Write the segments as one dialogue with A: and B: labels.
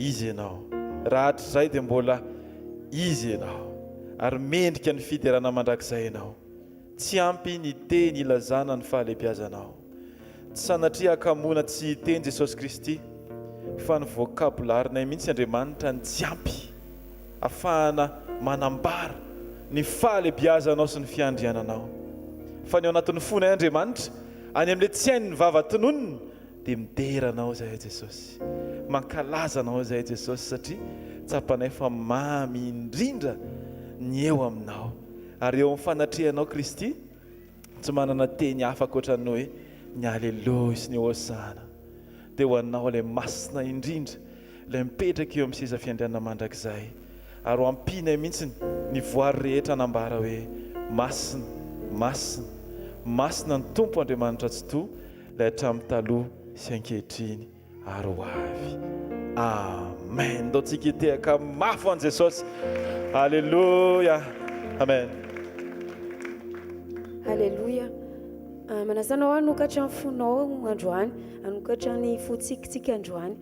A: Izy Ianao. Raha hatrizay dia mbola Izy Ianao. Ary mendrika ny fiderana mandrakizay Ianao. Tsy ampy ny teny ilazana ny fahalebiazanao. Tsy sanatria hakamoana tsy hiteny Jesosy Kristy fa ny vocabulaire-nay mihitsy Andriamanitra ny tsy ampy afahana manambara ny fahalebiazanao sy ny fiandriananao. Fa ny ao anatin'ny fonay Andriamanitra, any amin'ilay tsy hain'ny vava tononina dia midera Anao izahay Jesosy. Mankalaza Anao izahay Jesosy satria tsapanay fa mamy indrindra ny eo Aminao. Ary eo amin'ny fanatrehanao Kristy, tsy manana teny hafa ankoatra ny hoe ny Aleloia sy ny Hosana. Dia ho Anao ilay Masina indrindra, ilay mipetraka eo amin'ny seza fiandrianana mandrakizay. Ary ho ampianay mihitsy ny voary rehetra hanambara hoe, Masina, Masina, Masina ny Tompo Andriamanitra Tsitoha, ilay hatramin'ny taloha sy ankehitriny ary ho avy. Amen. Ndao tsika hitehaka mafy ho an'i Jesosy. Aleloia. Amen.
B: Aleloia. Ah, manasa anao hanokatra ny fonao androany, hanokatra ny fontsikintsika androany.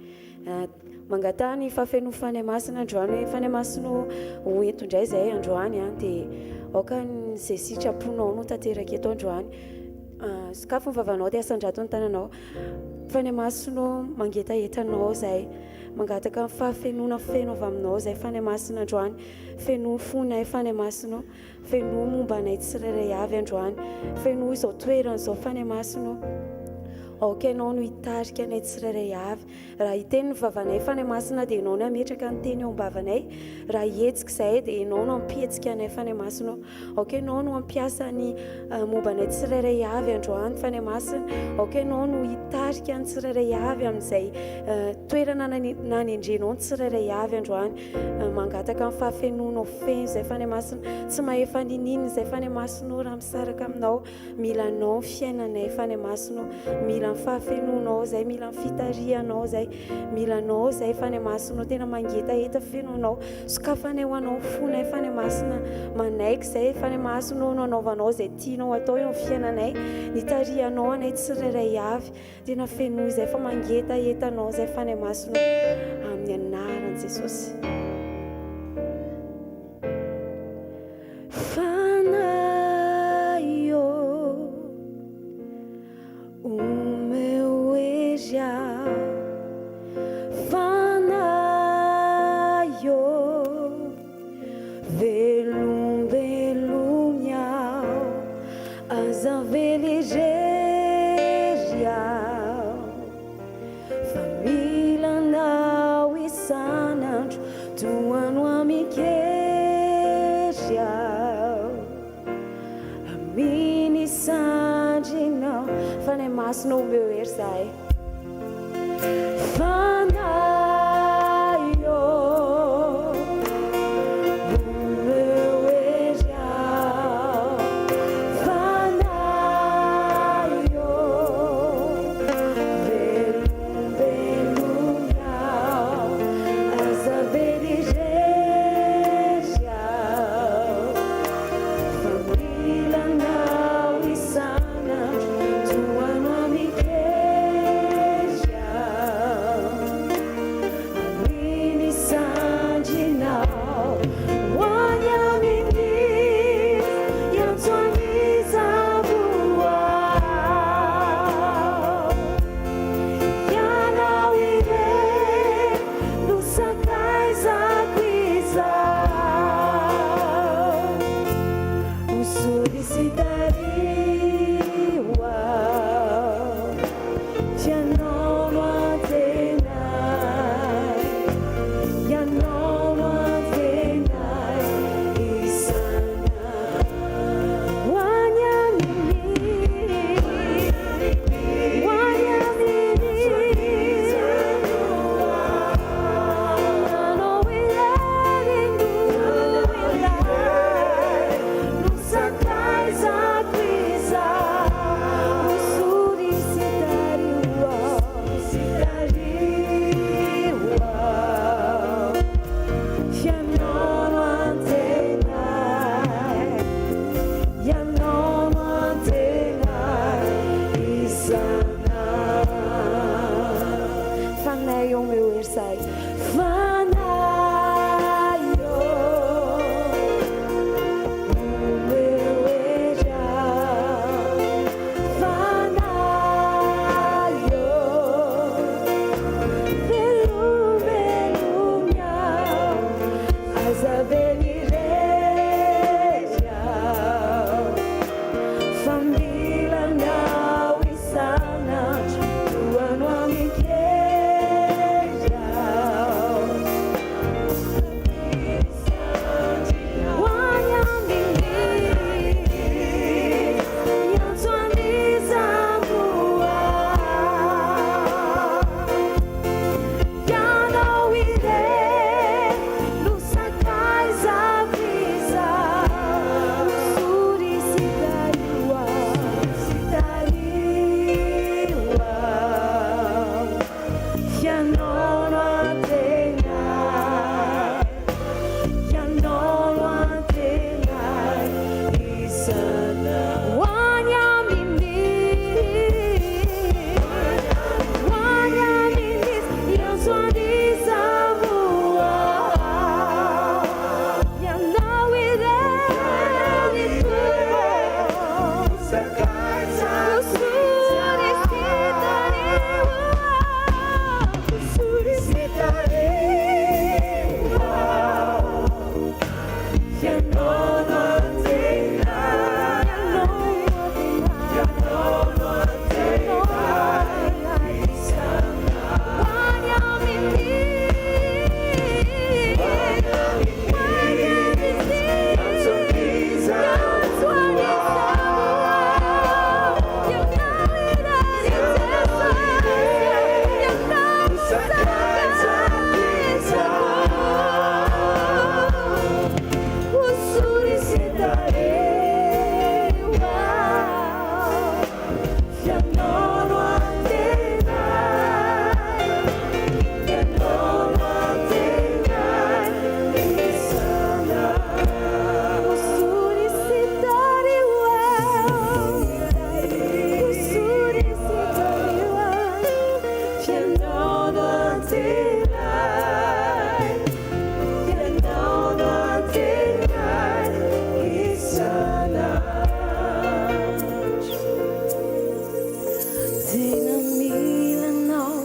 B: Ah, Mangataha ny fahafenoan'ny Fanahy Masina androany hoe Fanahy Masina ô, ho ento indray izahay androany an, dia aoka izay sitraponao no tanteraka eto androany. Sokafy ny vavanao dia asandrato ny tananao. Fanahy Masina ô, mangetaheta anao izahay. Mangataka ny fahafenoana feno avy aminao izahay Fanahy Masina androany. Fenoy ny fonay Fanahy Masina ô. Fenoy momba anay tsirairay avy androany. Fenoy izao toerana izao Fanahy Masina ô. Aoka Ianao no hitarika anay tsirairay avy. Raha hiteny ny vavanay Fanahy Masina dia Ianao no hametraka ny teny eo am-bavanay. Raha hihetsika izahay dia Ianao no hampihetsika anay Fanahy Masina ô. Aoka Ianao no hampiasa ny momba anay tsirairay avy androany Fanahy Masina. Aoka Ianao no hitarika ny tsirairay avy amin'izay toerana nanendrenao ny tsirairay avy androany. Mangataka ny fahafenoanao feno izay Fanahy Masina. Tsy mahefa niniana izay Fanahy Masina ô raha misaraka aminao. Mila Anao ny fiainanay Fanahy Masina ô. Mila ny fahafenoanao izay, mila ny fitarihanao izay. Mila Anao izay Fanahy Masina ô. Tena mangetaheta feno Anao. Sokafanay ho Anao ny fonay Fanahy Masina. Manaiky izay Fanahy Masina ô no anaovanao izay tianao atao eo amin'ny fiainanay. Nitarihanao anay tsirairay avy. Tena fenoy izay fa mangetaheta Anao izay Fanahy Masina ô. Amin'ny anaran'i Jesosy. Fanahy ô, omeo hery aho. Fanahy ô, velombelomy aho. Aza avela irery aho. Fa mila anao isan'andro Tohano amin-kery aho Amin'ny sandrinao Fanahy Masina omeo hery izahay Fanahy ô Omeo hery aho Fanahy ô Velombelomina aho, aza very irery aho, fa mila anao isan'andro, tohano amin-kery aho. Fanahy ô, omeo hery aho. Fanahy ô, velombelominy aho. Aza avela irery aho, fa mila anao isan'andro, tohano amin-kery aho. Ho any amin'ny hiantso an'iza moa? Ianao irery no sakaizako izaho, hosory sy tariho aho, tariho aho. Ianao no antenaiko, Ianao no antenaiko isan'andro. Ho any amin'ny, ho any amin'ny hiantso an'iza moa? Ianao irery Tompo, hosory sy tariho aho, hosory sy tariho aho. Ianao no antenaiko, Ianao no antenaiko, Ianao no antenaiko. Ho any amin'ny, ho any amin'ny hiantso an'iza moa? Ianao irery Jesosy, Ianao no sakaizako. Hosory sy tariho aho. Ianao no antenaiko, Ianao no antenaiko isan'andro. Hosory sy tariho aho, hosory sy tariho aho. Ianao no antenaiko, Ianao no antenaiko isan'andro. Tena mila anao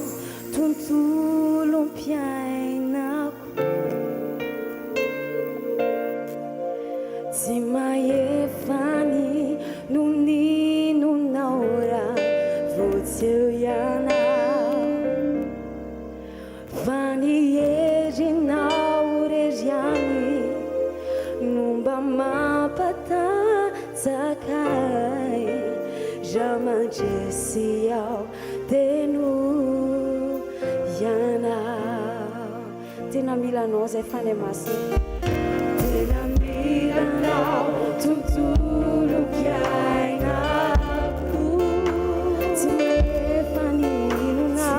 B: tontolom-piainako, tsy mahefa n'inon'inonao raha vao tsy eo ianao, fa ny herinao irery ihany no mba mampatanjaka ahy. Raha mandresy aho dia noho ianao. Tena mila anao zay Fanahy Masina, tena mila anao tontolom-piainako, tsy mahefa n'inon'inona,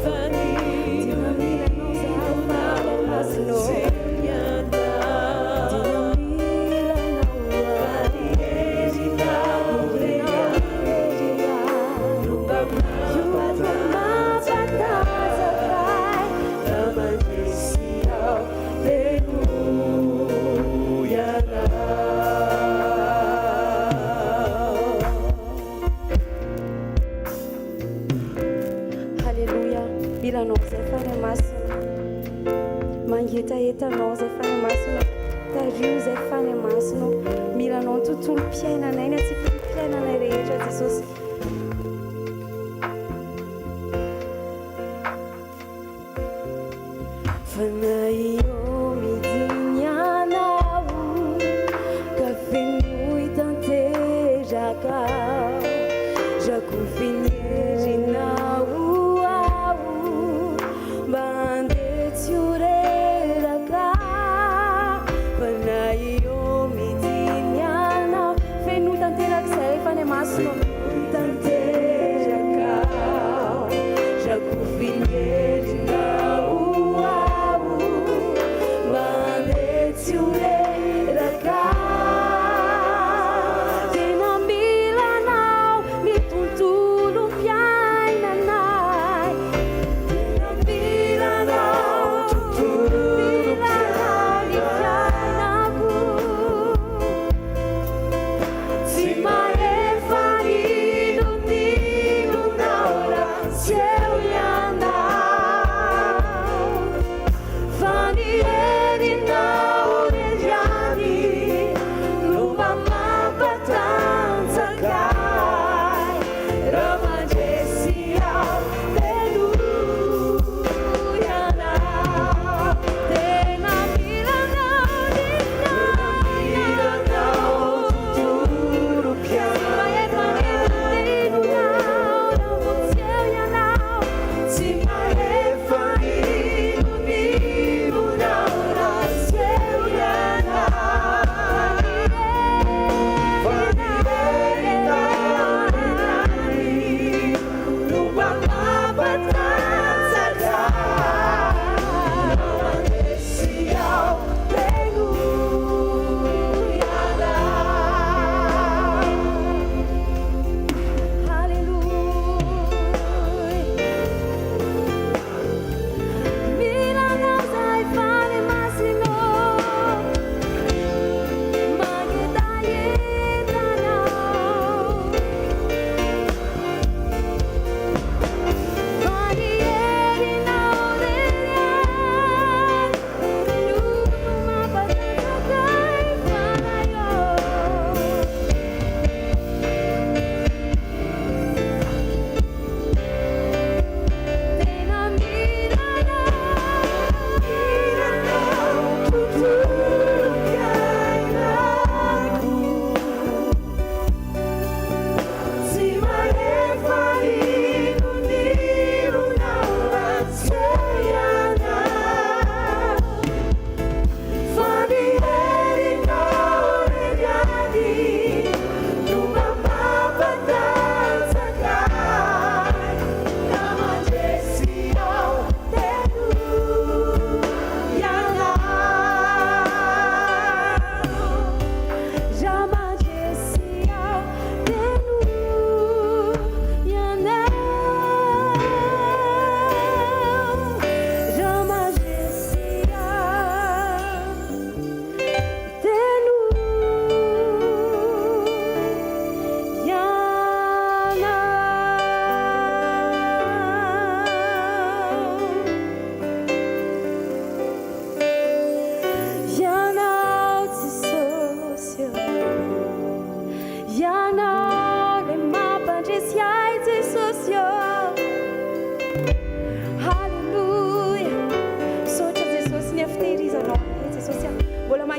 B: tena mila anao zay Fanahy Masina, tena mila anao, herinao io mampatanjaka ahy. Raha mandresy aho dia noho ianao. Halleloia, mila anao zay Fanahy Masina, mangetaheta anao zay Fanahy Masina, tariho zay Fanahy Masina, mila anao ny tontolom-piainanay, ny antsipiriam-piainanay rehetra Jesosy. Fanahy ô, midina ianao ka fenoy tanteraka, rakofy ny herinao aho mba handeha tsy ho reraka. Fanahy ô, midina ianao, fenoy tanteraka izay Fanahy Masina, tanteraka, rakofy ny herinao aho.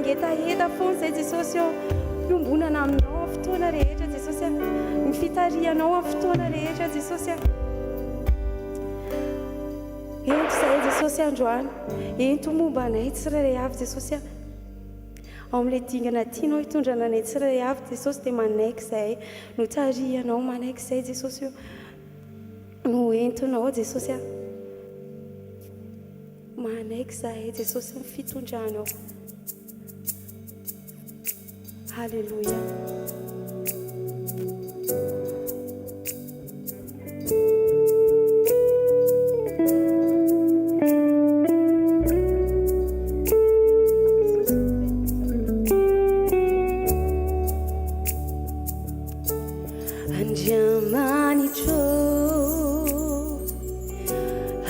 B: Mangetaheta foana izay Jesosy ô. Fiombonana aminao amin'ny fotoana rehetra Jesosy a. Ny fitarihanao amin'ny fotoana rehetra Jesosy a. Ento izahay Jesosy androany. Ento momba anay tsirairay avy Jesosy a. Ao amin'ilay dingana tianao hitondrana anay tsirairay avy Jesosy dia manaiky izahay no tarihanao, manaiky izahay Jesosy o. No entinao Jesosy a. Manaiky izahay Jesosy ny fitondranao. Alléluia. Andriamanitro,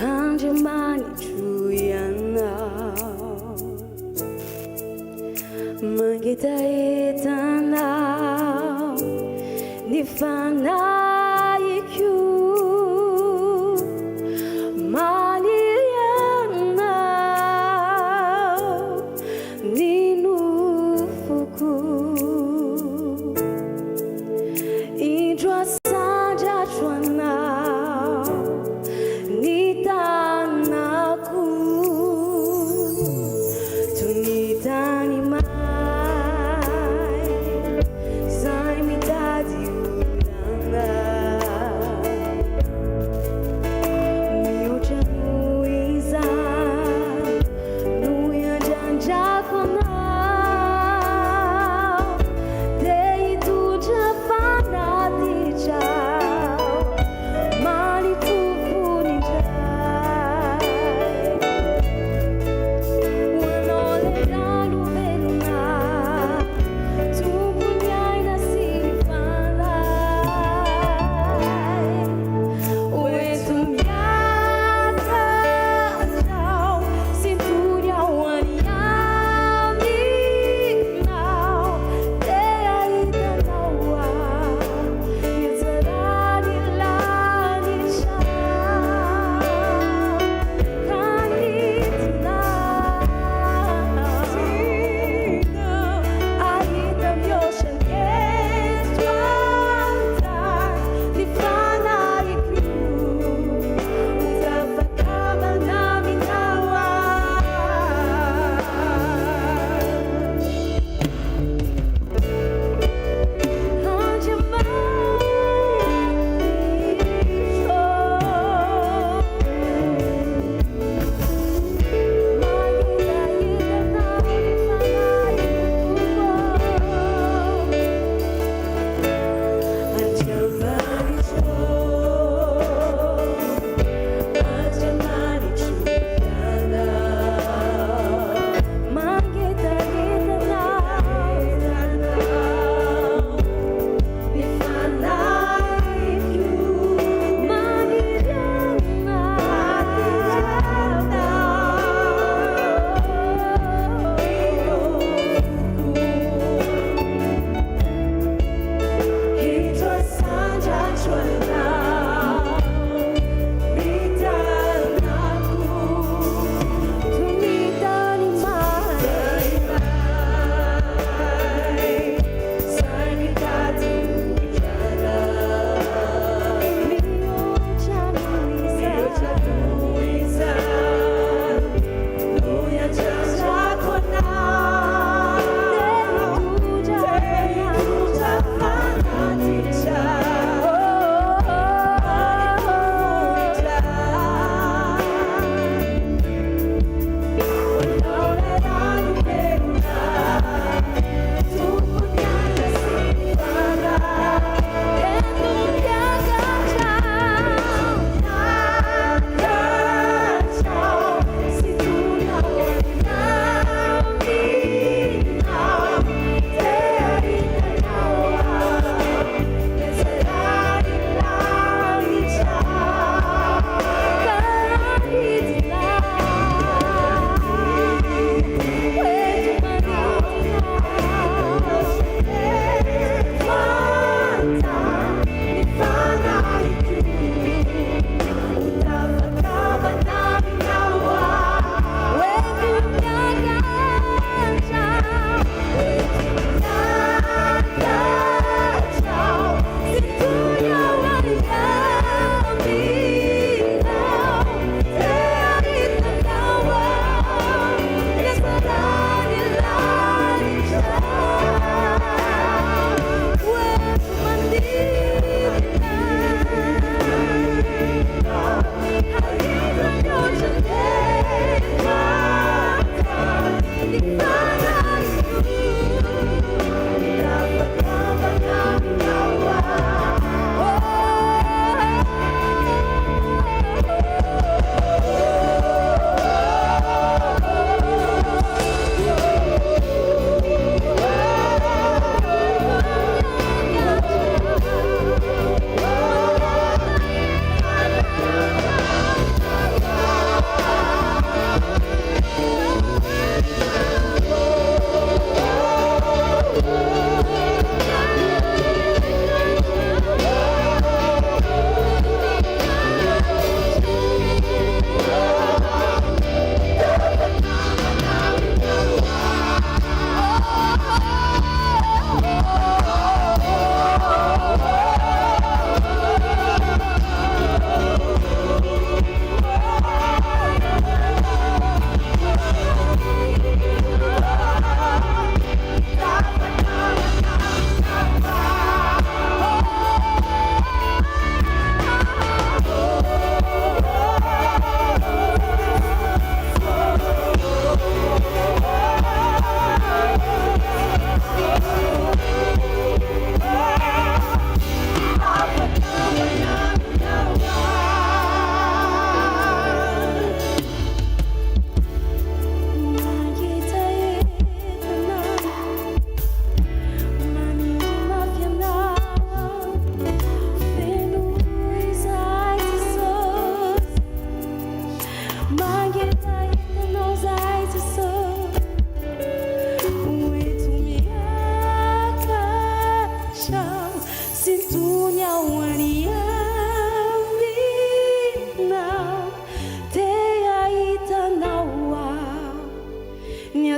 B: Andriamanitro Ianao, mangetaheta Anao ny fanahiko, maniry Anao ny nofoko. Indro asandratro anao ny tanako toy ny tany may izay mitady olana.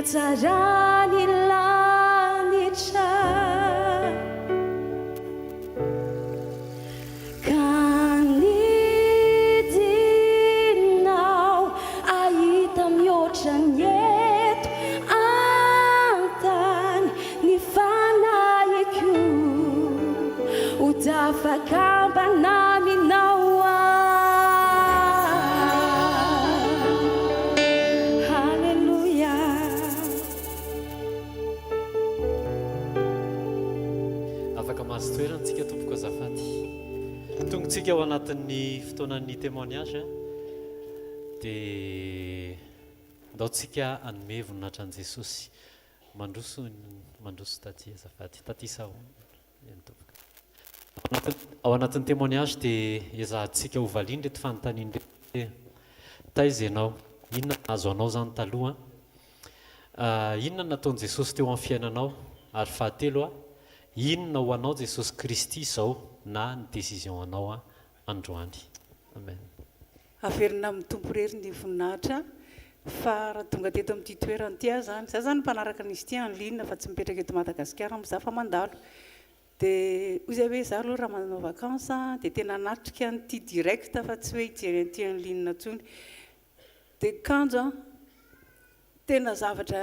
B: hatsaran'ny lanitra. Ka nidinao ahita mihoatra ny eto an-tany ny fanahiko ho tafakambana aminao aho. Haleloia.
C: Afaka mahazo toerana tsika tompoko azafady. Tongotsika ao anatin'ny fotoanan'ny témoignage dia ndao tsika hanome voninahitra an'i Jesosy. Mandroso mandroso taty azafady. Taty Sahona. Eny tompoko. Ao anatin'ny témoignage dia ezahantsika ho valiana ireto fanontaniana ireto hoe taiza ianao? Inona no nahazo anao izany taloha? Inona no nataon'i Jesosy teo amin'ny fiainanao? Ary fahatelo, inona ho anao Jesosy Kristy izao na ny décision anao androany? Amen.
D: Averina amin'ny Tompo irery ny voninahitra fa raha tonga teto amin'ity toerana ity aho izany, izaho izany mpanaraka an'izy ity en ligne fa tsy mipetraka eto Madagasikara moa izaho fa mandalo, dia hoy izahay hoe izaho aloha raha manao vacances dia tena hanatrika an'ity direct fa tsy hoe hijery an'ity en ligne intsony, dia kanjo an, tena zavatra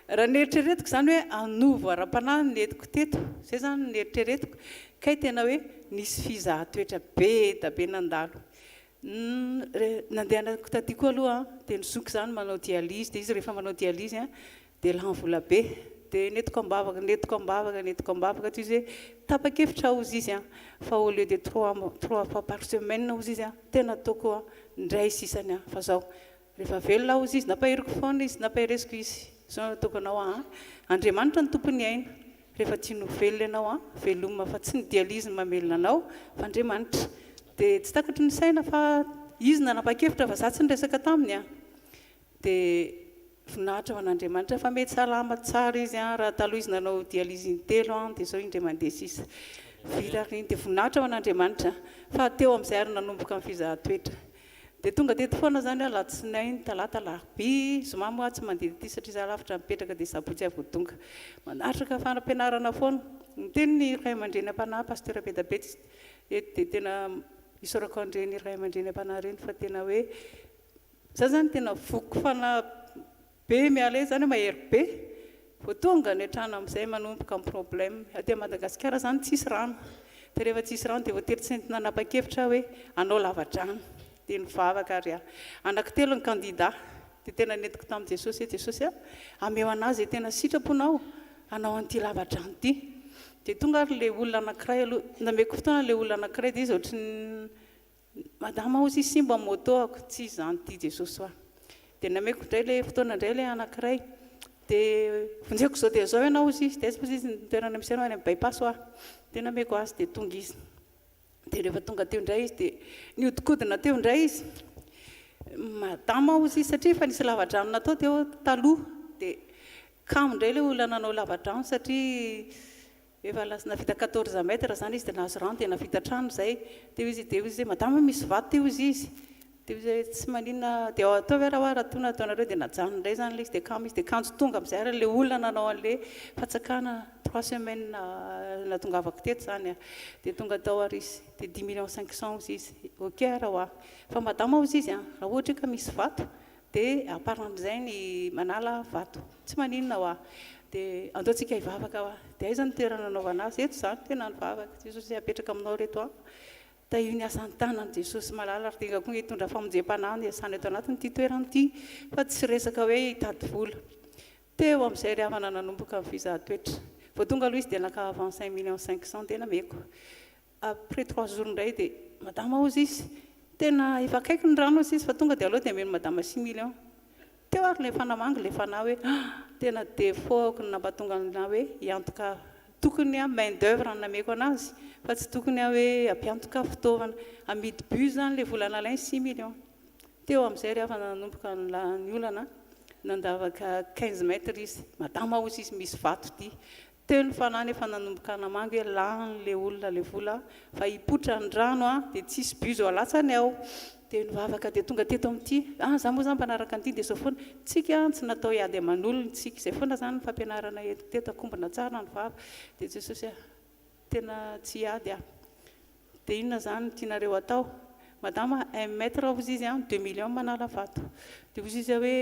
D: raha neritreretiko izany hoe hanovo ara-panahy ny nentiko teto, izay izany no neritreretiko, kay tena hoe nisy fizahan-toetra be da be nandalo. Nandehanako taty koa aloha an, dia ny zoky izany manao dialyse, dia izy rehefa manao dialyse an, dia lany vola be, dia nentiko am-bavaka, nentiko am-bavaka, nentiko am-bavaka, toy izy hoe tapa-kevitra aho hozy izy an, fa au lieu de trois trois fois par semaine hozy izy an, tena ataoko an, indray sisany an, fa zao, rehefa velona aho hozy izy, nampaheriko foana izy, nampahereziko izy, zao no ataoko anao an, Andriamanitra no tompon'ny aina, Rehefa tiany ho velona ianao an, veloma fa tsy ny dialyse no mamelona anao fa Andriamanitra. Dia tsy takatry ny saina fa izy nanapa-kevitra fa za tsy niresaka taminy an. Dia voninahitra ho an'Andriamanitra fa mety salama tsara izy an, raha taloha izy nanao dialyse intelo an, dia izao indray mandeha sisa. Vita ary iny, dia voninahitra ho an'Andriamanitra fa teo amin'izay ary nanomboka ny fizahan-toetra. Dia tonga teto foana izany aho alatsinainy, talata, alarobia, zoma moa aho tsy mandeha aty satria izaho lavitra mipetraka dia sabotsy aho vao tonga. Manatrika fanampianarana foana. Niteny ny ray aman-dreny am-panahy Pasteur Bedabetsy eto dia tena isaorako an'ireny ray aman-dreny am-panahy ireny fa tena hoe izaho izany tena voky fanahy Be miala eo zany hoe mahery be vao tonga any an-trano amin'izay manomboka ny problème. Aty Madagasikara zany tsisy rano dia rehefa tsisy rano dia voatery tsy nentina nanapa-kevitra aho hoe hanao lava-drano dia nivavaka ary aho. Anankitelo ny candidat dia tena nentiko tamin'i Jesosy hoe Jesosy a, ameo an'ahy izay tena sitraponao hanao an'ity lava-drano ity. Dia tonga ary ilay olona anankiray aloha, nameko fotoana ilay olona anankiray dia izy ohatry ny Madama hozy simba moto ako tsy izany ty Jesosy hoa. Dia nameko indray ilay fotoana indray ilay anankiray. Dia vonjeko izao dia izao ianao hozy izy. Dia aiza hozy izy ny toerana misy anao any amin'ny bypass hoa. Dia nameko azy dia tonga izy. Dia rehefa tonga teo indray izy dia nihodinkodina teo indray izy. Madama hozy izy satria efa nisy lavadrano natao teo taloha. Dia kamo indray ilay olona nanao lavadrano satria Efa lasa navita 14 mètres zany izy dia nahazo rano dia navita trano izay, dia hoy izy dia hoy izy hoe madama misy vato ty hozy izy, dia hoy izy hoe tsy maninona dia ataovy ary hoa raha toa nataonareo dia najanony indray izany ilay izy dia kamo izy dia kanjo tonga amin'izay ary ilay olona nanao an'ilay fatsakana trois semaines nahatongavako teto izany an, dia tonga tao ary izy dia dix millions cinq cents hozy izy, ok ary hoa fa madama hozy izy an raha ohatra ka misy vato Dia à part amin'izay ny manala vato. Tsy maninona hoa. Dia andao tsika hivavaka hoa. Dia aiza ny toerana anaovana azy? Eto izany tena nivavaka. Jesosy apetraka aminao reto an. Tahio ny asan'ny tanany Jesosy malala ary tenga koa hitondra famonjem-panahy ny asana eto anatin'ity toerana ity fa tsy resaka hoe hitady vola. Teo amin'izay ry havana nanomboka ny fizahan-toetra. Vao tonga aloha izy dia naka avance un million cinq cent dia nameko. Après trois jours indray dia madama hozy izy, tena efa akaiky ny rano hozy izy fa tonga dia aleo dia ameno madama six millions. Teo ary ilay efa namangy ilay fanahy hoe ah! tena défaut-ko ny nampatonga anah hoe hiantoka tokony aho main d'oeuvre no nameko anazy fa tsy tokony aho hoe hampiantoka fitaovana. Amidy bus izany ilay vola nalainy six millions. Teo amin'izay ry havana nanomboka ny olana, nandavaka quinze mètres izy, madama hozy izy misy vato ity. Teo ny fanahy nefa nanomboka namangy hoe lany le olona le vola fa hipoitra ny rano a dia tsisy bus ho alatsany ao. Dia nivavaka dia tonga teto amin'ity, ah za moa zany mpanaraka an'ity dia izao foana, tsika tsy natao hiady aman'olona tsika, izay foana zany ny fampianarana eto teto, akombona tsara ny vava, dia Jesosy ah, tena tsy hiady aho, dia inona zany no tianareo atao, madama un mètre hozy izy an, deux millions manala vato, dia hozy izy hoe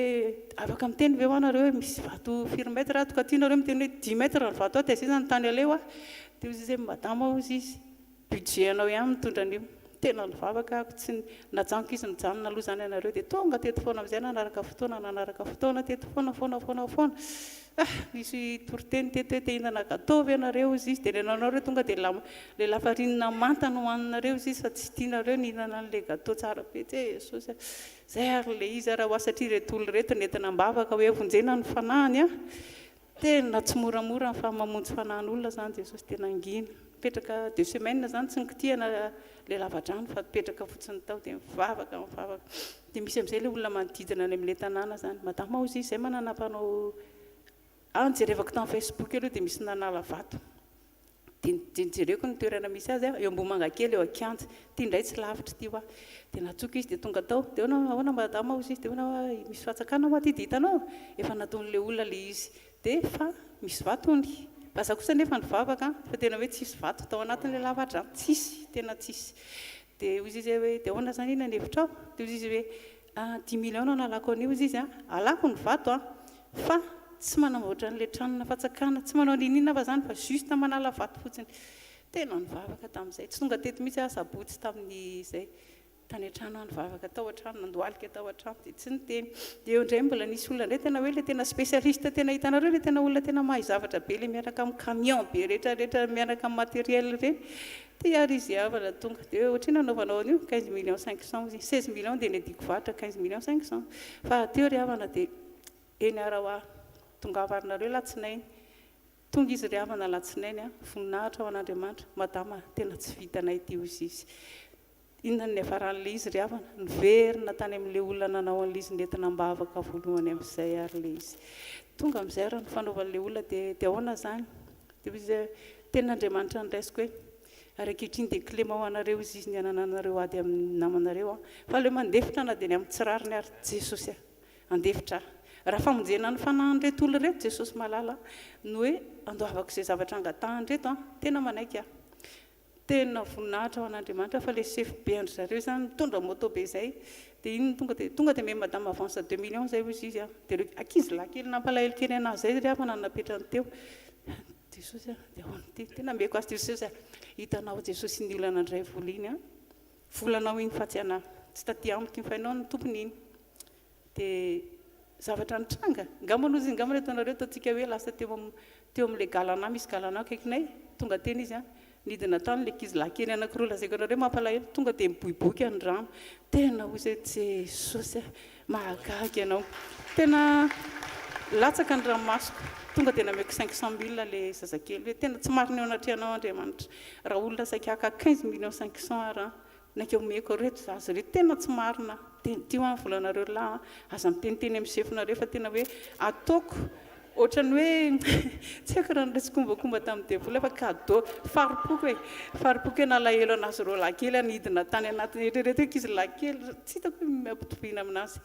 D: afaka miteny ve hoa nareo hoe misy vato firy mètre ato ka tianareo miteny hoe dix mètre ny vato ato dia aiza ny tany aleha hoa, dia hozy izy hoe madama hozy izy, Budget anao ihany mitondra an'io. Tena nivavaka aho tsy najanoko izy mijanona aloha izany ianareo dia tonga teto foana amin'izay nanaraka fotoana nanaraka fotoana teto foana foana foana foana ah nisy toriteny teto hoe te hihinana gâteau ve ianareo hozy izy dia ny anareo tonga dia la le lafarinina manta no hohaninareo hozy izy fa tsy tianareo ny hihinana an'ilay gâteau tsara be Jesosy a zay ary le izy ary hoa satria ireto olona ireto nentina am-bavaka hoe vonjena ny fanahiny a Tena tsy moramora ny fa mamonjy fanahin'olona zany Jesosy tena ngina. Mipetraka deux semaines zany tsy nikitihana le lavadrano fa mipetraka fotsiny tao dia mivavaka mivavaka. Dia misy amin'izay le olona manodidina any amin'ilay tanàna zany. Madama hozy izy zay manana mpanao ah nijerevako tamin'ny Facebook aloha dia misy nanala vato. Dia nijereko ny toerana misy azy, eo Ambohimangakely eo an-kianja. Ity indray tsy lavitra ity hoa. Dia nantsoiko izy dia tonga tao. Dia ahoana, ahoana madama hozy izy, dia ahoana hoa, misy fatsakana hoa aty dia hitanao? Efa nataon'ilay olona ilay izy. Dia fa misy vato hono. Fa za kosa anefa nivavaka fa tena hoe tsisy vato tao anatin'ilay lavadrano. Tsisy, tena tsisy. Dia hozy izy hoe, dia ahoana izany, inona ny hevitrao? Dia hozy izy hoe, Dix millions no analako an'io hozy izy an, alako ny vato an, fa tsy manamboatra an'ilay tranona fatsakana, tsy manao n'inon'inona aho fa zany fa juste manala vato fotsiny. Tena nivavaka tamin'izay, tsy tonga teto mihitsy aho sabotsy tamin'izay, tany an-trano aho nivavaka, tao an-trano, nandohalika tao an-trano dia tsy niteny. Dia eo indray mbola nisy olona indray tena hoe ilay tena spécialiste tena hitanareo ilay tena olona tena mahay zavatra be ilay miaraka amin'ny camion be rehetra rehetra miaraka amin'ny matériel ireny, Ty ary izy havana tonga dia hoe ohatrino anaovanao an'io? Quinze millions cinq cents hozy izy, seize millions dia niadiako varotra quinze millions cinq cents. Fa teo ry havana dia eny ara hoa, tongava ary nareo latsinainy. Tonga izy ry havana latsinainy a, voninahitra ho an'Andriamanitra, madama tena tsy vitanay ity hozy izy. Inona no niafaran'ilay izy ry havana? Niverina tany amin'ilay olona nanao an'ilay izy nentina am-bavaka voalohany amin'izay ary ilay izy. Tonga amin'izay ary ny fanaovan'ilay olona dia dia ahoana izany? Dia hoy izy hoe, Tenin'Andriamanitra noraisiko hoe, Ary ankehitriny dia kilema ho anareo izy izy ny hanananareo ady amin'ny namanareo an! Fa aleo mandefitra na dia ny amin'ny tsy rariny ary Jesosy a! Handefitra aho. Raha famonjena ny fanahin'ireto olona ireto Jesosy malala no hoe andoavako izay zavatra angatahan'ireto an! Tena manaiky aho. Tena voninahitra ho an'Andriamanitra fa le chef be an-dry zareo izany mitondra moto be izay dia iny tonga dia tonga dia memy madame avance deux millions izay hozy izy an, dia ireo ankizy lahy kely nampalahelo kely anazy izay ry havana no napetrany teo, Jesosy a, dia ahoana ity, tena ameko azy Jesosy a, hitanao Jesosy iny olona nandray vola iny an, volanao iny fa tsy anah, tsy taty amiko iny fa ianao no tompony iny, Dia zavatra nitranga, angambany hozy angambany ataonareo ataontsika hoe lasa teo am teo amin'ilay galana misy galana akaikinay, tonga teny izy an, nidina tany ilay ankizy lahy kely anankiroa lazaiko anareo mampalahelo, tonga dia miboiboika ny rano, tena hozy hoe Jesosy a, mahagaga ianao, tena latsaka ny ranomasoko, tonga dia nameko cinq cent mille ilay zazakely hoe tena tsy marina eo anatrehanao Andriamanitra, raha olona saika haka quinze millions cinq cent ary an, Naika omeko reto zaza reto tena tsy marina tena ty hoa ny volanareo ry lahy a aza miteniteny amin'ny sefonareo fa tena hoe ataoko ohatrany hoe tsy haiko raha niray tsikombakomba tamin'ny devoly aho fa cadeau fari-poko e fari-poko hoe nalahelo anazy roa lahy kely aho nidina tany anatin'ny eritrereto hoe ankizy lahy kely tsy hitako hoe ampitoviana aminazy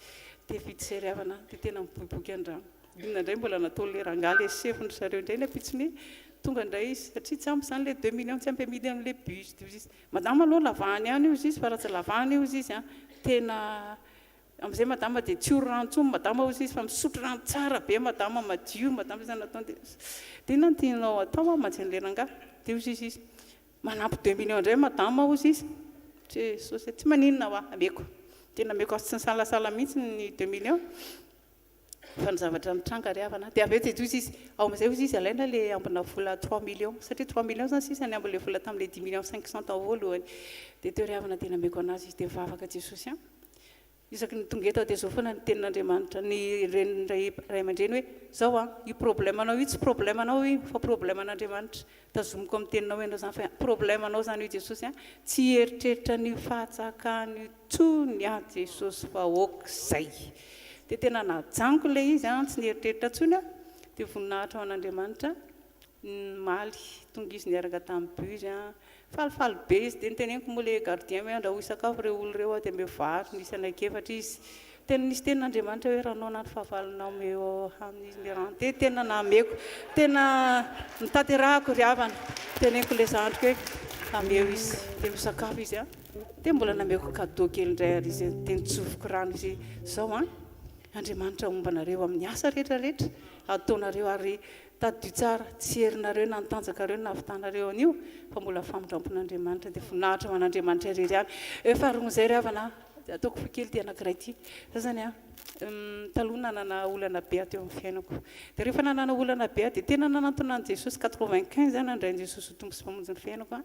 D: dia vita izay ry havana dia tena miboiboika ny rano Inona indray mbola nataon'ilay rangahy ilay sefon-dry zareo indray ny ampitsony tonga indray izy satria tsy ampy izany ilay deux millions tsy ampy amidy amin'ilay bus dia hoy izy Madama aloha lavahany ihany hozy izy fa raha tsy lavahany hozy izy an, tena amin'izay madama dia tsy ory rano intsony madama hozy izy fa misotro rano tsara be madama, madio madama izany nataony dia dia inona no tianao atao an mantsy an'ilay rangahy dia hozy izy izy manampy deux millions indray madama hozy izy, Jesosy e, tsy maninona hoa, ameko, tena ameko azy tsy nisalasala mihitsy ny deux millions. Fa ny zavatra nitranga ry havana dia avy eo dia hoy izy, ao amin'izay hoy izy alaina ilay ambina vola trois millions, satria trois millions izany sisa ny ambin'ilay vola tamin'ilay dix millions cinq cents tao voalohany. Dia teo ry havana dia nameko an'azy izy dia nivavaka Jesosy an! Isaky ny tonga eto aho dia izao foana ny tenin'Andriamanitra, ny ren'ny ray aman-dreny hoe, izao an, io problème-nao io tsy problème-nao io fa problème-n'Andriamanitra. Tazomiko amin'ny teninao ianao izany fa problème-nao izany io Jesosy an, tsy hieritreritra an'io fahatsakana io intsony aho Jesosy fa ok izay. Dia tena najanoko ilay izy an, tsy nieritreritra intsony aho, dia voninahitra ho an'Andriamanitra, omaly tonga izy niaraka tamin'ny bus an, Falifaly be izy dia noteneniko moa ilay gardien hoe andrahoy sakafo ireo olona ireo dia omeo vary, nisy anankiefatra izy. Tena nisy tenin'Andriamanitra hoe raha noana ny fahavalonao omeo hanina izy, omeo rano. Dia tena nameko, tena notanterahako ry havana. Teneniko ilay zandriko hoe ameo izy, dia misakafo izy an. Dia mbola nameko cadeau kely indray ary izy, dia nitsofiko rano izy, izao an, Andriamanitra homba anareo amin'ny asa rehetra rehetra ataonareo ary Tadidio tsara, tsy herinareo na ny tanjakareo no nahavitanareo an'io fa mbola famindrampon'Andriamanitra dia voninahitra ho an'Andriamanitra irery ihany. Eo faharoan'izay ry havana a, ataoko fohy kely ity anankiray ity. Za zany a, taloha nanana olana be aho teo amin'ny fiainako. Dia rehefa nanana olana be aho dia tena nanantona an'i Jesosy, 95 aho nandray an'i Jesosy ho Tompo sy Mpamonjy ny fiainako a.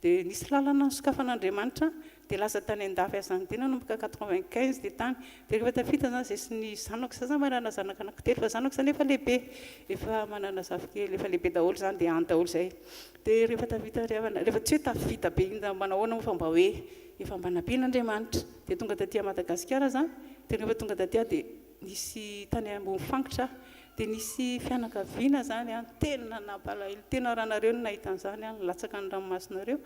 D: Dia nisy lalana nosokafan'Andriamanitra dia lasa tany andafy aho izany, dia nanomboka 95 dia tany, dia rehefa tafita izany izay sy ny zanako, za izany manana zanaka anankitelo fa zanako izany efa lehibe, efa manana zafikely efa lehibe daholo izany dia any daholo izay, dia rehefa tafita ry havana, rehefa tsy hoe tafita be inona manahoana moa fa mba hoe efa mba nampian'Andriamanitra, dia tonga taty Madagasikara izany, dia rehefa tonga taty aho dia nisy tany ambony fangitra aho, Dia nisy fianakaviana izany an, tena nampalahelo, tena raha nareo no nahita an'izany an, nilatsaka ny ranomasonareo,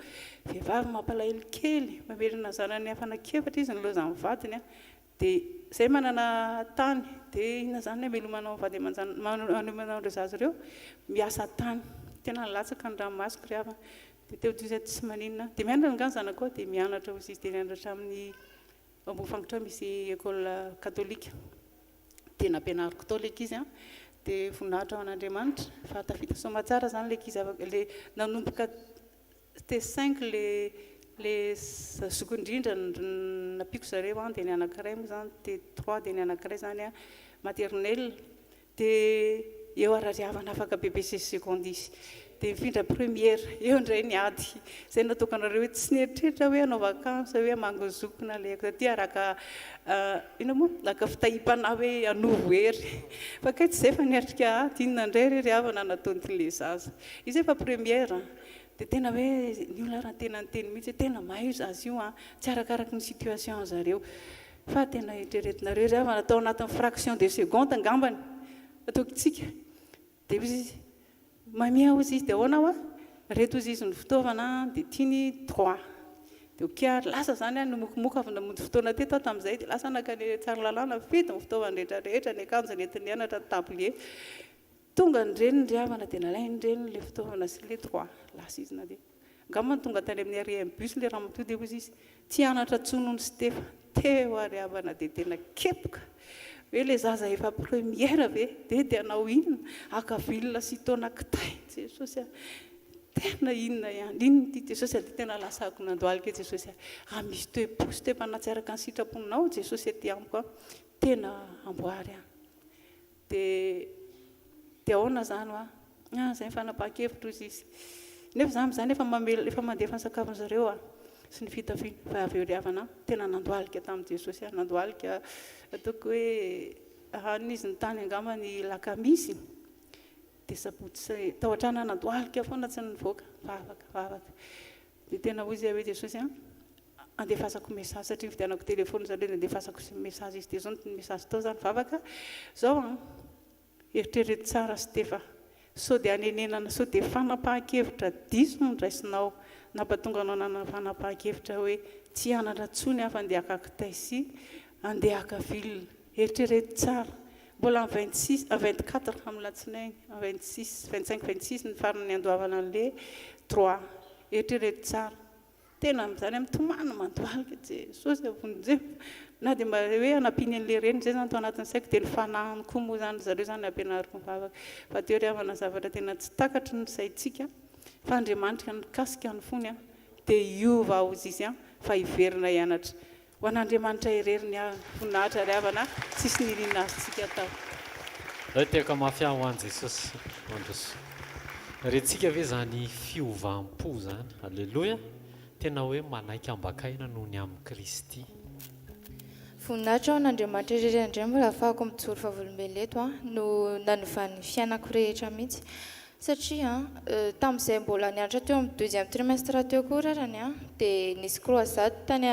D: vehivavy mampalahelo kely, mamelona zanany hafa anankiefatra izy nilaozan'ny vadiny an, dia izay manana tany, dia inona izany ny hamelomanao ny vady aman-janany, hamelomanao ireo zaza ireo, miasa tany, tena nilatsaka ny ranomasoko ry havana, dia teo toy izay tsy maninona, dia mianatra angaha ny zanakao, dia mianatra hozy izy, dia nianatra amin'ny Ambohifangotra misy école catholique. Dia nampianariko tao ilay ankizy an, dia voninahitra ho an'Andriamanitra fa tafita soamatsara izany ilay ankizy afaka ilay nanomboka T5 ilay ilay zoky indrindra nampiako zareo an, dia ny anankiray moa izany T3 dia ny anankiray izany an maternelle. Dia eo arariavana afaka BPC seconde izy. Dia mifindra première, eo indray ny ady. Izay no ataoko anareo hoe tsy nieritreritra hoe hanao vacances, hoe hamangy ny zokiko na alehako taty araka inona moa? Naka fitahiam-panahy hoe hanovo hery. Fa kay tsy izay fa niatrika ady, inona indray re ry havana nataon'ity ilay zaza. Izy efa première dia tena hoe ny olona ary tena niteny mihitsy hoe tena mahay io zaza io an, tsy arakaraky ny situation zareo. Fa tena eritreretinareo ry havana, tao anatin'ny fraction de seconde angambany, ataontsika, dia hozy izy, Mamia hozy izy, dia ahoana hoa? Reto hozy izy ny fitaovana, dia tiany droit. Dia ok ary, lasa izany aho nimokomoka avy namonjy fotoana teto aho tamin'izay, dia lasa nankany Tsaralalàna, nifidy ny fitaovana rehetra rehetra, ny akanjo nentiny nianatra, ny tablier. Tonga ny reniny ry havana, dia nalain'ny reniny ilay fitaovana sy ilay droit, lasa izy nandeha. Angamba tonga tany amin'ny arrêt bus ilay ramatoa dia hozy izy, Tsy hianatra tsony hono Stefa. Teo ary havana dia tena kepoka. Hoe ilay zaza efa première ve dia dia hanao inona? Haka ville sy taona kitay. Jesosy a! Tena inona ihany? Inona ity Jesosy a? Dia tena lasako nandohalika Jesosy a! Raha misy toe-po sy toe-panahy tsy araka ny sitraponao Jesosy aty amiko a, tena amboary aho. Dia dia ahoana izany hoa? Ah, izay ny fanapahan-kevitra hozy izy. Nefa izaho amin'izany efa mamela, efa mandefa ny sakafon-dry zareo aho sy ny fitafiana. Fa avy eo ry havana, tena nandohalika tamin'i Jesosy aho, nandohalika ataoko hoe raha izy nitany angamba ny lakamisy, dia sabotsy tao an-trano aho nandohalika foana tsy nivoaka, vavaka, vavaka. Dia tena hoy izy hoe Jesosy an, andefasako message satria nividianako téléphone zareo dia andefasako message izy dia zao ny message tao zany vavaka zao an, eritrereto tsara Stefa sao dia hanenenana sao dia fanapahan-kevitra diso no ndraisinao nampatonga anao nanana fanapahan-kevitra hoe tsy hianatra intsony aho fa andeha haka kitay sy andeha haka ville eritrereto tsara mbola en 26 en 24 amin'ny latsinainy en 26 25 26 ny farany andoavana an'le droit eritrereto tsara Tena amin'izany aho mitomany mandohalika Jesosy a vonjeo na dia mba hoe hanampiany an'ilay reniny izay izany tao anatin'ny saiko dia ny fanahiny koa moa izany ry zareo izany nampianariko mivavaka fa teo ry havana zavatra tena tsy takatry ny saintsika fa Andriamanitra nikasika ny fony dia hiova hozy izy fa hiverina hianatra Ho an'Andriamanitra irery ny voninahitra ry havana tsisy nirina azontsika atao.
C: Ndao hitehaka mafy aho ho an'i Jesosy. Mandroso. Rentsika ve izany fiovam-po izany? Aleloia! Tena hoe manaiky ambakaina noho ny amin'i Kristy.
E: Voninahitra ho an'Andriamanitra irery indray mbola ahafahako mijoro vavolombelona eto no nanovany ny fiainako rehetra mihitsy. Satria tamin'izay mbola nianatra teo amin'ny deuxième trimestre teo koa rarany dia nisy croisade tany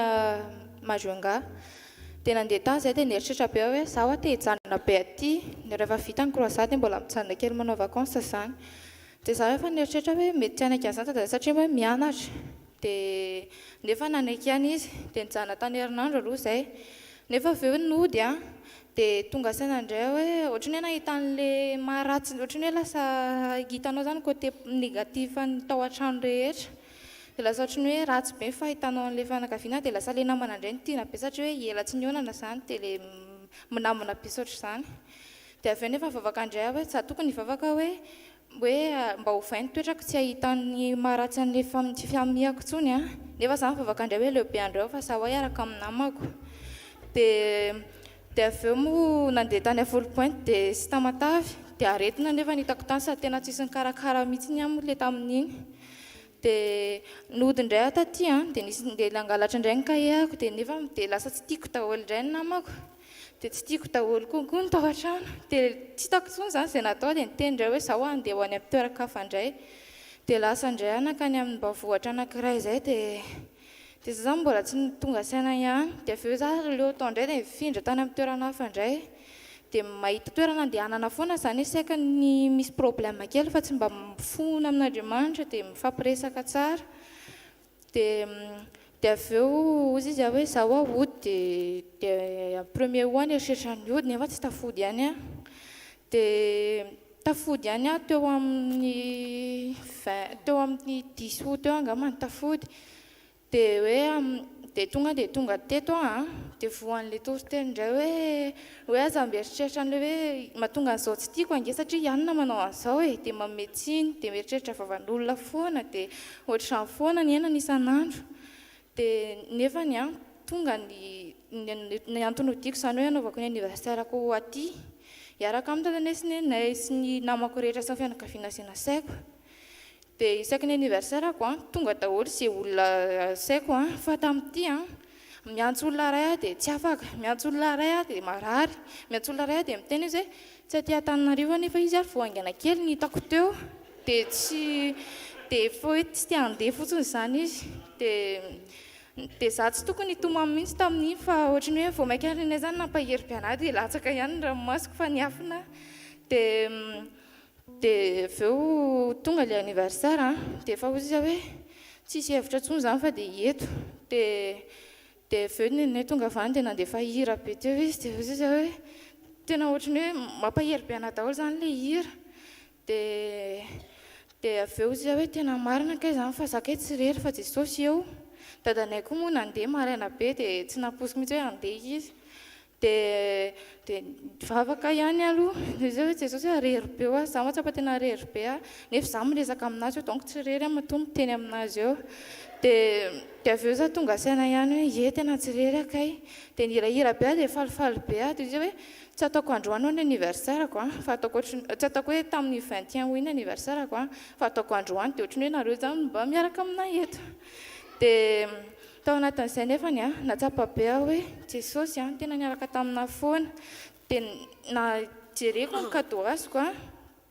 E: Majunga. Dia nandeha tany izahay dia nieritreritra be aho hoe izaho te hijanona be aty rehefa vita ny croisade dia mbola mijanona kely manao vacances izany. Dia izaho efa nieritreritra hoe mety tsy hanaiky an'izany dada satria hoe mianatra. Dia nefa nanaiky ihany izy. Dia nijanona tany herinandro aloha izay. Nefa avy eo nody an, dia tonga saina indray aho hoe ohatran'ny hoe nahita an'ilay maharatsy, ohatran'ny hoe lasa hitanao izany côté négatif an'ny tao an-trano rehetra. Dia lasa ohatran'ny hoe ratsy be ny fahitanao an'ilay fianakaviana, dia lasa ilay namana indray no tiana be satria hoe ela tsy nihaonana izany, dia ilay minamana be sy ohatr'izany. Dia avy eo nefa nivavaka indray aho hoe za tokony hivavaka hoe hoe mba ovay ny toetrako tsy hahita ny maharatsy an'ilay famille-ko intsony an, nefa za mivavaka indray hoe aleo be andreo aho fa za hoa hiaraka amin'ny namako. Dia dia avy eo moa nandeha tany Foulpointe dia sy Tamatave, dia aretina nefa ny hitako tany sady tena tsisy nikarakara mihitsy aho moa ilay tamin'iny. Dia nody indray aho taty an, dia nisy dia nangalatra indray ny kahie-ako dia nefa dia lasa tsy tiako daholo indray ny namako. Dia tsy tiako daholo konko ny tao an-trano. Dia tsy hitako intsony izany izay natao dia niteny indray hoe izaho handeha ho any amin'ny toeran-kafa indray. Dia lasa indray aho nankany amin'ny ambanivohitra anankiray izay dia dia izaho izany mbola tsy tonga saina ihany. Dia avy eo izaho leo tao indray dia nifindra tany amin'ny toerana hafa indray. Dia mahita toerana andehanana foana izany isaky ny misy problème kely fa tsy mba mifona amin'Andriamanitra dia mifampiresaka tsara. Dia dia avy eo hozy izy aho hoe izaho aho hody dia dia premier août aho nieritreritra ny hody nefa tsy tafody ihany aho. Dia tafody ihany aho teo amin'ny vingt teo amin'ny dix août teo angamba no tafody. Dia hoe dia tonga dia tonga teto aho an, dia voan'ilay toriteny indray hoe hoe aza mieritreritra an'ilay hoe mahatonga an'izao tsy tiako ange satria i anona manao an'izao e, dia manome tsiny, dia mieritreritra vavan'olona foana, dia ohatr'izany foana ny iainana isan'andro. Dia nefany an, tonga ny ny antony hodiako izany hoe hanaovako ny anniversaire-ko aty, hiaraka amin'ny dadanay sy neninay sy ny namako rehetra sy ny fianakaviana izay nasaiko. Dia isaky ny anniversaire-ko an, tonga daholo izay olona asaiko an, fa tamin'ity an, miantso olona iray aho dia tsy afaka, miantso olona iray aho dia marary, miantso olona iray aho dia miteny izy hoe tsy aty Antananarivo anefa izy ary vao haingana kely ny hitako teo, dia tsy, dia efa hoe tsy te handeha fotsiny izany izy, dia dia izaho tsy tokony hitomany mihitsy tamin'iny fa ohatran'ny hoe vao mainka ary nenay izany nampahery be an'ahy dia latsaka ihany ny ranomasoko fa niafina aho, dia. Dia avy eo tonga ilay anniversaire an, dia efa hoy izy hoe tsisy hevitra intsony izany fa dia eto. Dia dia avy eo nenay tonga avy any dia nandefa hira be teo izy, dia hoy izy hoe tena ohatran'ny hoe mampahery be anà daholo izany ilay hira. Dia dia avy eo hoy izy hoe tena marina kay izany fa za kay tsy irery fa Jesosy eo. Dadanay koa moa nandeha maraina be dia tsy nampoiziko mihitsy hoe handeha izy. Dia dia nivavaka ihany aloha, dia izay hoe Jesosy a, rery be hoa, za mahatsapa tena rery be aho, nefa za miresaka aminazy eo donc tsy rery aho matoa miteny aminazy eo. Dia dia avy eo za tonga saina ihany hoe ie tena tsy rery aho kay. Dia nihirahira be aho dia falifaly be aho, dia izay hoe tsy ataoko androany hono ny anniversaire-ko an, fa ataoko ohatry ny, tsy ataoko hoe tamin'ny 21 août ny anniversaire-ko an, fa ataoko androany, dia ohatry ny hoe nareo izany mba miaraka aminay eto. Dia Tao anatin'izay nefany an, nahatsapa be aho hoe Jesosy an, tena niaraka tamina foana. Dia na jereko ny cadeau azoko an,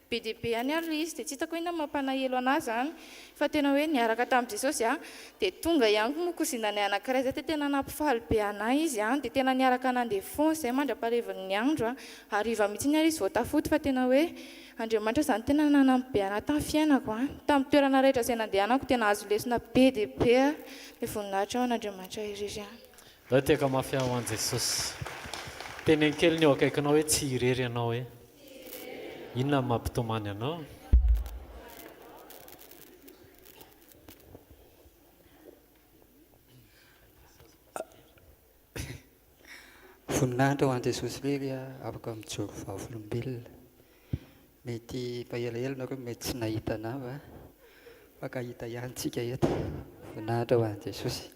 E: be dia be ihany ary ilay izy, dia tsy hitako hoe inona no mampanahelo an'ahy izany, fa tena hoe niaraka tamin'i Jesosy aho. Dia tonga ihany koa moa cousine-nay anankiray izay, dia tena nampifaly be an'ahy izy an, dia tena niaraka nandeha foana izahay mandra-paharevin'ny andro an, hariva mihitsy ary izy vao tafody fa tena hoe Andriamanitra izany tena nanampy be anah tamin'ny fiainako an! Tamin'ny toerana rehetra izay nandehanako dia nahazo lesona be dia be aho, dia voninahitra ho an'Andriamanitra irery ihany.
C: Ndao tehaka mafy aho ho an'i Jesosy. Teneno kely ny eo akaikinao hoe tsy irery ianao e. Inona no mampitomany anao?
F: Voninahitra ho an'i Jesosy irery afaka mijoro vavolombelona. Mety efa elaela nareo mety tsy nahita anah fa mifankahita ihany tsika eto. Voninahitra ho an'i Jesosy.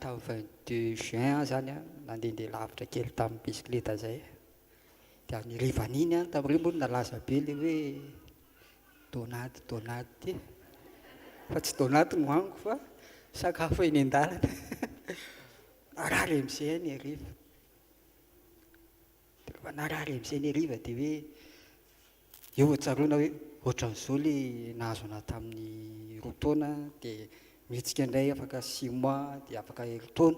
F: Tamin'ny 22 juin aho zany nandehandeha lavitra kely tamin'ny bisikileta zay. Dia ny harivan'iny an, tamin'ireny moa nalaza be ilay hoe donat donat ity. Fa tsy donat no haniko fa sakafo eny an-dalana. Narary amin'izay aho ny hariva. Dia rehefa narary amin'izay ny hariva dia hoe eo vao tsaroana hoe ohatran'izao ilay nahazo an'ahy tamin'ny roa taona dia mihetsika indray afaka six mois dia afaka herintaona.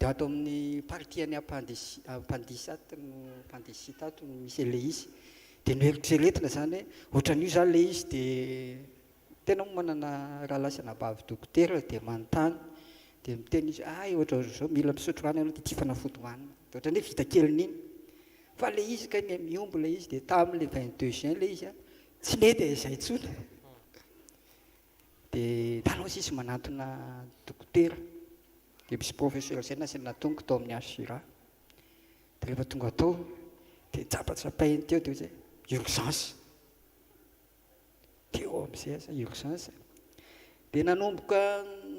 F: Dia ato amin'ny partie an'i Apandesi, Apandis ato no, Apandesita ato no misy an'ilay izy. Dia noeritreretina izany hoe ohatran'io izany ilay izy dia. Tena moa manana rahalahy sy anabavy dokotera dia manontany dia miteny izy hay ohatrohatran'izao mila misotro rano ianao dia ity fanafody hohanina. Dia ohatran'ny hoe vita kelin'iny. Fa ilay izy kay miha mihombo ilay izy dia tamin'ilay 22 juin ilay izy an, tsy nety izay intsony. Dia tany hozy izy manantona dokotera. Dia misy professeur izay nasaina natoniko tao amin'ny HURA. Dia rehefa tonga tao dia tsapatsapainy teo dia hoy izy hoe urgence. Teo amin'izay aza urgence. Dia nanomboka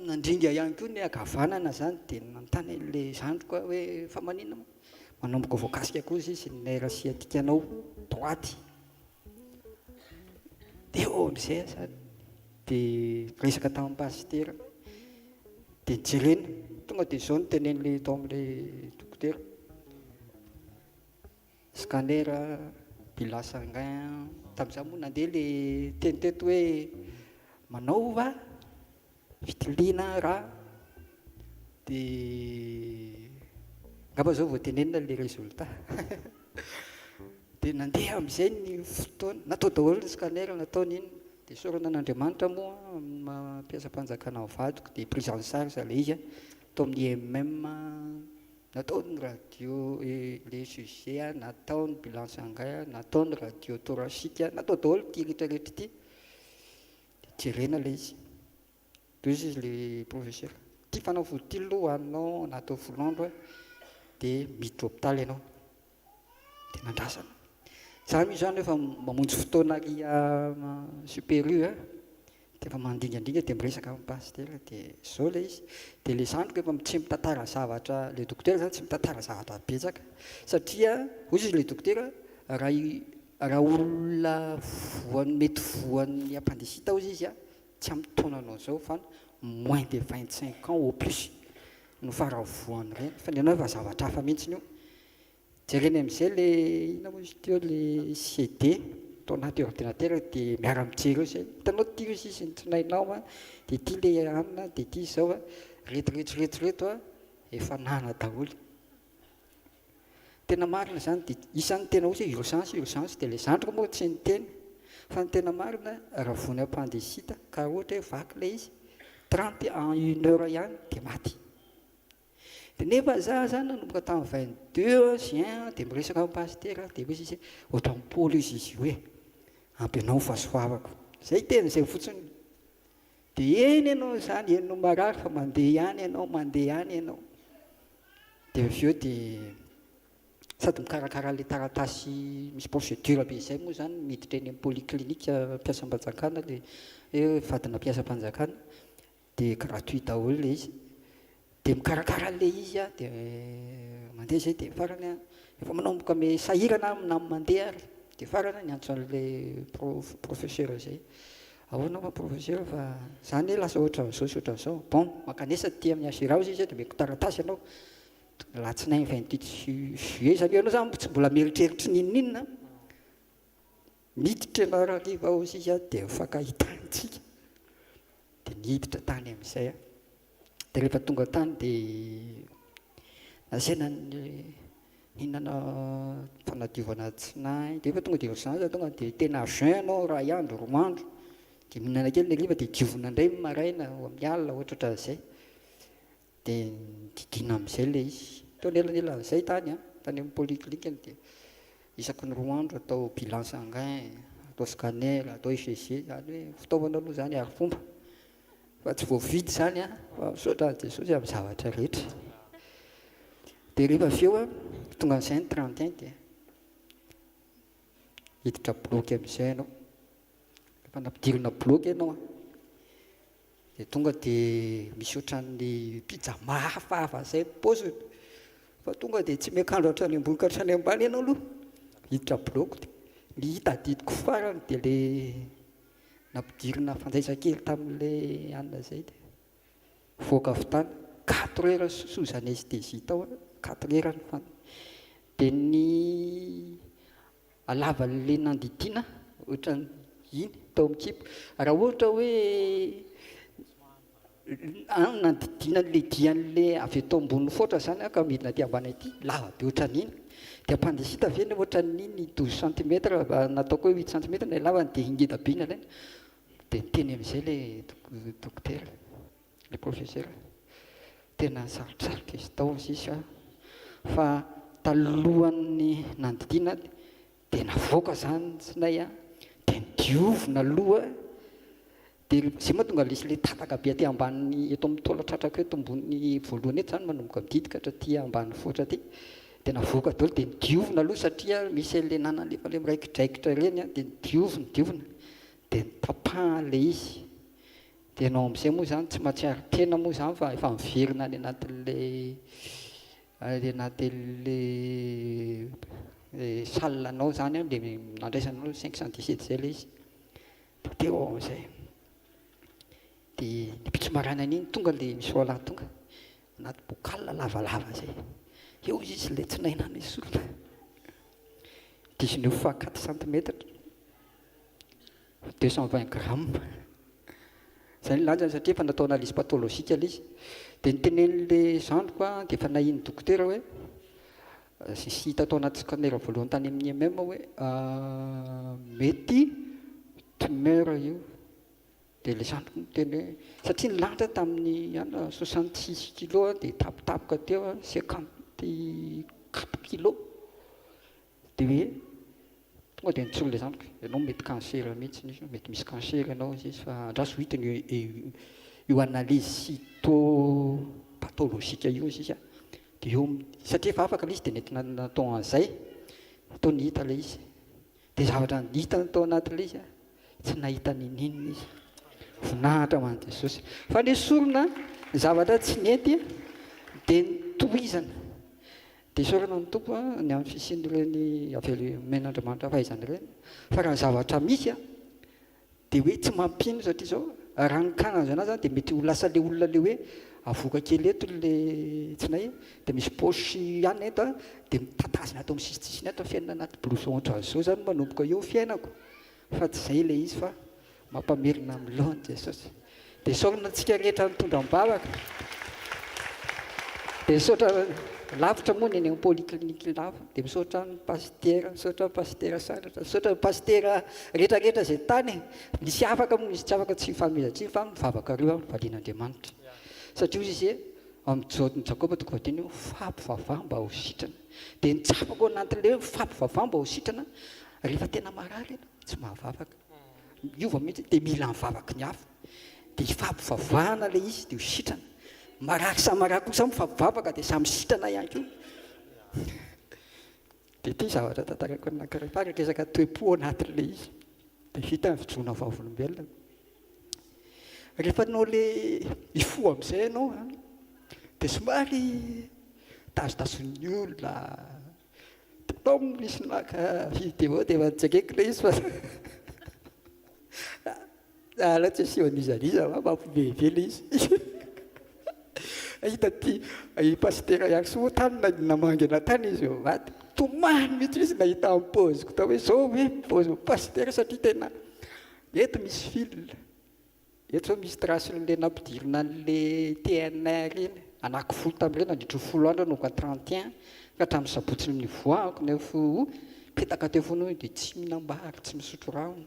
F: nandringa ihany koa ny ankavanana izany dia nanontany an'ilay zandriko aho hoe fa maninona moa? Manomboka voakasika koa izy ny nerf sciatique anao droite. Teo amin'izay aho izany dia niresaka tamin'ny pasitera dia jerena, tonga dia izao no tenenin'ilay tao amin'ilay dokotera. Scanner, bilan sanguin, tamin'izaho moa nandeha le teny teto hoe manaova fitiliana rà dia angamba izao vao tenenina le résultat dia nandeha amin'izay ny fotoana, natao daholo ny scanner, natao ny inona, dia isaorana an'Andriamanitra moa amin'ny maha mpiasam-panjakana ny vadiko dia prise en charge ilay izy tao amin'ny IMM. Natao ny radio le sujet, natao ny bilan sanguin, natao ny radio thoracique, natao daholo ity rehetra rehetra ity. Dia jerena ilay izy. Dia hoy izy le professeur, ity fanafody ity aloha hohaninao anatin'ny folo andro dia miditra hopitaly ianao. Dia nandrasana. Za mihitsy izany efa mamonjy fotoana ary super U a. Dia efa mandingandringa dia miresaka amin'ny pasitera dia izao ilay izy. Dia ilay zandriko efa tsy mitantara zavatra, ilay dokotera izany tsy mitantara zavatra betsaka satria hoy izy ilay dokotera raha raha olona voan'ny mety voan'ny appendicite hozy izy a, tsy amin'ny taonanao izao fa moins de 25 ans au plus no faravoan'ireny fa ny anao efa zavatra hafa mihitsy io. Jerena amin'izay le inona moa izy teo le CD tao anaty ordinateur dia miara mijery eo izay, hitanao ity hozy izy ny tsinainao an, dia ity le hanina dia ity izao an, reto reto reto reto an, efa nana daholo. Tena marina izany dia isan'ny tena hozy hoe urgence urgence dia le zandriko moa tsy niteny fa ny tena marina raha voan'ny appendicite ka ohatra hoe vaky ilay izy, 30 en une heure ihany dia maty. Dia nefa za zany nanomboka tamin'ny 22 juin dia miresaka amin'ny pasitera dia hoy izy hoe ohatran'i Paoly hozy izy io e, ampy anao ny fahasoavako. Zay teny izay fotsiny. Dia eny ianao izany, eny no marary fa mandeha ihany ianao, mandeha ihany ianao. Dia avy eo dia sady mikarakara ilay taratasy misy procédure be izay moa izany miditra eny amin'ny polyclinique mpiasam-panjakana ilay hoe vadina mpiasam-panjakana. Dia gratuit daholo ilay izy. Dia mikarakara an'ilay izy aho dia mandeha izay dia farany aho efa manomboka me sahirana aho na mandeha ary dia farany aho niantso an'ilay prof professeur izay. Ahoana moa professeur fa za anie lasa ohatran'izao sy ohatran'izao. Bon, mankanesa aty amin'ny HRA hozy izy dia omeko taratasy ianao. Alatsinainy 28 juillet izany hoe ianao izany tsy mbola mieritreritra n'inon'inona. Miditra ianao hariva hozy izy dia mifankahita antsika. Dia niditra tany amin'izay aho. Dia rehefa tonga tany dia nasaina nihinana fanadiovana tsinay. Dia efa tonga dia urgence, tonga dia tena jeun ianao iray andro, roa andro. Dia mihinana kely ny hariva dia diovina indray ny maraina, amin'ny alina, ohatrohatran'izay. Dia nodidiana amin'izay ilay izy. Teo anelanelan'izay tany an, tany amin'ny polyclinique dia isaky ny roa andro atao bilan sanguin, atao scanner, atao ECG, izany hoe fitaovana aloha izany arifomba. Fa tsy voavidy izany an, fa misaotra an'i Jesosy amin'ny zavatra rehetra. Dia rehefa avy eo an, tonga amin'izay ny 31 dia hiditra bloc amin'izay ianao. Rehefa nampidirina bloc ianao an, Dia tonga dia misy ohatran'ny pyjama hafahafa izay ny paoziny. Fa tonga dia tsy miakanjo hatrany ambony ka hatrany ambany ianao aloha. Hiditra bloc dia ny tadidiko farany dia ilay nampidirina fanjaitra kely tamin'ilay anona izay dia voaka avy tany. Quatre heures sous anesthésie tao aho, quatre heures ny fan. Dia ny Halavan'ilay nandidiana ohatran'ny iny tao amin'ny kibo. Raha ohatra hoe any nandidiana an'ilay dian'ilay avy eto ambony foatra izany ka midina aty ambany aty, lava be ohatran'iny. Dia appendicite ve ny ohatran'iny 12 centimètres, nataoko hoe 8 centimètres ny halavany dia ngeda be iny alaina. Dia niteny amin'izay ilay dokotera, ilay professeur, tena sarotsarotra izy tao sisa fa talohan'ny nandidiana dia navoaka izany ny tsinay an, dia nodiovina aloha, dia izay mahatonga ilay ilay tataka be aty ambany eto amin'ny taolan-tratrako eto ambony voalohany eto izany manomboka mididika hatraty ambany foatra aty, dia navoaka daholo dia nodiovina aloha satria misy an'ilay nanana efa ilay miraikidraikitra ireny an, dia nodiovina, diovina, dia notapahana ilay izy, dia ianao amin'izay moa izany tsy mahatsiaro tena moa izany fa efa miverina any anatin'ilay Any anatin'le salle anao zany an, le nandraisanao 517 zay le izy, de teo aho am'zay, de ny ampitso marainan'iny tonga le misy roalahy tonga, anaty bocal lavalava zay, eo izy izy le tsy nahay nanesorina, 19 fois 4 centimètres. 220 grammes. Izay ny lanjany satria efa natao analyse pathologique ilay izy. Dia notenenin'ilay zandriko an, dia efa nahian'ny dokotera hoe, sy hita tao anaty scanner voalohany tany amin'ny IMM hoe mety tumeur io. Dia ilay zandriko niteny hoe, satria nilanja tamin'ny an 66 kilos dia tampotampoka teo 54 kilos. Dia hoe tonga dia nitsory ilay zandriko, ianao mety cancer mihitsy izy, mety misy cancer ianao izy fa andraso ho hitany io io analyse cytopathologique io izy izy dia eo satria efa afaka ilay izy dia nentina natao an'izay, atao ny hita ilay izy. Dia zavatra hitany tao anatin'ilay izy, tsy nahita ninininona izy. Voninahitra ho an'i Jesosy. Fa nesorina ny zavatra tsy nety dia notohizana. Dia isaorana ny Tompo ny amin'ny fisian'ireny avy omen'Andriamanitra fahaizana ireny. Fa raha ny zavatra misy dia hoe tsy mampino satria izao raha ny cas nahazo anazy zany dia mety ho lasa le olona le hoe avoaka kely eto le tsinay dia misy poche ihany eto dia mitatazana ato amin'ny sisitsisiny ato ny fiainana anaty blouson ohatran'izao zany manomboka eo ny fiainako fa tsy izay ilay izy fa Mampamelona amin'ny lohany Jesosy. Dia isaorana antsika rehetra nitondra am-bavaka. Dia misaotra lavitra moa ny eny amin'ny polyclinique lava. Dia misaotra ny pasitera, misaotra ny pasitera Sandratra, misaotra ny pasitera rehetra rehetra izay tany e. Misy afaka moa, misy tsy afaka, tsy hifanomezan-tsiny fa mivavaka reo aho valian'Andriamanitra. Satria hoy izy hoe ao amin'ny Jaona Jakoba toko fahadimy hoe mifampivavaha mba ho sitrana. Dia ny tsapako ao anatin'ilay hoe mifampivavaha mba ho sitrana, rehefa tena marary ianao, tsy mahavavaka. Miova mihitsy dia mila ny vavaky ny hafa. Dia ifampivavahana ilay izy dia ho sitrana. Marary samy marary koa samy mifampivavaka dia samy sitrana ihany koa. Dia ity zavatra tantaraiko anankiray farany, resaka toe-po ao anatin'ilay izy. Dia vita ny fijoroana vavolombelona. Rehefa hanao ilay hifoha amin'izay ianao an, dia somary tazotazonin'ny olona, Tao misy naka vidéo dia efa nojereko ilay izy fa aleo tsy asiana an'iza n'iza fa mampiomehy be ilay izy. Hita ity i Pasitera Iarisoa moa tany namangy anah tany izy vao maty. Tomany mihitsy izy nahita ny paoziko tao hoe izao ve ny paozin'i Pasitera satria tena eto misy fil. Eto zao misy trace n'le nampidirina an'le TNR iny, anaky folo tamin'ireny nandritry ny folo andro nanomboka 31 ka hatramin'ny sabotsy nivoahako nefa mipetaka teo foana io dia tsy mihinam-bary, tsy misotro rano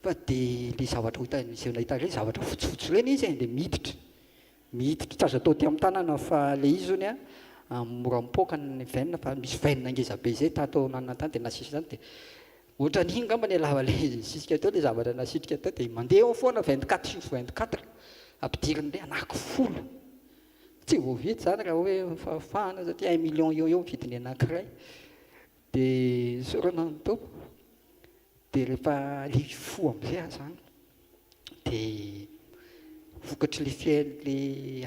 F: fa dia le zavatra ho hitan'ny izay nahita ireny zavatra fotsifotsy ireny izy e dia miditra, miditra tsy azo atao aty amin'ny tanana fa le izy hono a mora mipoaka ny veine fa misy veine ngeza be izay tato nanana tany dia nasesy izany dia Ohatran'iny ngamba ny lava le nisisika teo le zavatra nasitrika teo dia mandeha eo foana 24 sur 24 ampidiriny le anaky folo tsy voavidy zany raha hoe fahafahana satria un million eo eo ny vidiny anankiray dia isaorana ny Tompo dia rehefa le hifoha amizay aho zany dia vokatry le fiain le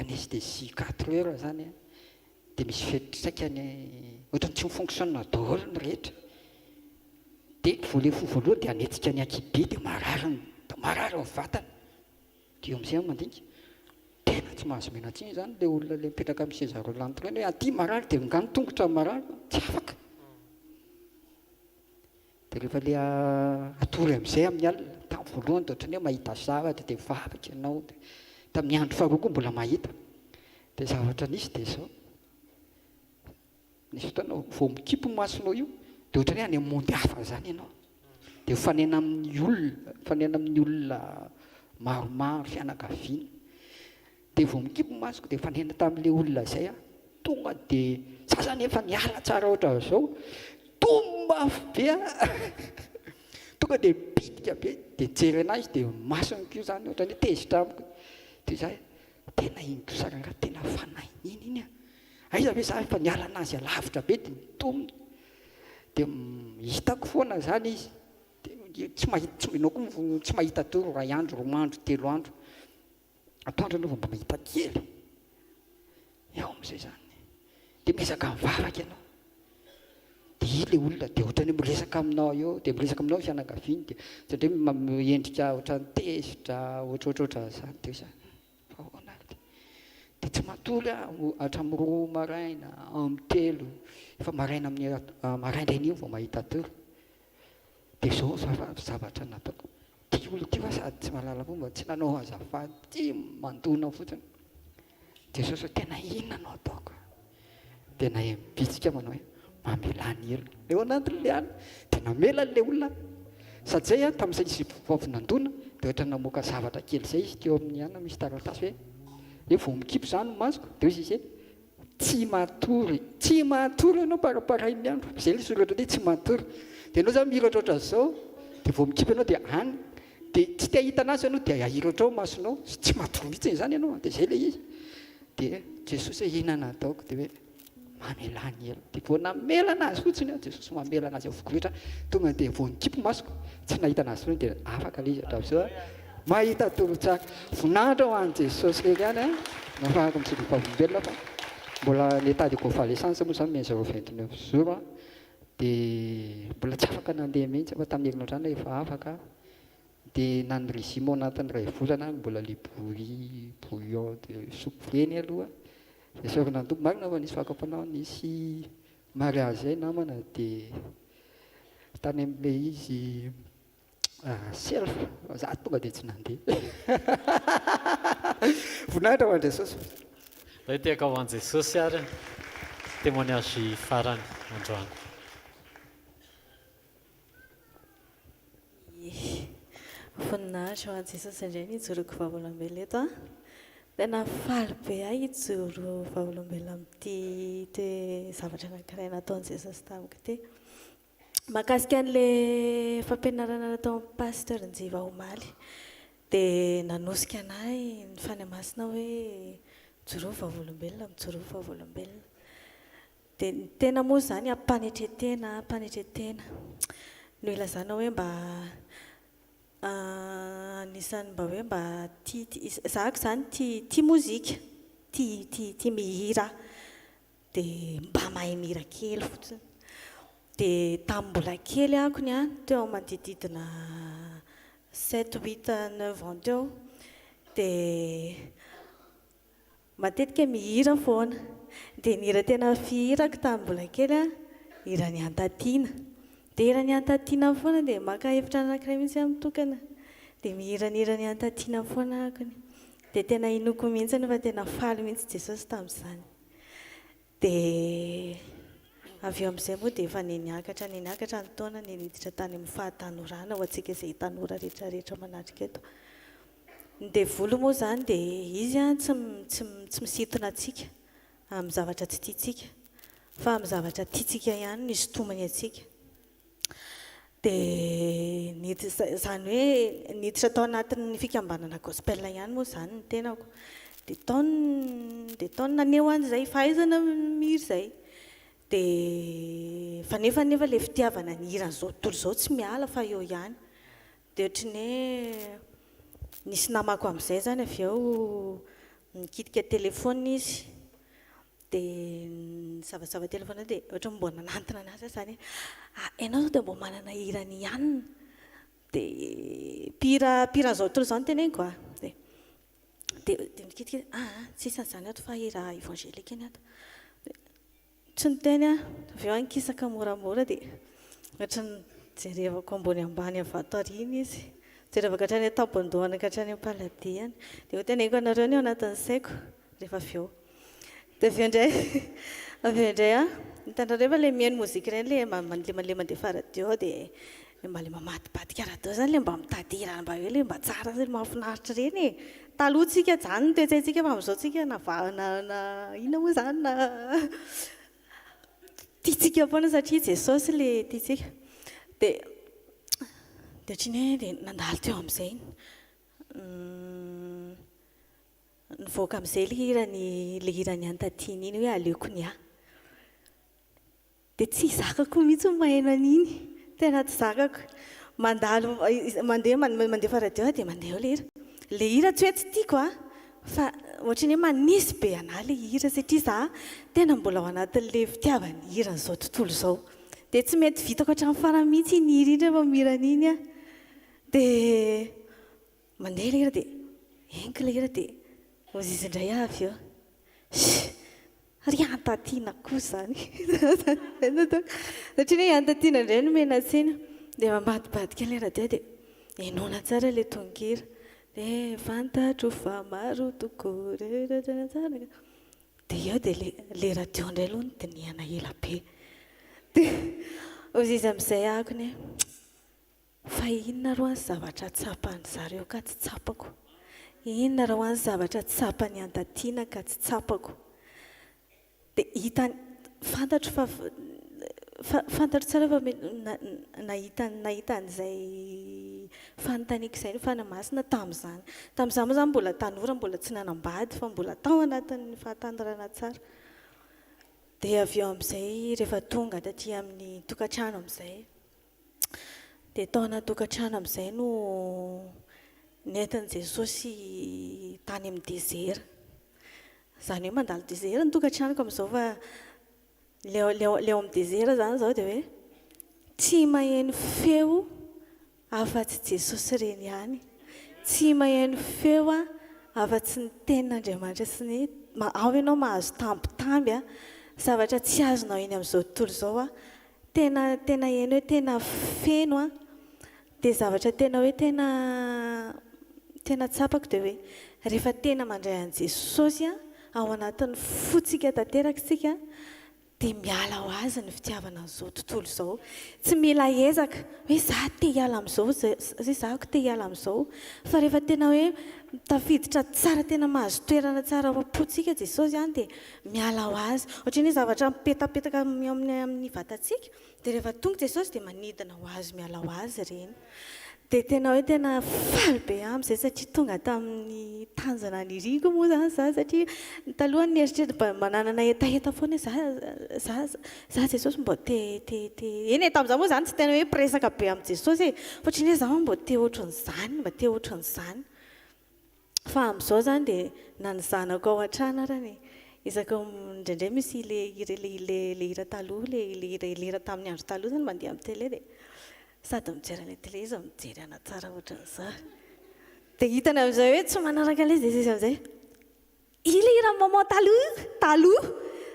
F: anesthésie quatre heures zany dia misy fiantraikany ohatran'ny tsy mi-fonctionne daholo ny rehetra Dia vao le fo voalohany dia hanetsika ny ankihibe dia marary ny marary ny vatana. Dia eo amin'izay aho mandinika, tena tsy mahazo miala tsiny izany ilay olona ilay mipetraka amin'ny seza roulante ireny hoe aty marary dia nga ny tongotra marary fa tsy afaka. Dia rehefa ilay hatory amin'izay amin'ny alina, tamin'ny voalohany dia ohatran'ny hoe mahita zavatra dia mivavaka ianao, dia tamin'ny andro faharoa koa mbola mahita. Dia zavatra nisy dia izao. Nisy fotoana vao mikipy ny masonao io dia ohatran'ny hoe any amin'ny monde hafa izany ianao. Dia mifanena amin'ny olona, mifanena amin'ny olona maromaro, fianakaviana. Dia vao mikipy ny masoko dia nifanena tamin'ilay olona izay aho. Tonga dia za zany efa niala tsara ohatran'izao, tomo mafy be aho. Tonga dia bitika be, dia nijery an'ahy izy dia masony koa izany ohatran'ny hoe tezitra amiko. Dia za tena iny kosa rangahy tena fanahy iny iny an. Aiza ve za efa niala an'azy alavitra be dia nitomona. Dia hitako foana izany izy. Dia tsy mahita, tsy, ianao koa tsy mahita tory iray andro, roa andro, telo andro. Atoandro aloha vao mba mahita kely. Eo amin'izay izany. Dia miezaka mivavaka ianao. Dia ilay olona dia ohatran'ny hoe miresaka aminao eo, dia miresaka aminao ny fianakaviany, dia indraindray endrika ohatran'ny tezitra, ohatrohatrohatran'izany. Dia izany. Fa ahoana ary dia. Dia tsy matory aho hatramin'ny roa maraina, amin'ny telo, efa maraina amin'ny maraindraina iny vao mahita tory. Dia izao ny zavatra nataoko. Ity olona ity va sady tsy mahalala fomba, tsy nanao azafady, ity mandona fotsiny. Jesosy hoe tena inona no ataoko? Dia naheno bitsika manao hoe mamelà ny helony. Eo anatin'ilay alina dia namela an'ilay olona. Sady izay an, tamin'izay izy vao avy nandona dia ohatra namoaka zavatra kely izay izy teo amin'ny anona misy taratasy hoe hoe vao mikipy izany ny masoko. Dia hoy izy hoe Tsy matory, tsy matory ianao paraparain'ny andro, izay ilay soratra hoe tsy matory. Dia ianao izany mihiratra ohatran'izao, dia vao mikipy ianao dia any, dia tsy te hahita an'azy ianao dia ahiratra ao ny masonao, tsy matory mihitsy izany ianao, dia izay ilay izy. Dia Jesosy hoe inona no ataoko? Dia hoe mamelà ny heloko. Dia vao namela an'azy fotsiny aho, Jesosy mamela an'azy avokoa rehetra, tonga dia vao nikipy masoko, tsy nahita an'azy intsony dia afaka ilay izy hatramin'izao. Mahita toro tsara. Voninahitra ho an'i Jesosy irery ihany a! Nafahako mitsidika vavolombelona fa mbola ny état de convalescence moa izany moins 0,29 jours a! Dia mbola tsy afaka nandeha mihitsy fa tamin'ny herinandro izany aho efa afaka dia na ny régime ao anatin'ny iray volana ary mbola le bouilli, bouillon de soupe ireny aloha. Esorina ny Tompo. Marina fa nisy fakam-panahy, nisy mariage izay namana dia tany amin'ilay izy Self, za tonga dia tsy nandeha. Voninahitra ho an'i Jesosy.
C: Ilay tehaka ho an'i Jesosy ary témoignage farany androany.
G: Voninahitra ho an'i Jesosy indray ny hijoroako vavolombelona eto an. Tena faly be aho hijoro vavolombelona amin'ity toe zavatra anankiray nataon'i Jesosy tamiko ity. Mahakasika an'ilay fampianarana nataon'i Pasteur Njiva omaly dia nanosika an'ahy ny Fanahy Masina hoe mijoroa vavolombelona, mijoroa vavolombelona. Dia ny tena moa izany am-panetren-tena, am-panetren-tena no ilazana hoe mba anisan'ny mba hoe mba tia, tia, izaho izany tia, tia mozika, tia, tia, tia mihira aho. Dia mba mahay mihira kely fotsiny. Dia tamin'ny mbola kely akony an, teo amin'ny manodididina sept, huit, neuf ans teo, dia matetika mihira foana. Dia ny hira tena fihirako tamin'ny mbola kely an, hiran'i Hantatiana. Dia hiran'i Hantatiana foana, dia maka efitrano anankiray mihitsy aho mitokana, dia mihira ny hiran'i Hantatiana foana akony. Dia tena inoako mihitsy fa tena faly mihitsy Jesosy tamin'izany. Dia avy eo amin'izay moa dia efa neniakatra neniakatra ny taona, neniditra tany amin'ny fahatanorana ho antsika izay tanora rehetra rehetra manatrika eto. Ny devoly moa izany dia izy an tsy tsy tsy misintona antsika amin'ny zavatra tsy tiantsika fa amin'ny zavatra tiantsika ihany no isintomany antsika. Dia niditra, izany hoe niditra tao anatin'ny fikambanana gospel ihany moa izany ny tenako. Dia tao ny, dia tao ny naneho an'izay fahaizana mihira izay. Dia, fa nefa anefa ilay fitiavana ny hiran'izao tontolo izao tsy miala fa eo ihany. Dia ohatry ny hoe nisy namako amin'izay izany avy eo nikitika telefaonina izy. Dia nisavasava telephone dia ohatran'ny mbo nanantona anazy aho izany hoe ah ianao zao dia mbo manana hiran'i Anna? Dia mpihira mpihiran'izao tontolo izao no teneniko a! Dia dia dia nikitika izy ah tsisy an'izany ato fa hira évangélique ny ato. Dia tsy niteny aho, avy eo aho nikisaka moramora dia ohatran'ny jerevako ambony ambany avy ato aoriana izy, jerevako hatrany an-tampon-dohany ka hatrany am-paladiany. Dia hoteneniko anareo ny ao anatin'ny saiko rehefa avy eo. Dia avy eo indray, avy eo indray an, hitanareo fa ilay mihaino mozika ireny ilay le mandefa radio dia Le mba le mamadibadika radio zany le mba mitady hira mba hoe le mba tsara sy le mahafinaritra ireny e. Taloha tsika zany ny toe-tsaintsika fa amin'izao tsika na va- na na inona moa zany na tiantsika foana satria Jesosy le tiantsika. Dia dia ohatran'ny hoe dia nandalo teo amin'izay iny. Nivoaka amin'izay le hiran'i le hiran'i Hantatiana iny hoe aleoko ny ahy. Dia tsy zakako mihitsy ny maheno an'iny, tena tsy zakako. Mandalo, mandeha mandefa radio aho dia mandeha eo ilay hira. Ilay hira tsy hoe tsy tiako an, fa ohatran'ny hoe manisy be an'ahy ilay hira satria za tena mbola ao anatin'ilay fitiavan'ny hiran'izao tontolo izao. Dia tsy mety vitako hatramin'ny farany mihitsy iny hira iny rehefa mihira an'iny aho. Dia mandeha ilay hira dia henoko ilay hira dia hoy izy indray aho avy eo, Shh! Ry Hantatiana koa izany. Satria hoe i Hantatiana indray no omena tsiny. Dia mamadibadika ilay radio dia henoina tsara ilay tononkira. Dia fantatro fa maro tokoa ireo tena tsara. Dia eo dia ilay ilay radio indray aloha no dinihana ela be. Dia hoy izy amin'izay akony hoe. Fa inona roa ny zavatra tsapan-dry zareo ka tsy tsapako? Inona roa ny zavatra tsapan'i Hantatiana ka tsy tsapako? Dia hitany, fantatro fa, fa, fantatro tsara fa nahita, nahita an'izay fanontaniako izay ny Fanahy Masina tamin'izany. Tamin'izaho moa izany mbola tanora, mbola tsy nanambady fa mbola tao anatin'ny fahatanorana tsara. Dia avy eo amin'izay rehefa tonga taty amin'ny tokantrano amin'izay, Dia tao anaty tokantrano amin'izay no nentin'i Jesosy tany amin'ny dezera. Izany hoe mandalo dezera ny tokantranoko amin'izao fa ilay ilay ao amin'ny dezera izany izao dia hoe tsy maheno feo afa-tsy Jesosy ireny ihany. Tsy maheno feo afa-tsy ny tenin'Andriamanitra sy ny ao ianao mahazo tambitamby, zavatra tsy azonao eny amin'izao tontolo izao. Tena tena heno hoe tena feno an! Dia zavatra tena hoe tena tena tsapako dia hoe rehefa tena mandray an'i Jesosy an, ao anatin'ny fontsika tanteraka isika dia miala ho azy ny fitiavana an'izao tontolo izao. Tsy mila ezaka hoe za te hiala amin'izao, hoe za ko te hiala amin'izao. Fa rehefa tena hoe tafiditra tsara tena mahazo toerana tsara ao am-pontsika Jesosy an dia Miala ho azy. Ohatran'ny hoe zavatra mipetapetaka amin'ny amin'ny amin'ny vatantsika, dia rehefa tonga Jesosy dia manidina ho azy miala ho azy ireny. Dia tena hoe tena faly be aho amin'izay satria tonga tamin'ny tanjona niriko moa izany izaho satria taloha nieritreritra mba mba nanana hetaheta foana hoe za za za Jesosy mba te te te eny e tamin'izaho moa izany tsy tena hoe mpiresaka be amin'i Jesosy e, fa ohatran'ny hoe izaho mba te ohatran'izany, mba te ohatran'izany. Fa amin'izao izany dia na ny zanako ao an-trano arany isaky ny indraindray misy le hira le le le hira taloha le le hira le hira tamin'ny andro taloha izany mandeha amin'ny télé dia sady mijery an'ilay télé izy no mijery ana tsara ohatran'izao. Dia hitany amin'izay hoe tsy manaraka an'ilay izy dia izy amin'izay Ilay hiran'i maman taloha, taloha,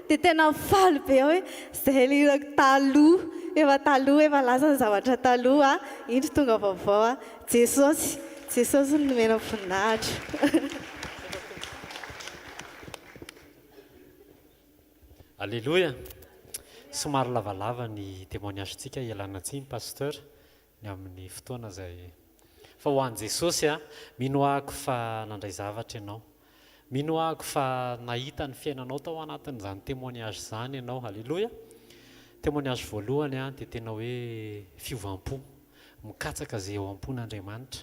G: dia tena faly be aho hoe izay ilay hirako taloha, efa taloha, efa lasa ny zavatra taloha, indro tonga vaovao aho, Jesosy, Jesosy no nomena voninahitra.
C: Aleloia! Somary lavalava ny témoignage-tsika, ialana tsiny Pasteur. ny amin'ny fotoana izay fa ho an'i Jesosy a, mino ahako fa nandray zavatra ianao, mino ahako fa nahita ny fiainanao tao anatin'izany témoignage izany ianao, aleloia, témoignage voalohany a dia tena hoe fiovam-po, mikatsaka izay ao am-pon'Andriamanitra,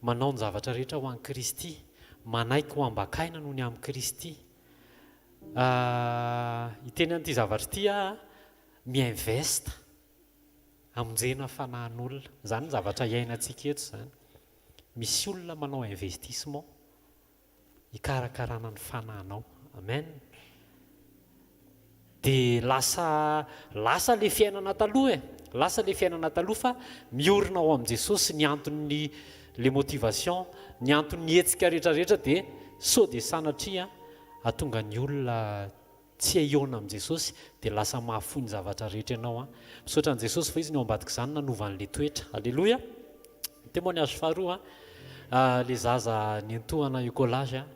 C: manao ny zavatra rehetra ho an'i Kristy, manaiky ho ambakaina noho ny amin'i Kristy, hiteny an'ity zavatra ity aho, mi-invest. Hamonjena fanahin'olona. Izany ny zavatra iainantsika eto izany. Misy olona manao investissement hikarakarana ny fanahinao. Amen. Dia lasa lasa ilay fiainana taloha e. Lasa ilay fiainana taloha fa miorina ao amin'i Jesosy ny anton'ny le motivation, ny anton'ny hetsika rehetra rehetra dia sao dia sanatria hahatonga ny olona tsy hihaona amin'i Jesosy dia lasa mahafoy ny zavatra rehetra ianao an! Misaotra an'i Jesosy fa Izy no ao ambadik'izany nanova an'ilay toetra. Aleloia! Témoignage faharoa an, ilay zaza niantohana écolage an,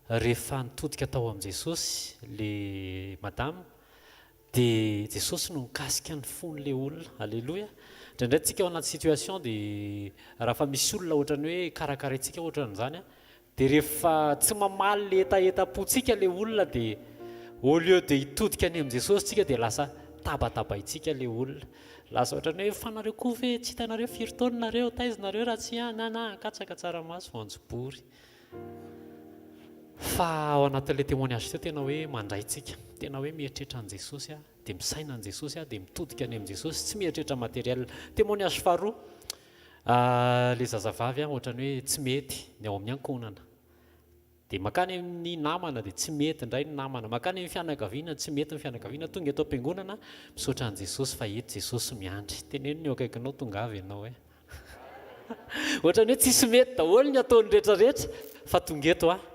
C: rehefa nitodika tao amin'i Jesosy ilay madama. Dia Jesosy no nikasika ny fon'ilay olona. Aleloia. Indraindray tsika ao anaty situation dia raha fa misy olona ohatran'ny hoe karakaraintsika ohatran'izany an, dia rehefa tsy mamaly le hetahetam-pontsika ilay olona dia au lieu de hitodika any amin'i Jesosy tsika dia lasa tabatabaintsika ilay olona. Lasa ohatran'ny hoe fa nareo koa ve tsy hitanareo firy taona nareo, taiza nareo raha tsy an, an, an, katsaka, tsaramaso, voanjobory. Fa ao anatin'ilay témoignage teo tena hoe mandray tsika, tena hoe mieritreritra an'i Jesosy aho, dia misaina an'i Jesosy aho, dia mitodika any amin'i Jesosy, tsy mieritreritra matériel. Témoignage faharoa, ilay zazavavy ohatran'ny hoe tsy mety ny ao amin'ny ankohonana. Dia mankany amin'ny namana dia tsy mety indray ny namana, mankany amin'ny fianakaviana tsy mety ny fianakaviana, tonga eto am-piangonana, misaotra an'i Jesosy fa eto Jesosy miandry. Teneno ny eo akaikinao tongava ianao e. Ohatran'ny hoe tsisy mety daholo ny ataony rehetra rehetra fa tonga eto aho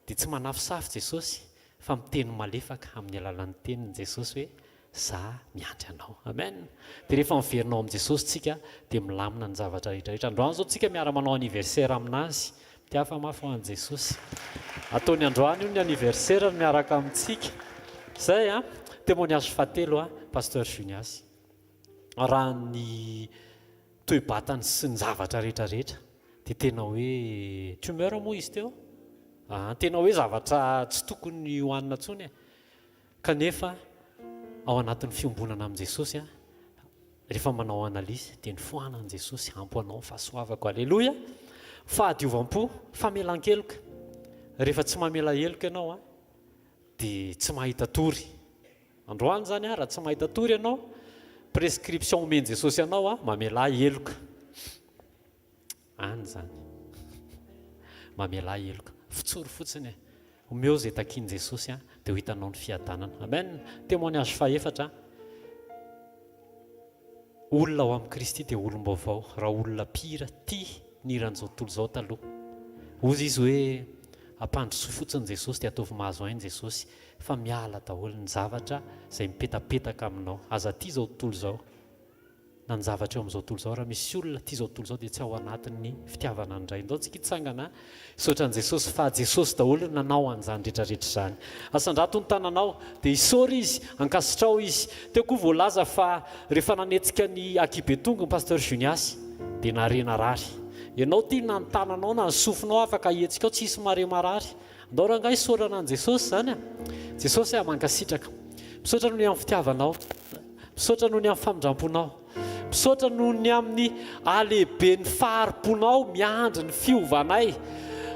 C: dia tsy manafosafo Jesosy fa miteny malefaka amin'ny alalan'ny teniny Jesosy hoe za miandry anao. Amen. Dia rehefa miverina ao amin'i Jesosy tsika dia milamina ny zavatra rehetra rehetra. Androany izao tsika miara manao anniversaire aminazy. Mitiafa mafy ho an'i Jesosy. Ataony androany io ny anniversaire miaraka amintsika. Zay an. Témoignage fahatelo an, Pasteur Junias. Raha ny toe-batany sy ny zavatra rehetra rehetra dia tena hoe tumeur moa izy teo aa tena hoe zavatra tsy tokony hohanina intsony e kanefa ao anatin'ny fiombonana amin'i Jesosy a rehefa manao analyse dia ny foanan'i Jesosy ampy ho anao ny fahasoavako aleloia fahadiovam-po famelan-keloka rehefa tsy mamela heloka ianao a dia tsy mahita tory Androany izany raha tsy mahita tory ianao, prescription omen'i Jesosy anao, mamelà heloka. Any izany. Mamelà heloka. Fotsory fotsiny e. Omeo izay takian'i Jesosy dia ho hitanao ny fiadanana. Amen. Témoignage fahefatra. Olona ao amin'i Kristy dia olom-baovao, raha olona mpihira tia ny hiran'izao tontolo izao taloha. Hozy izy hoe, ampandrosoy fotsiny Jesosy dia ataovy mahazo aina Jesosy fa miala daholo ny zavatra izay mipetapetaka aminao. Aza tia izao tontolo izao na ny zavatra eo amin'izao tontolo izao. Raha misy olona tia izao tontolo izao dia tsy ao anatin'ny fitiavana ny Ray. Ndao tsika hitsangana Misaotra an'i Jesosy fa Jesosy daholo no nanao an'izany rehetra rehetra izany. Asandrato ny tananao dia isaory Izy, ankasitrao Izy. Teo koa voalaza fa rehefa nanetsika ny Akibetongo ny Pasteur Junias dia nare narary. Ianao ity na ny tananao na ny sofinao afaka ahetsika ao tsy hisy mare marary. Andao rangahy isaorana an'i Jesosy izany a! Jesosy a, mankasitraka. Misaotra noho ny amin'ny fitiavanao. Misaotra noho ny amin'ny famindramponao. Misaotra noho ny amin'ny halehiben'ny fahari-ponao miandry ny fiovanay.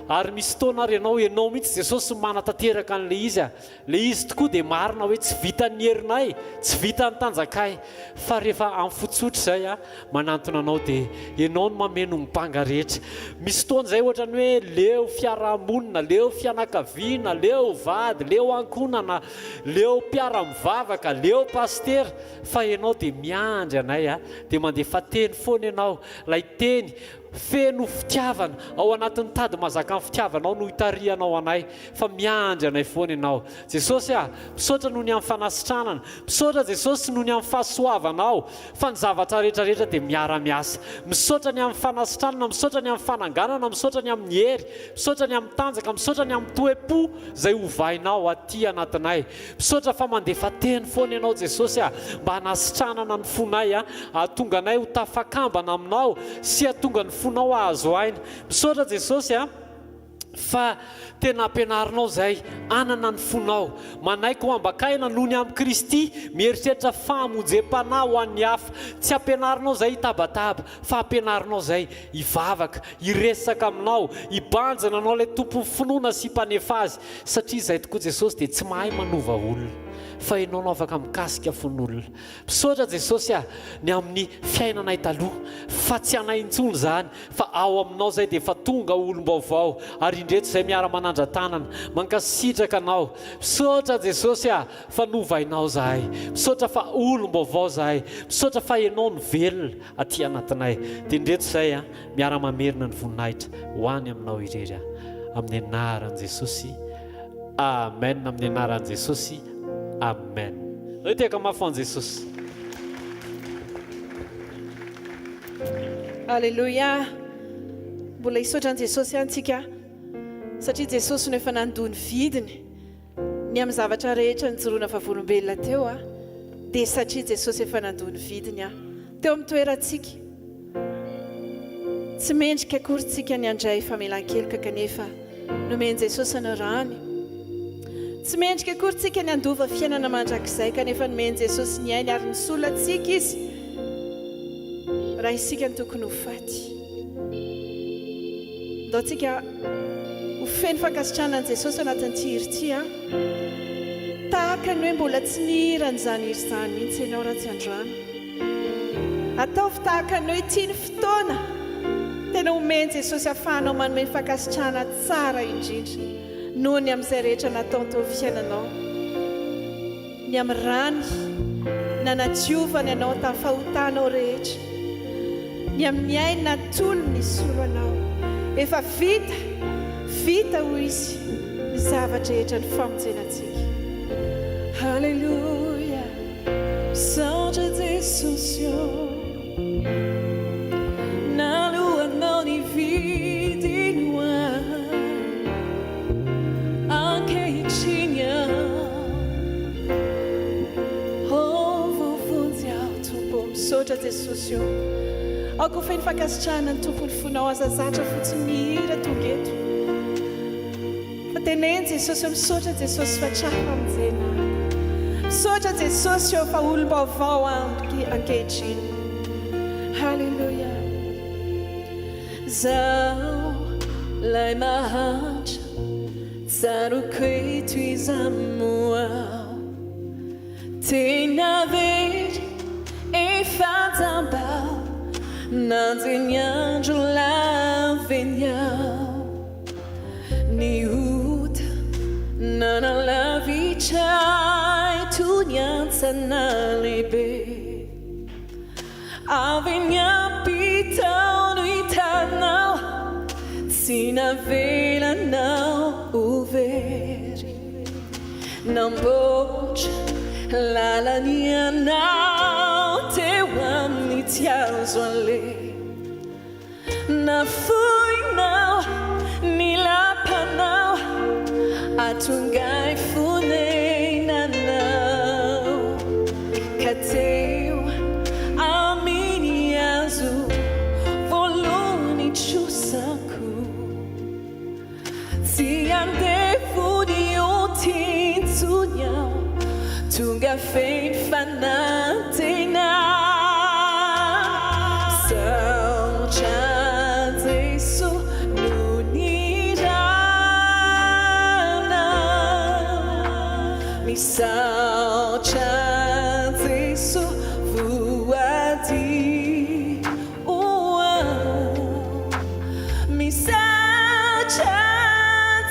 C: Ary misy fotoana ary ianao, ianao mihitsy Jesosy no manatanteraka an'ilay izy a. Ilay izy tokoa dia marina hoe tsy vitan'ny herinay, tsy vitan'ny tanjakay, fa rehefa amin'ny fo tsotra izay a, manantona anao dia ianao no mameno ny banga rehetra. Misy fotoana izay ohatran'ny hoe leo fiarahamonina, leo fianakaviana, leo vady, leo ankohonana, leo mpiara-mivavaka, leo pasitera, Fa ianao dia miandry anay a, dia mandefa teny foana ianao, ilay teny feno fitiavana, ao anatin'ny tady mahazaka ny fitiavanao no itarihanao anay, fa miandry anay foana ianao. Jesosy a, misaotra noho ny amin'ny fanasitranana, misaotra Jesosy noho ny amin'ny fahasoavanao, fa ny zavatra rehetra rehetra dia miara-miasa. Misaotra ny amin'ny fanasitranana, misaotra ny amin'ny fananganana, misaotra ny amin'ny hery, misaotra ny amin'ny tanjaka, misaotra ny amin'ny toe-po izay ovainao aty anatinay. Misaotra fa mandefa teny foana ianao Jesosy a, mba hanasitranana ny fonay a, hahatonga anay ho tafakambana aminao sy hahatonga ny fonao hahazo aina. Misaotra Jesosy a, fa tena ampianarinao izay hanana ny fonao. Manaiky ho ambakaina noho ny amin'i Kristy, mieritreritra fahamonjem-panahy ho an'ny hafa. Tsy ampianarinao izay hitabataba, fa ampianarinao izay hivavaka, hiresaka aminao, hibanjina anao ilay Tompon'ny finoana sy mpanefa azy. Satria izay tokoa Jesosy dia tsy mahay manova olona fa ianao no afaka mikasika fon'olona. Misaotra Jesosy ah ny amin'ny fiainanay taloha fa tsy anay intsony izany fa ao aminao izay dia efa tonga olom-baovao ary indreto izay miara-manandra-tanana mankasitraka anao. Misaotra Jesosy ah fa novainao izahay. Misaotra fa olom-baovao izahay. Misaotra fa ianao no velona aty anatinay. Dia indreto izay ah. Miara-mamerina ny voninahitra ho any aminao irery aho. Amin'ny anaran'i Jesosy. Amen. Amin'ny anaran'i Jesosy. Amen. Nareo tehaka mafy ho an'i Jesosy.
H: Alléluia. Mbola hisaotra an'i Jesosy ihany tsika satria Jesosy no efa nandoa ny vidiny ny amin'ny zavatra rehetra nijoroana vavolombelona teo. Dia satria Jesosy efa nandoa ny vidiny aho teo amin'ny toerantsika. Tsy mendrika akory tsika ny handray famelan-keloka kanefa nomen'i Jesosy ny rany. Tsy mendrika akory tsika ny handova fiainana mandrakizay kanefa nomen'i Jesosy ny ainy ary nisolo antsika Izy raha isika no tokony ho faty. Ndao tsika ho feno fankasitrahana an'i Jesosy anatin'ity hira ity an! Tahaka ny hoe mbola tsy nihira an'izany hira izany mihitsy ianao raha tsy androany. Ataovy tahaka ny hoe ity ny fotoana tena omen'i Jesosy ahafahanao manome ny fankasitrahana tsara indrindra noho ny amin'izay rehetra nataony teo amin'ny fiainanao, ny amin'ny rany nanadiovany anao tamin'ny fahotanao rehetra, ny amin'ny ainy natolony nisolo anao. Efa vita, vita hoy Izy, ny zava-drehetra ny famonjena antsika. Haleloia! Misaotra Jesosy ô Naloanao ny vidiny ho ahy Ankehitriny aho Oh voavonjy aho Tompo ô Misaotra Jesosy ô Aoka ho feno fankasitrahana ny Tompo ny fonao Aza zatra fotsiny mihira tonga eto Fa teneno Jesosy ô misaotra Jesosy fa tra famonjena aho misaotra Jesosy ô fa olom-baovao aho ankehitriny Haleloia Zaho lay mahantra tsaroako eto iza moa aho Tena very efa jamba nanjeny ny andro laveny aho Ny ota nanalavitra ahy toy ny hantsana lehibe Avy eny ampita ao no hitanao Tsy navelanao ho very Namboatra lalana ianao teo amin'ny tsy azo aleha Nafoinao ny lapanao Ahatonga ahy fonenanao Ka teo amin'ny hazo voalohany trosako Tsy andevo ny ota intsony aho Tonga feno fanantenana Misaotra Jeso noho ny ranao Misaotra Jeso voadio Misaotra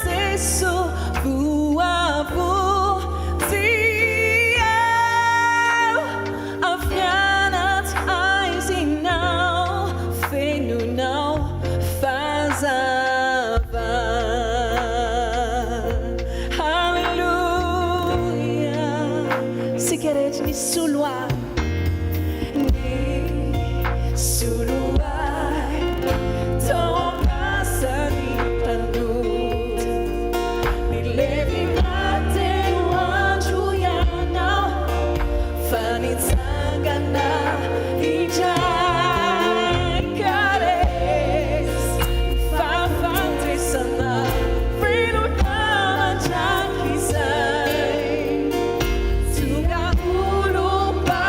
H: Jeso voavonjy aho avy anaty haizinao fenonao fahazavana. Haleloia. Isika rehetra nisolo ahy. Nisolo ahy tao am-pasan'ny mpanota. Nilevina telo andro ianao fa nitsangana indray ka resy ny fahafatesana velona mandrakizay. Tonga olom-baovao.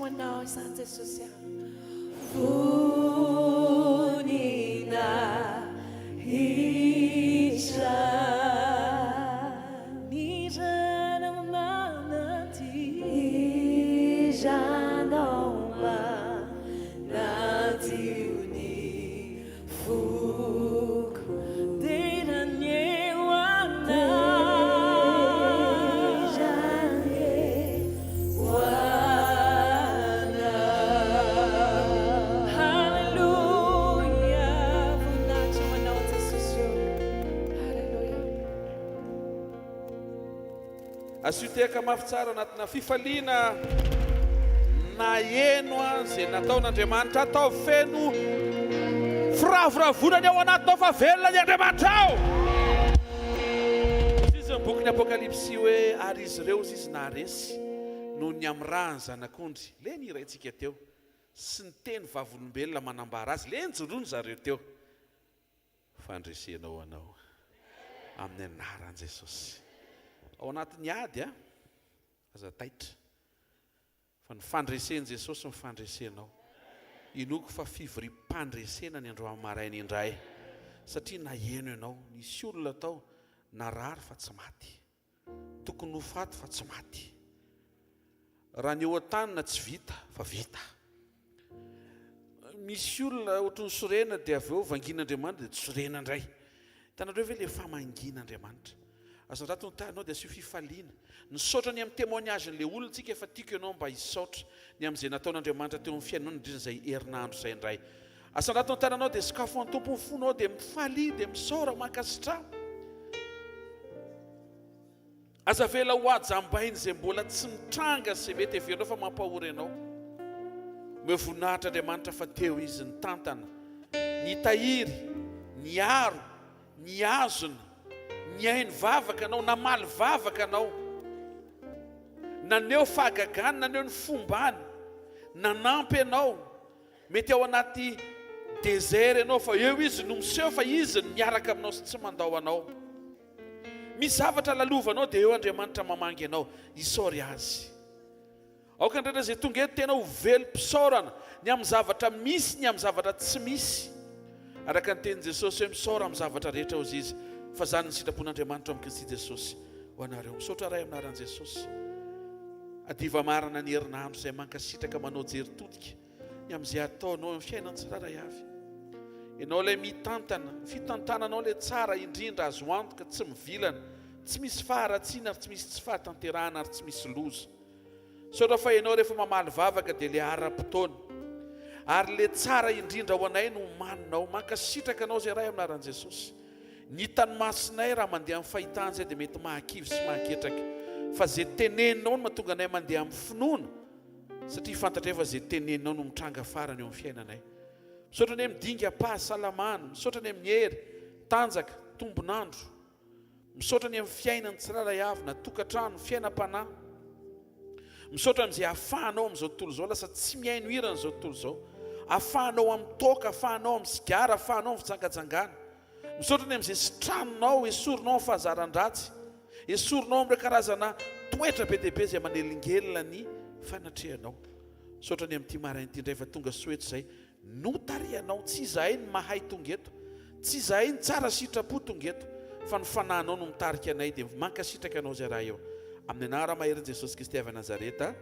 H: anao izany Jesosy a. Voninahitra. Ny ranao manadio. Ny ranao manadio ny foko. Dera anie ho anao. Dera anie ho anao. Haleloia. Voninahitra ho anao Jesosy ô. Haleloia.
I: Asio tehaka mafy tsara anatina fifaliana naheno izay nataon'Andriamanitra. Ataovy feno firavoravoana ny ao anatinao fa velona ny Andriamanitrao. Hoy izy ny bokin'ny Apokalypsy hoe ary izy ireo hoy izy naharesy noho ny amin'ny ràn'ny Zanak'ondry, le nihiraintsika teo, sy ny teny vavolombelona manambara azy, le nijoroany zareo teo. Fandresena ho anao amin'ny anaran'i Jesosy. Ao anatin'ny ady a, aza taitra fa ny fandresen'i Jesosy no fandresenao. Inoako fa fivoriam-pandresena ny androany maraina indray satria naheno ianao, nisy olona tao narary fa tsy maty. Tokony ho faty fa tsy maty. Raha ny eo an-tanana tsy vita fa vita. Misy olona ohatran'ny sorena dia avy eo vangian'Andriamanitra dia tsy sorena indray. Hitanareo ve ilay famangian'Andriamanitra? Asandrato ny tahanao dia asio fifaliana. Nisaotra ny amin'ny témoignage-n'ilay olona tsika fa tiako ianao mba hisaotra ny amin'izay nataon'Andriamanitra teo amin'ny fiainanao nandritra izay herinandro izay indray. Asandrato ny tananao dia sokafo an'ny Tompo ny fonao dia mifalia dia misaora mankasitraha. Aza avela ho hajambaina izay mbola tsy mitranga sy izay mety heverinao fa mampahory anao. Omeo voninahitra Andriamanitra fa teo Izy nitantana, nitahiry, niaro, nihazona, nihaino vavaka anao, namaly vavaka anao, naneho fahagagana, naneho ny fombany, nanampy anao. Mety ao anaty desert ianao fa eo Izy no miseho fa Izy no miaraka aminao sy tsy mandao anao. Misy zavatra lalovanao dia eo Andriamanitra mamangy anao. Isaory Azy. Aoka ny rehetra izay tonga eto tena ho velom-pisaorana ny amin'ny zavatra misy ny amin'ny zavatra tsy misy. Araka ny tenin'i Jesosy hoe misaora amin'ny zavatra rehetra hozy Izy fa izany ny sitrapon'Andriamanitra ao amin'i Kristy Jesosy ho anareo. Misaotra Ray amin'ny anaran'i Jesosy. Hadiva marina ny herinandro izay mankasitraka manao jery todika ny amin'izay ataonao eo amin'ny fiainan'ny tsirairay avy. Ianao ilay mitantana, ny fitantananao ilay tsara indrindra, azo antoka, tsy mivilana, tsy misy faharatsiana ary tsy misy tsy fahatanterahana ary tsy misy loza. Misaotra fa ianao rehefa mamaly vavaka dia ilay ara-potoana ary ilay tsara indrindra ho anay no omaninao. Mankasitraka anao izay Ray amin'ny anaran'i Jesosy. Ny hitan'ny masonay raha mandeha amin'ny fahitana izay dia mety mahakivy sy mahaketraka fa izay teneninao no mahatonga anay mandeha amin'ny finoana satria fantatray fa izay teneninao no mitranga farany eo amin'ny fiainanay. Misaotra ny amin'ny dingam-pahasalamana, misaotra ny amin'ny hery, tanjaka, tombon'andro. Misaotra ny amin'ny fiainan'ny tsirairay avy na tokantrano, fiainam-panahy. Misaotra amin'izay ahafahanao amin'izao tontolo izao lasa tsy mihaino hiran'izao tontolo izao. Ahafahanao amin'ny toaka, ahafahanao amin'ny sigara, ahafahanao amin'ny fijangajangana. Misaotra ny amin'izay sitranonao, esorinao amin'ny fahazaran-dratsy, esorinao amin'ireo karazana toetra be dia be izay manelingelina ny fanatrehanao. Misaotra ny amin'ity maraina ity indray fa tonga soa eto izay notarihanao. Tsy izahay ny mahay tonga eto, tsy izahay ny tsara sitrapo tonga eto, fa ny Fanahinao no mitarika anay dia mankasitraka anao izay raha eo. Amin'ny anara-maherin'i Jesosy Kristy avy Nazareta.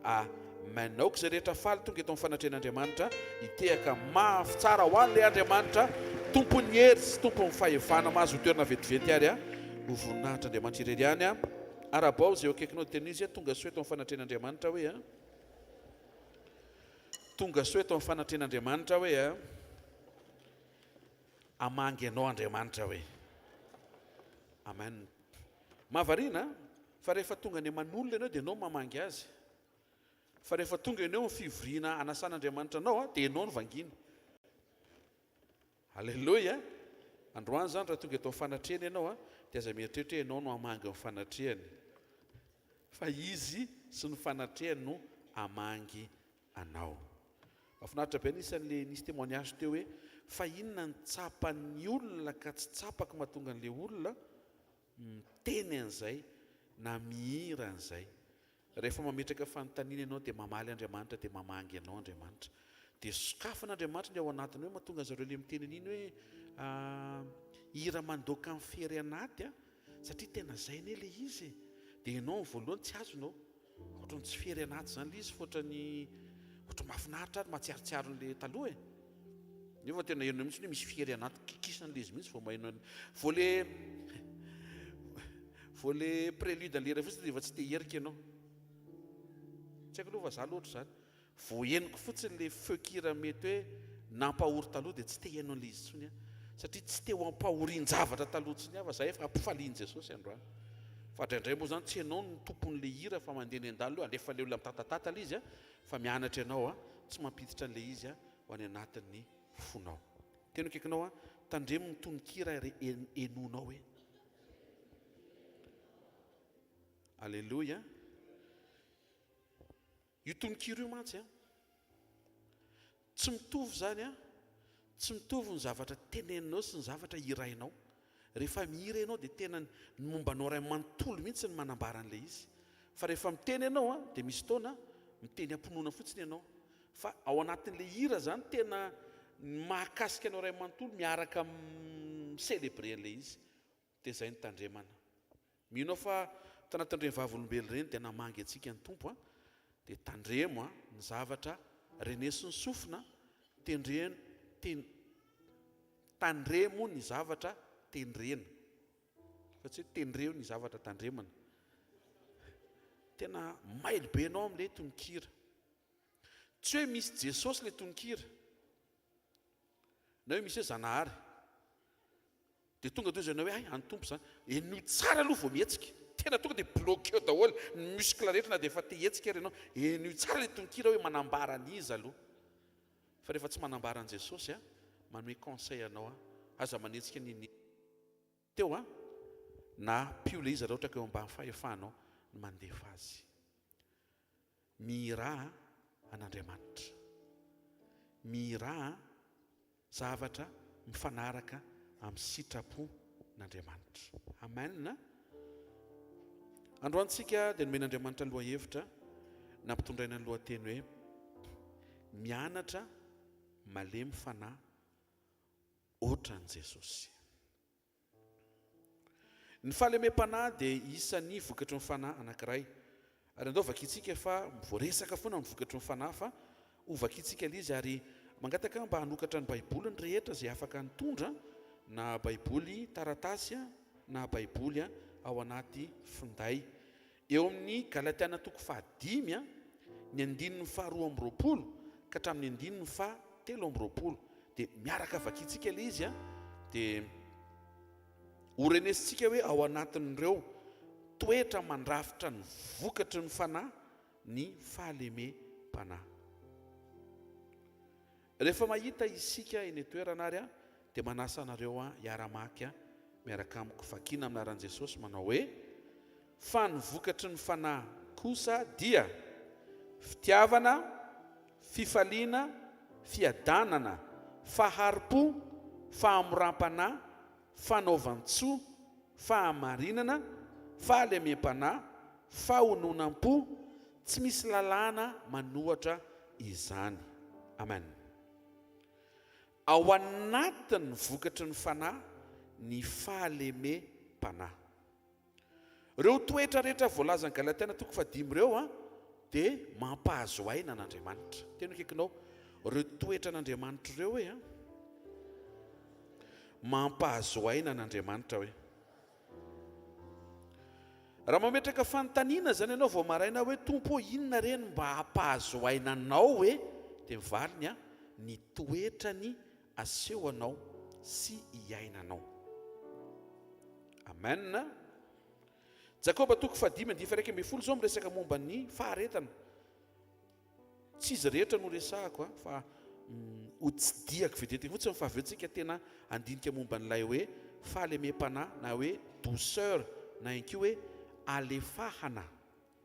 I: Amen. Aoka izay rehetra faly tonga eto amin'ny fanatrehan'Andriamanitra hitehaka mafy tsara ho an'ilay Andriamanitra Tompon'ny hery sy Tompon'ny fahefana. Mahazo toerana vetivety ary ho voninahitr'Andriamanitra irery ihany. Arahabao izay eo akaikinao dia teneno izy hoe tonga soa eto amin'ny fanatrehan'Andriamanitra hoe. Tonga soa eto amin'ny fanatrehan'Andriamanitra hoe. Hamangy anao Andriamanitra hoe. Amen. Mahavariana fa rehefa tonga any aman'olona ianao dia ianao mamangy azy. Fa rehefa tonga ianao amin'ny fivoriana anasan'Andriamanitra anao dia ianao no vangiana. Alléluia. Androany izany raha tonga eto amin'ny fanatrehana ianao dia aza mieritreritra hoe ianao no hamangy ny fanatrehany. Fa Izy sy ny fanatrehany no hamangy anao. Mahafinaritra be anisan'le nisy témoignage teo hoe fa inona ny tsapan'ny olona ka tsy tsapako mahatonga an'le olona miteny an'izay na mihira an'izay. Rehefa mametraka fanontaniana ianao dia mamaly Andriamanitra dia mamangy anao Andriamanitra. Dia sokafan'Andriamanitra ny ao anatiny hoe mahatonga an'zareo le miteny an'iny hoe hira mandoaka ny fery anaty a, satria tena zay anie le izy e. Dia ianao amin'ny voalohany tsy azonao. Ohatran'ny tsy fery anaty izany ilay izy fa ohatran'ny ohatran'ny mahafinaritra ary mahatsiarotsiaro an'ilay taloha e. Nefa tena henonao mihitsy hoe misy fery anaty kikisana ilay izy mihitsy vao maheno an'ilay vao le vao le prélude an'ilay hira fotsiny dia efa tsy te hierika ianao. Tsy haiko aloha fa za aloha ohatr'izany. Vao henoko fotsiny le feon-kira mety hoe nampahory taloha dia tsy te hihaino an'ilay izy intsony aho. Satria tsy te ho ampahorian-javatra taloha intsony aho fa za efa ampifalian'i Jesosy androany. Fa indraindray moa izany tsy ianao no tompon'ilay hira fa mandeha eny an-dalana eo alefa ilay olona mitatatata ilay izy fa mianatra ianao tsy mampiditra an'ilay izy ho any anatin'ny fonao. Tena akaikinao aho, tandremo ny tononkira re henoinao e. Aleloia. Io tononkira io mantsy an, tsy mitovy izany an, tsy mitovy ny zavatra teneninao sy ny zavatra hirainao. Rehefa mihira ianao dia tena ny momba anao iray manontolo mihitsy no manambara an'ilay izy. Fa rehefa miteny ianao an, dia misy fotoana miteny am-pinoana fotsiny ianao. Fa ao anatin'ilay hira izany tena ny mahakasika anao iray manontolo miaraka mi-celebrer an'ilay izy. Dia izay no tandremana. Mino aho fa tanatin'ireny vavolombelo ireny dia namangy antsika ny Tompo a! Dia tandremo a! Ny zavatra renesin'ny sofina, tendreno, ten, tandremo ny zavatra tendrena. Fa tsy hoe tendreo ny zavatra tandremana. Tena mailo be ianao amin'ilay tononkira. Tsy hoe misy Jesosy ilay tononkira. Na hoe misy hoe Zanahary. Dia tonga dia hozy ianao hoe hay an'ny Tompo izany. Henoy tsara aloha vao mihetsika. Tena tonga dia bloqueo daholo ny muscle rehetra na dia efa te hihetsika ary ianao. Henoy tsara ilay tononkira hoe manambara an'iza aloha. Fa rehefa tsy manambara an'i Jesosy an, manome conseil anao aho, aza manetsika n'inon'inona teo an, na ampio ilay izy raha ohatra ka eo ambany fahefanao ny mandefa azy. Mihirà an'Andriamanitra. Mihirà zavatra mifanaraka amin'ny sitrapon'Andriamanitra. Amen. Androany tsika dia nomen'Andriamanitra lohahevitra nampitondraina ny lohateny hoe Mianatra malemy fanahy ohatran'i Jesosy. Ny fahalemem-panahy dia isan'ny vokatry ny fanahy anankiray. Ary andao vakintsika fa voaresaka foana ny vokatry ny fanahy fa ho vakintsika ilay izy ary mangataka mba hanokatra ny baiboly ny rehetra izay afaka nitondra na baiboly taratasy na baiboly ao anaty finday. Eo amin'ny Galatiana toko fahadimy, ny andininy faharoa amby 20 ka hatramin'ny andininy faha 23. Dia miaraka vakintsika ilay izy, dia ho renesintsika hoe ao anatin'ireo toetra mandrafitra ny vokatry ny fanahy ny fahalemem-panahy. Rehefa mahita isika eny an-toerana ary dia manasa anareo hiara-maka miaraka amiko vakiana amin'ny anaran'i Jesosy manao hoe, Fa ny vokatry ny Fanahy kosa dia, fitiavana, fifaliana, fiadanana, fahari-po, fahamoram-panahy, fanaovan-tsoa, fahamarinana, fahalemem-panahy, fahononam-po, tsy misy lalàna manohatra izany. Amen. Ao anatin'ny vokatry ny Fanahy ny fahalemem-panahy. Ireo toetra rehetra voalazan'ny Galatiana toko fahadimy ireo dia mampahazo aina an'Andriamanitra. Tena akaikinao ireo toetran'Andriamanitra ireo hoe an. Mampahazo aina an'Andriamanitra hoe. Raha mametraka fanontaniana izany ianao vao maraina hoe Tompo ô inona re no mba hampahazo aina anao e? Dia ny valiny an, ny toetrany aseho anao sy iainanao. Amen. Jakoba toko fahadimy andininy faha-11 izao miresaka momba ny faharetana. Tsy izy rehetra no resahako a, fa ho tsidihako vetivety fotsiny fa avy eo tsika tena handinika momba an'ilay hoe fahalemem-panahy na hoe douceur na ihany koa hoe alefahana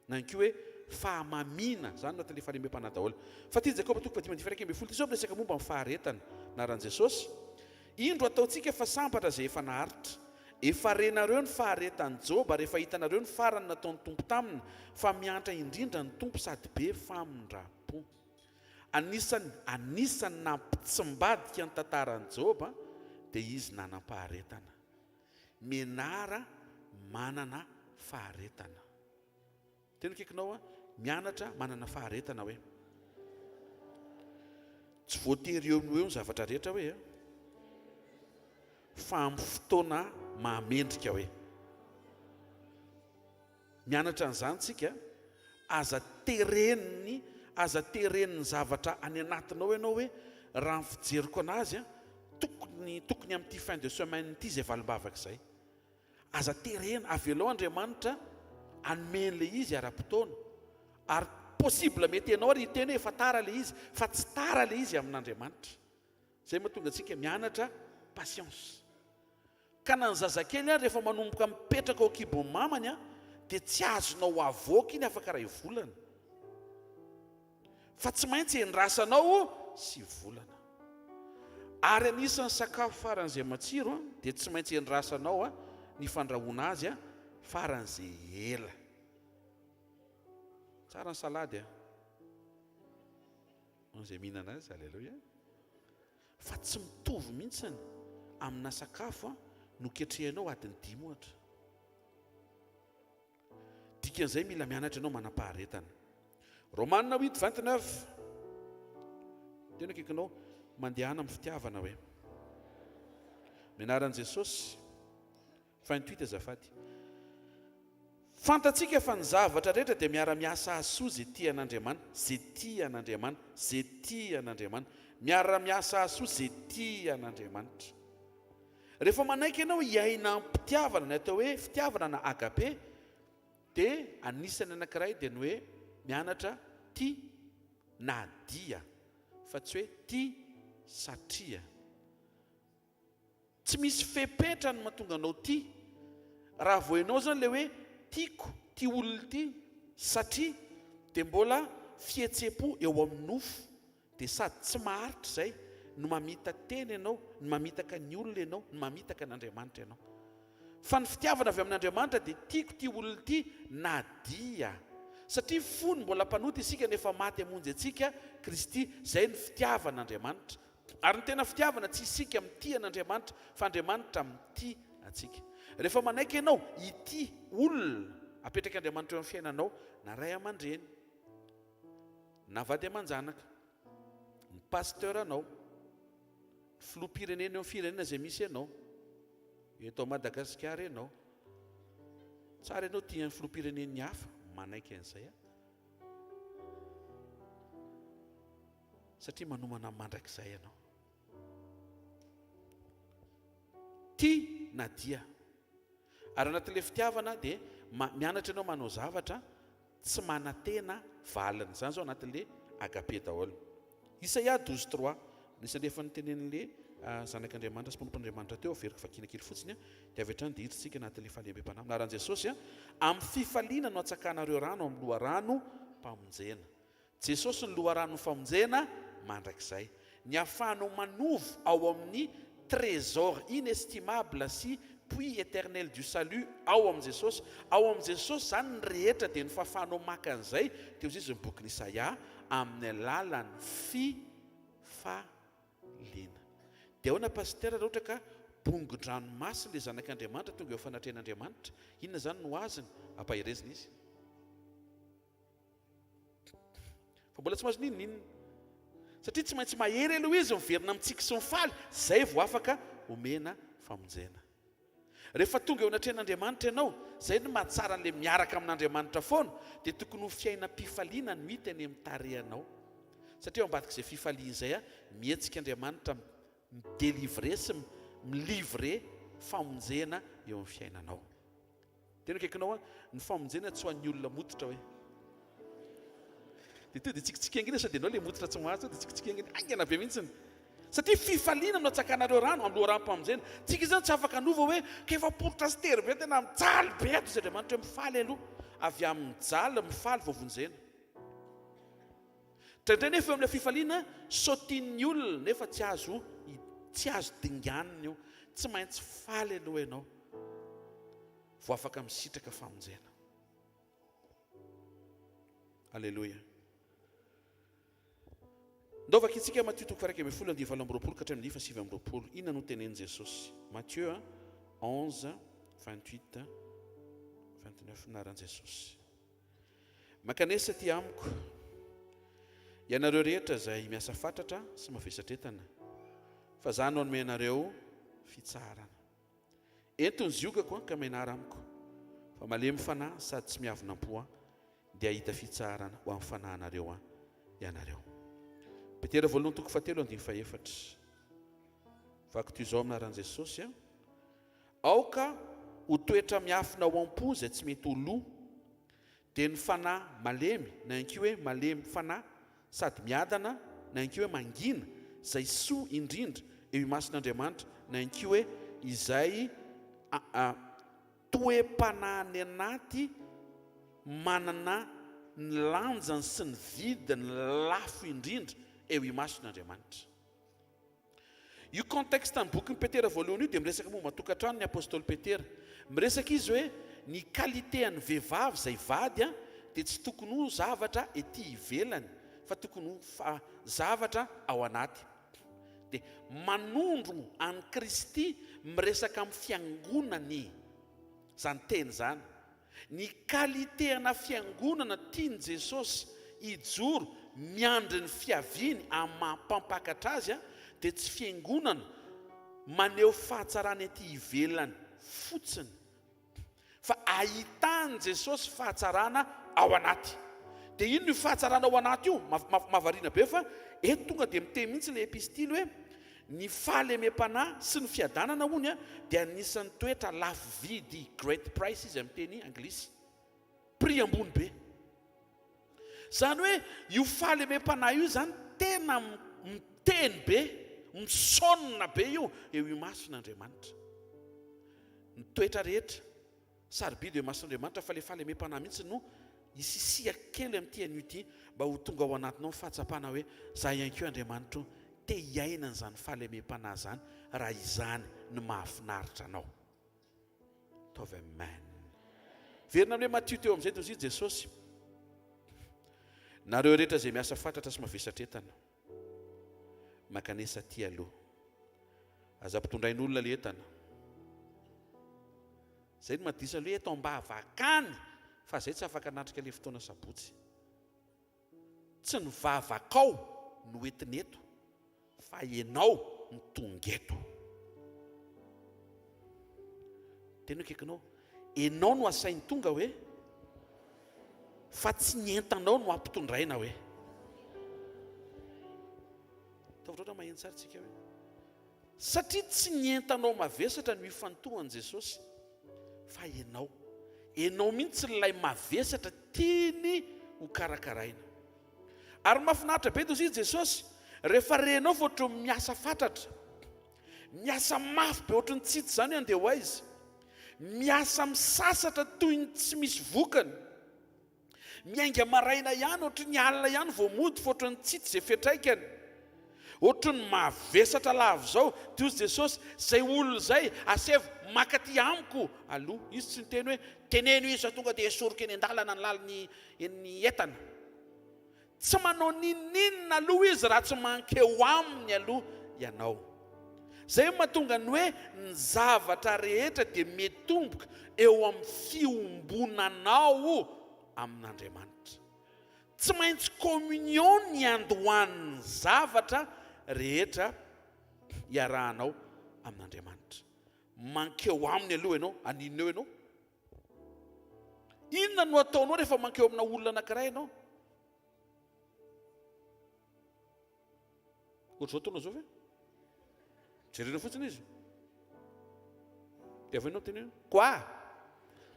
I: na ihany koa hoe fahamamiana, izany no anatin'ilay fahalemem-panahy daholo. Fa ity Jakoba toko fahadimy andininy faha-11 ity izao miresaka momba ny faharetana. Anaran'i Jesosy. Indro ataontsika fa sambatra izay efa naharitra. Efa renareo ny faharetan'i Joba ary efa hitanareo ny farany nataon'ny Tompo taminy, fa miantra indrindra ny Tompo sady be famindram-po. Anisan'ny anisan'ny nampitsimbadika ny tantaran'i Joba dia izy nanam-paharetana. Mianara manana faharetana. Tena akaikinao aho, mianatra manana faharetana hoe. Tsy voatery eo no eo ny zavatra rehetra hoe a. Fa amin'ny fotoana mahamendrika hoe. Mianatra an'izany tsika, aza teren'ny, aza teren'ny zavatra any anatinao ianao hoe raha ny fijeriko anazy a, tokony, tokony amin'ity fin de semaine ity izay valim-bavaka izay. Aza terena, avelao Andriamanitra hanome an'ilay izy ara-potoana. Ary possible mety ianao ary hiteny hoe efa tara ilay izy, fa tsy tara ilay izy amin'Andriamanitra. Izay mahatonga antsika mianatra patience. Ka na ny zazakely ary rehefa manomboka mipetraka ao an-kibon'ny mamany dia tsy azonao avoaka iny afaka iray volana. Fa tsy maintsy endrasanao sy volana. Ary anisan'ny sakafo faran'izay matsiro dia tsy maintsy endrasanao ny fandrahoana azy faran'izay ela. Tsara ny salady a. Izay mihinana azy, aleloia. Fa tsy mitovy mihitsiny amina sakafo noketrehanao adiny dimy ohatra. Dikan'izay mila mianatra ianao manam-paharetana. Romana huit 29. Tena akaikinao mandehana amin'ny fitiavana hoe. Mianaran'i Jesosy. 28 azafady. Fantatsika fa ny zavatra rehetra dia miara-miasa hahasoa izay tia an'Andriamanitra, izay tia an'Andriamanitra, izay tia an'Andriamanitra. Miara-miasa hahasoa izay tia an'Andriamanitra. Rehefa manaiky ianao hiaina am-pitiavana, ny atao hoe fitiavana na agape dia anisany anankiray dia ny hoe mianatra tia na dia fa tsy hoe tia satria. Tsy misy fepetra ny mahatonga anao tia. Raha vao ianao izany ilay hoe tiako ity olona ity satria dia mbola fihetseham-po eo amin'ny nofo Dia sady tsy maharitra izay no mamita-tena ianao, no mamitaka ny olona ianao, no mamitaka an'Andriamanitra ianao. Fa ny fitiavana avy amin'Andriamanitra dia tiako ity olona ity na dia. Satria fony mbola mpanota isika no efa maty hamonjy antsika Kristy. Izay ny fitiavan'Andriamanitra. Ary ny tena fitiavana tsy isika mitia an'Andriamanitra fa Andriamanitra mitia antsika. Rehefa manaiky ianao hitia olona apetrak'Andriamanitra eo amin'ny fiainanao, na ray aman-dreny, na vady aman-janaka, ny pasteur anao, ny filoham-pirenena eo amin'ny firenena izay misy ianao, eto Madagasikara ianao, tsara ianao tia ny filoham-pirenen'ny hafa, manaiky an'izay aho. Satria manomana mandrakizay ianao. Tia na dia. Ary anatin'ilay fitiavana dia mianatra ianao manao zavatra Tsy manantena valiny. Izany izao anatin'le agape daholo. Isaia 12 trois, anisan'le efa notenenin'le zanak'Andriamanitra sy mpanompon'Andriamanitra teo, averiko vakiana kely fotsiny dia avy hatrany dia hiditra anatin'le fahalemem-panahy. Amin'ny anaran'i Jesosy, amin'ny fifaliana no hatsakanareo rano amin'ny loharanom-pamonjena. Jesosy no loharanon'ny famonjena mandrakizay. Ny ahafahanao manovo ao amin'ny trésor inestimable sy puits éternel du salut ao amin'i Jesosy. Ao amin'i Jesosy izany ny rehetra dia ny fahafahanao maka an'izay dia hoy izy ny bokin'i Isaia amin'ny alalan'ny fifaliana. Dia ahoana Pasitera raha ohatra ka bongon-dranomasina ilay zanak'Andriamanitra tonga eo fanatrehan'Andriamanitra? Inona izany no azony? Ampaherezina izy. Fa mbola tsy mahazo n'inon'inona. Satria tsy maintsy mahery aloha izy miverina mitsiky sy mifaly, izay vao afaka omena famonjena. Rehefa tonga eo anatrehan'Andriamanitra ianao, izay no mahatsara an'ilay miaraka amin'Andriamanitra foana, dia tokony ho fiainam-pifaliana no hita eny amin'ny tarehanao. Satria ao ambadik'izay fifaliana izay, mihetsika Andriamanitra mi-delivrer sy mi-livrer famonjena eo amin'ny fiainanao. Tena akaikinao an, ny famonjena tsy ho an'ny olona mototra hoe. Dia tonga dia tsikitsiky haingana sady ianao ilay mototra tsy mahazo, dia tsikitsiky haingana, haingana be mihitsiny. Satria fifaliana no atsakanareo rano amin'ny loharanom-pamonjena. Tsika izany tsy afaka hanova hoe ka efa poritra sy tery be tena mijaly be ato izy Andriamanitra hoe mifaly aloha. Avy amin'ny mijaly, mifaly vao vonjena. Indraindray nefa eo amin'ilay fifaliana saotian'ny olona nefa tsy azo tsy azo dinganina io. Tsy maintsy faly aloha ianao. Vao afaka misitraka famonjena. Aleloia. Ndao vakintsika Matio toko faha-11 andiany 28 ka hatramin'ny faha-29. Inona no tenenin'i Jesosy? Matthieu 11, 28, 29 Anaran'i Jesosy. Mankanesa aty amiko, ianareo rehetra izay miasa fatratra sy mavesatretana, fa izaho no hanome anareo fitsaharana. Ento ny ziogako an, ka mianara amiko, fa malemy fanahy sady tsy miavona am-po aho, dia hahita fitsaharana ho amin'ny fanahinareo an, ianareo. Petera voalohany toko fahatelo andininy fahefatra. Vaky toy izao amin'ny anaran'i Jesosy an. Aoka ho toetra miafina ao am-po izay tsy mety ho lo, dia ny fanahy malemy, na ihany koa hoe malemy fanahy sady miadana, na ihany koa hoe mangina, izay soa indrindra eo imason'Andriamanitra, na ihany koa hoe izay toe-panahy any anaty manana ny lanjany sy ny vidiny lafo indrindra eo imason'Andriamanitra. Io contexte ny bokin'i Petera voalohany io dia miresaka momba tokantrano ny apostoly Petera. Miresaka izy hoe ny qualité an'ny vehivavy izay vady dia tsy tokony ho zavatra ety ivelany fa tokony ho zavatra ao anaty. Dia manondro an'i Kristy miresaka amin'ny fiangonany izany teny izany. Ny qualité ana fiangonana tian'i Jesosy hijoro miandry ny fiaviany amin'ny maha mpampakatra azy dia tsy fiangonana maneho fahatsarana ety ivelany fotsiny fa ahitan'i Jesosy fahatsarana ao anaty. Dia inona io fahatsarana ao anaty io? Mahavariana be fa eto tonga dia miteny mihitsy ilay epistily hoe Ny fahalemem-panahy sy ny fiadanana hono dia anisan'ny toetra lafo vidy, great price izy amin'ny teny anglisy, prix ambony be. Izany hoe io fahalemem-panahy io izany tena miteny be, misonne be io eo imason'Andriamanitra. Ny toetra rehetra Sarobidy eo imason'Andriamanitra fa ilay fahalemem-panahy mihitsy no isisihako kely amin'ity anio ity mba ho tonga ao anatinao ny fahatsapana hoe za ihany koa Andriamanitra o, te hiaina an'izany fahalemem-panahy izany raha izany no mahafinaritra anao. Ataovy amen. Verina amin'ilay Matio teo amin'izay dia hoy Jesosy, Nareo rehetra izay miasa fatratra sy mavesatra entana, mankanesa aty aloha. Aza ampitondrain'olona le entana. Zay no madisa aloha eto ambavakany fa zay tsy afaka natrika le fotoana sabotsy. Tsy ny vavakao no entina eto fa enao no tonga eto. Tena akaikinao, enao no asainy tonga hoe fa tsy ny entanao no ampitondraina hoe. Ataovy loatra maheno tsara tsika hoe. Satria tsy ny entanao mavesatra no ifantohan'i Jesosy fa ianao. Ianao mihitsy ilay mavesatra tiany ho karakaraina. Ary mahafinaritra be tozy Jesosy rehefa renao fa ohatran'ny miasa fatratra. Miasa mafy be ohatran'ny tsy hita izany andeha ho aiza. Miasa misasatra toy ny tsy misy vokany. Miainga maraina ihany, ohatry ny alina ihany vao mody fa ohatry ny tsy hita izay fiantraikany. Ohatry ny mavesatra lava izao. Dia hozy Jesosy, izay olona izay, asaivo maka aty amiko aloha. Izy tsy niteny hoe, teneno izy fa tonga dia esoriko eny an-dalana ny lalin'ny ny entana. Tsy manao n'inon'inona aloha izy raha tsy mankeo aminy aloha ianao. Izay no mahatonga ny hoe ny zavatra rehetra dia mitomboka eo amin'ny fiombonanao amin'Andriamanitra. Tsy maintsy communion ny iandohan'ny zavatra rehetra iarahanao amin'Andriamanitra. Mankeo aminy aloha ianao, aninona eo ianao? Inona no ataonao rehefa mankeo amina olona anankiray ianao? Ohatr'izao ataonao izao ve? Jerena fotsiny izy. Dia avy eo ianao miteny hoe, quoi?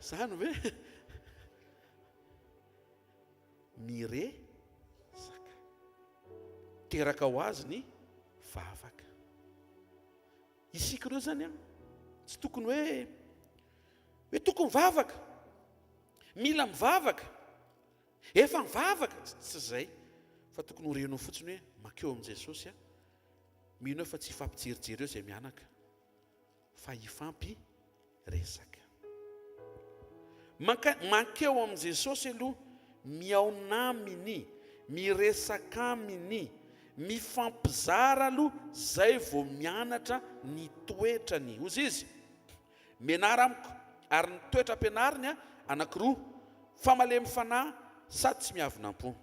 I: Zany ve? Miresaka. Teraka ho azy ny vavaka. Isika ireo izany an, tsy tokony hoe hoe tokony mivavaka, mila mivavaka, efa mivavaka, tsy izay, fa tokony ho renao fotsiny hoe mankeo amin'i Jesosy aho, mino aho fa tsy hifampijerijery eo izay mianaka, fa hifampiresaka. Manka, mankeo amin'i Jesosy aloha, mihaona Aminy, miresaka Aminy, mifampizara aloha zay vao mianatra ny toetrany. Hozy Izy, Mianara amiko, ary ny toetra ampianariny a, anankiroa, fa malemy fanahy sady tsy miavona am-po.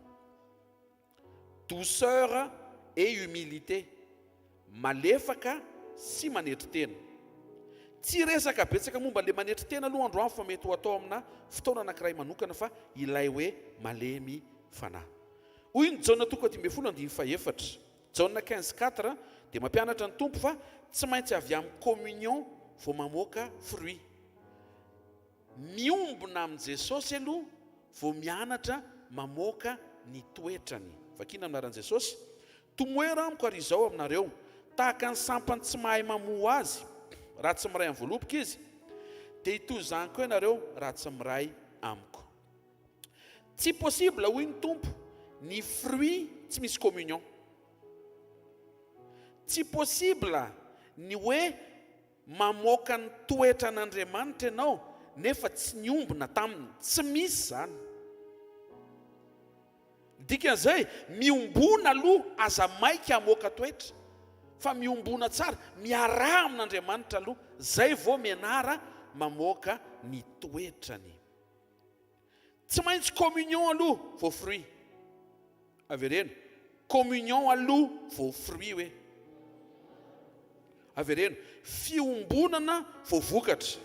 I: Douceur et humilité, malefaka sy manetry tena. Tsy hiresaka betsaka momba ilay manetry tena aloha androany fa mety ho atao amina fotoana anankiray manokana fa ilay hoe malemy fanahy. Hoy ny Jaona toko 15 andininy fahefatra, Jaona 15 quatre, dia mampianatra ny Tompo fa tsy maintsy avy amin'ny communion vao mamoaka fruit. Miombona amin'i Jesosy aloha vao mianatra mamoaka ny toetrany. Vakina amin'ny anaran'i Jesosy, Tomoera amiko ary izao aminareo, tahaka ny sampany tsy mahay mamoa ho azy, raha tsy miray amin'ny voaloboka izy, dia hitoy izany koa ianareo raha tsy miray amiko. Tsy possible hoy ny Tompo ny fruit tsy misy communion. Tsy possible ny hoe Mamoaka ny toetran'Andriamanitra ianao nefa tsy niombona taminy. Tsy misy izany. Ny dikan'izay, miombona aloha, aza maika hamoaka toetra, fa miombona tsara, miaraha amin'Andriamanitra aloha, izay vao mianara mamoaka ny toetrany. Tsy maintsy communion aloha vao fruit. Avereno. Communion aloha vao fruit hoe. Avereno. Fiombonana vao vokatra.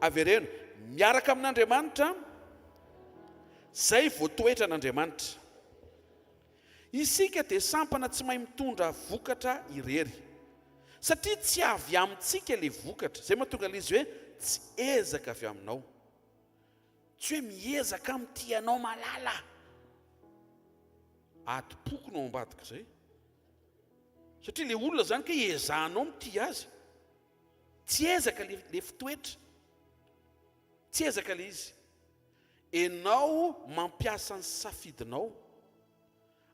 I: Avereno. Miaraka amin'Andriamanitra, zay vao toetran'Andriamanitra. Isika dia sampana tsy mahay mitondra vokatra irery. Satria tsy avy amintsika ilay vokatra. Izay mahatonga ilay izy hoe tsy ezaka avy aminao. Tsy hoe miezaka aho mitia anao malala. Adim-poko no ao ambadik'izay. Satria ilay olona izany kay ezahanao mitia azy. Tsy ezaka ilay fitoetra. Tsy ezaka ilay izy. Enao mampiasa ny safidinao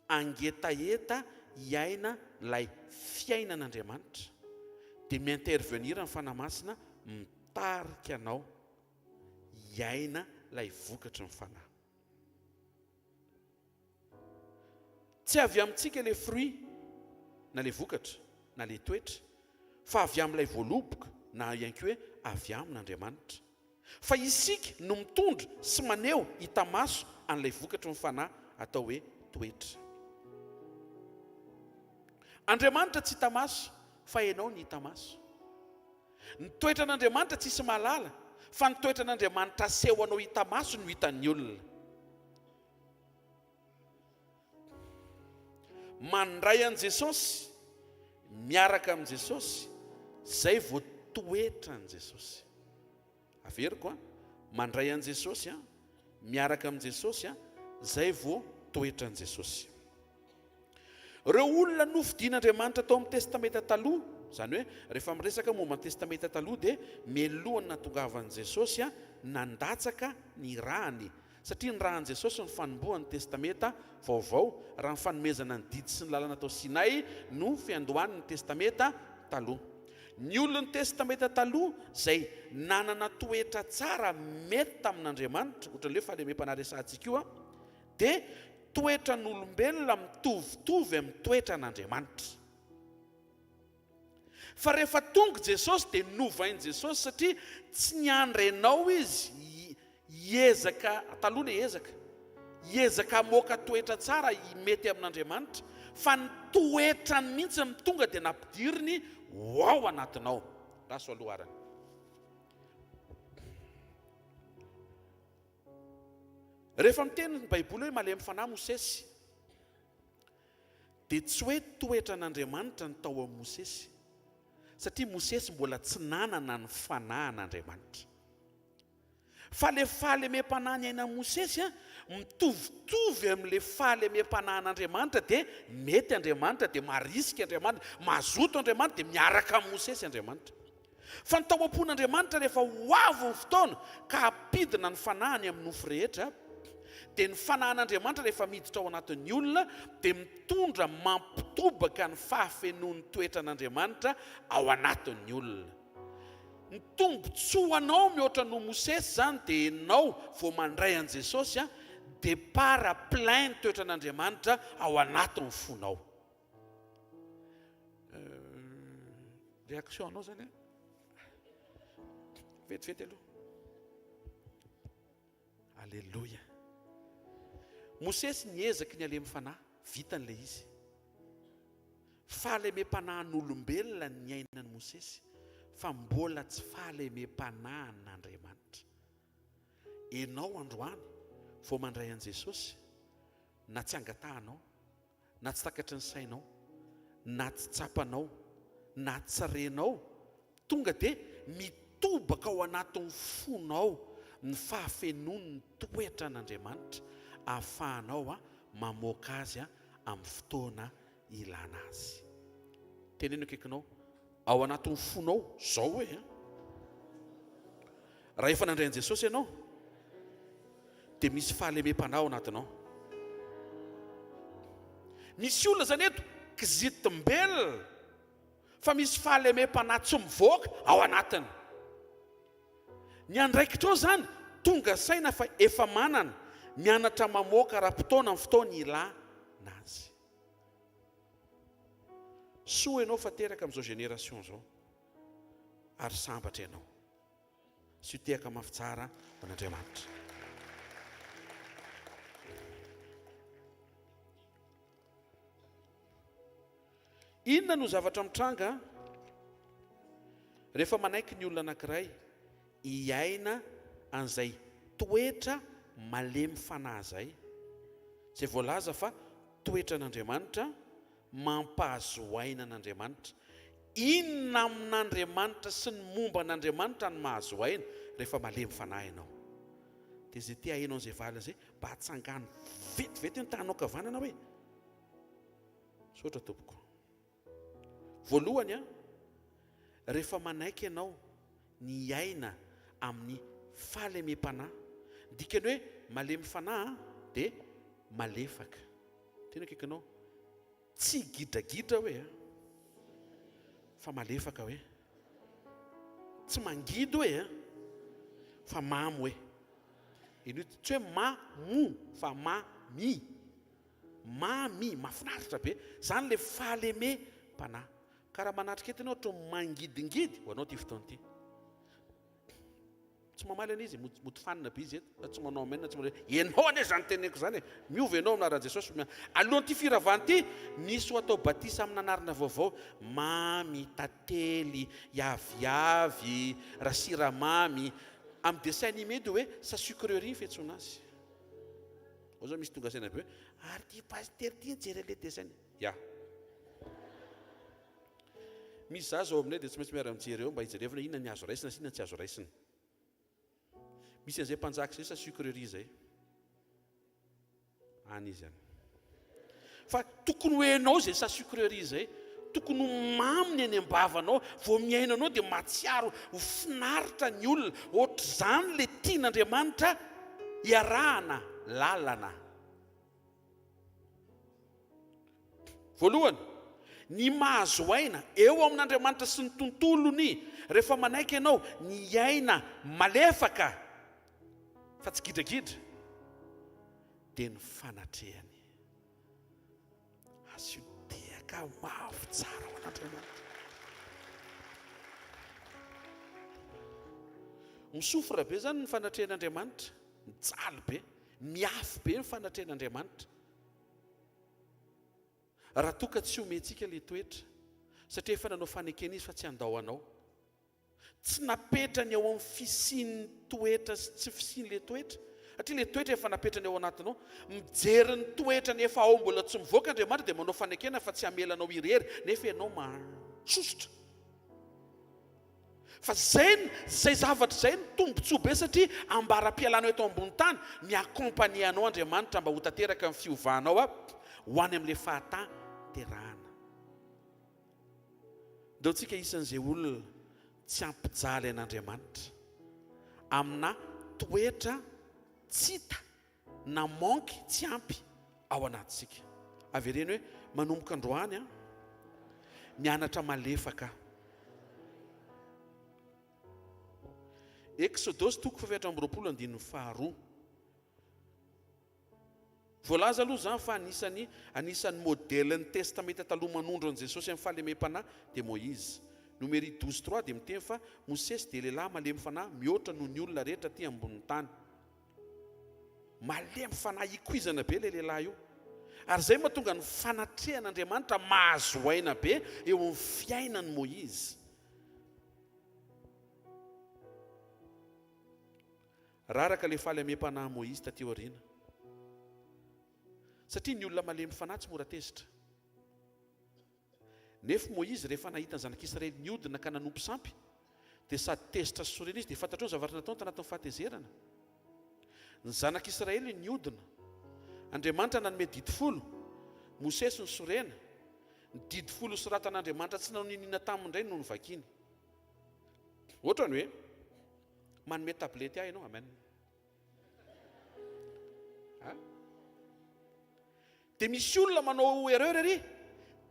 I: hangetaheta hiaina lay fiainan'Andriamanitra dia mi-intervenir ny Fanahy Masina mitarika anao hiaina lay vokatry ny Fanahy. Tsy avy amintsika ilay fruit na ilay vokatra na ilay toetra fa avy amin'ilay voaloboka na ihany koa hoe avy amin'Andriamanitra. Fa isika no mitondra sy maneho hita maso an'ilay vokatry ny Fanahy atao hoe toetra. Andriamanitra tsy hita maso fa ianao no hita maso. Ny toetran'Andriamanitra tsisy mahalala fa ny toetran'Andriamanitra aseho anao hita maso no hitan'ny olona. Mandray an'i Jesosy, miaraka amin'i Jesosy, zay vao toetran'i Jesosy. Averiko an, mandray an'i Jesosy an, miaraka amin'i Jesosy an, zay vao toetran'i Jesosy. Ireo olona nofidin'Andriamanitra tao amin'ny Testamenta Taloha, izany hoe rehefa miresaka momba ny Testamenta Taloha dia mialohan'ny nahatongavan'i Jesosy an, nandatsaka ny rany Satria ny ràn'i Jesosy no fanombohan'ny Testamenta Vaovao, raha ny fanomezana ny didy sy ny lalàna tao Sinay no fiandohan'ny Testamenta Taloha. Ny olon'ny Testamenta Taloha izay nanana toetra tsara mety tamin'Andriamanitra, ohatran'ilay hoe fahalemem-panahy resahantsika io, dia toetran'olombelona mitovitovy amin'ny toetran'Andriamanitra. Fa rehefa tonga Jesosy dia novain'i Jesosy satria tsy niandry anao Izy hiezaka, taloha ilay ezaka, hiezaka hamoaka toetra tsara mety amin'Andriamanitra, fa ny toetrany mihitsy no tonga dia nampidiriny ho ao anatinao. Raso aloha arany. Rehefa miteny ny Baiboly hoe malemy fanahy Mosesy, dia tsy hoe toetran'Andriamanitra ny tao amin'i Mosesy, satria Mosesy mbola tsy nanana ny fanahin'Andriamanitra. Fa ilay fahalemem-panahy niainan'i Mosesy mitovitovy amin'ilay fahalemem-panahin'Andriamanitra, dia mety Andriamanitra, dia marisika Andriamanitra, mazoto Andriamanitra, dia miaraka amin'i Mosesy Andriamanitra. Fa ny tao am-pon'Andriamanitra rehefa ho avy ny fotoana ka hampidina ny fanahiny amin'ny nofo rehetra, dia ny fanahin'Andriamanitra rehefa miditra ao anatin'ny olona dia mitondra mampitobaka ny fahafenoan'ny toetran'Andriamanitra ao anatin'ny olona. Ny tombotsoanao mihoatra noho Mosesy izany dia enao vao mandray an'i Jesosy a, départ plein ny toetran'Andriamanitra ao anatin'ny fonao. Réaction anao zany a? Vetivety aloha. Aleloia. Mosesy niezaky ny halemy fanahy, vitany ilay izy. Fahalemem-panahin'olombelona ny niainan'i Mosesy, fa mbola tsy fahalemem-panahin'Andriamanitra. Ianao androany vao mandray an'i Jesosy, na tsy angatahanao, na tsy takatry ny sainao, na tsy tsapanao, na tsy renao, tonga dia mitobaka ao anatin'ny fonao ny fahafenoan'ny toetran'Andriamanitra ahafahanao mamoaka azy amin'ny fotoana ilana azy. Teneno akaikinao, ao anatin'ny fonao izao hoe an! Raha efa nandray an'i Jesosy ianao, dia misy fahalemem-panahy ao anatinao. Misy olona izany eto, kizitim-belona, fa misy fahalemem-panahy tsy mivoaka ao anatiny. Ny andraikitrao izany, tonga saina fa efa manana, mianatra mamoaka ara-potoana amin'ny fotoana ilana azy. Soa ianao fa teraka amin'izao génération izao, ary sambatra ianao. Asio tehaka mafy tsara ho an'Andriamanitra. Inona no zavatra mitranga rehefa manaiky ny olona anankiray hiaina an'izay toetra malemy fanahy izay, izay voalaza fa toetran'Andriamanitra mampahazo aina an'Andriamanitra. Inona amin'Andriamanitra sy ny momba an'Andriamanitra no mahazo aina rehefa malemy fanahy ianao? Dia izay te haheno an'izay valiny izay, mba atsangano vetivety ny tananao ankavanana hoe, Misaotra tompoko. Voalohany an, rehefa manaiky ianao ny hiaina amin'ny fahalemem-panahy, ny dikany hoe malemy fanahy dia malefaka. Tena akaikinao. Tsy gidragidra hoe a. Fa malefaka hoe. Tsy mangidy hoe a. Fa mamy hoe. Eny hoe tsy hoe ma mo fa ma mi. Mamy, mahafinaritra be. Zany le fahalemem-panahy. Ka raha manatrika eto ianao ohatran'ny mangidingidy, ho anao ity fotoana ity. Tsy mamaly anie izy e, mody mody fanina be izy eto, fa tsy manao amen, tsy manao hoe ianao anie izany teneniko izany e, miova ianao amin'ny anaran'i Jesosy, alohan'ity firavana ity, misy ho atao batisa amina anarana vaovao, mamy, tantely, iaviavy, rasiramamy, amin'ny dessin animé dia hoe sa sucrerie ny fiantsoana azy. Ao zao misy tonga saina be hoe ary ity pasitera ity nijery an'ilay dessin, ya. Misy zaza ao aminay dia tsy maintsy miara-mijery eo mba hijerevana inona ny azo raisina sy inona ny tsy azo raisina. Misy an'izay mpanjaka izay sa sucrerie izay. Any izy any. Fa tokony ho enao izay sa sucrerie izay. Tokony ho mamy ny any am-bavanao. Vao mihaino anao dia mahatsiaro ho finaritra ny olona. Ohatr'izany ilay tian'Andriamanitra hiarahana lalana. Voalohany, ny mahazo aina eo amin'Andriamanitra sy ny tontolony rehefa manaiky ianao ny hiaina malefaka fa tsy gidragidra dia ny fanatrehany. Asio tehaka mafy tsara ho an'Andriamanitra. Misofra be izany ny fanatrehan'Andriamanitra, mijaly be, miafy be ny fanatrehan'Andriamanitra. Raha toa ka tsy omentsika ilay toetra, satria efa nanao fanekena Izy fa tsy handao anao. Tsy napetrany ao amin'ny fisian'ny toetra sy tsy fisian'ilay toetra, satria ilay toetra efa napetrany ao anatinao. Mijery ny toetrany efa ao mbola tsy mivoaka Andriamanitra dia manao fanekena fa tsy hamela anao irery, nefa ianao masosotra. Fa zay zay zavatra izay no tombotsoa be satria ambara-pialanao eto ambony tany, mi-accompagner anao Andriamanitra mba ho tanteraka ny fiovanao ho any amin'ilay fahatanterahana. Ndao tsika isan'izay olona tsy hampijaly an'Andriamanitra amina toetra tsy hita na manque tsy ampy ao anatintsika. Avereno hoe, manomboka androany aho, mianatra malefaka aho. Eksodosy toko faha-24 andininy faharoa. Voalaza aloha izany fa anisan'ny anisan'ny modelin'ny Testamenta Taloha manondro an'i Jesosy amin'ny fahalemem-panahy dia Moizy. Nomery 12 trois dia miteny fa Mosesy dia lehilahy malemy fanahy mihoatra noho ny olona rehetra aty ambonin'ny tany. Malemy fanahy ikoizana be ilay lehilahy io. Ary izay mahatonga ny fanatrehan'Andriamanitra mahazo aina be eo amin'ny fiainan'i Moizy. Raraka ilay fahalemem-panahy Moizy taty aoriana. Satria ny olona malemy fanahy tsy mora tezitra. Nefo Moizy rehefa nahita ny zanak'Israely niodina ka nanompo sampy, dia sady tezitra sy sorena izy, dia fantatrao ny zavatra nataony tanatin'ny fahatezerana? Ny zanak'Israely niodina. Andriamanitra nanome didy folo, Mosesy nisorena. Ny didy folo nosoratan'Andriamanitra tsy nanao n'inon'inona taminy indray no novakiany. Ohatrany hoe, manome tablette ahy ianao, amen. Ha? Dia misy olona manao erreur ery,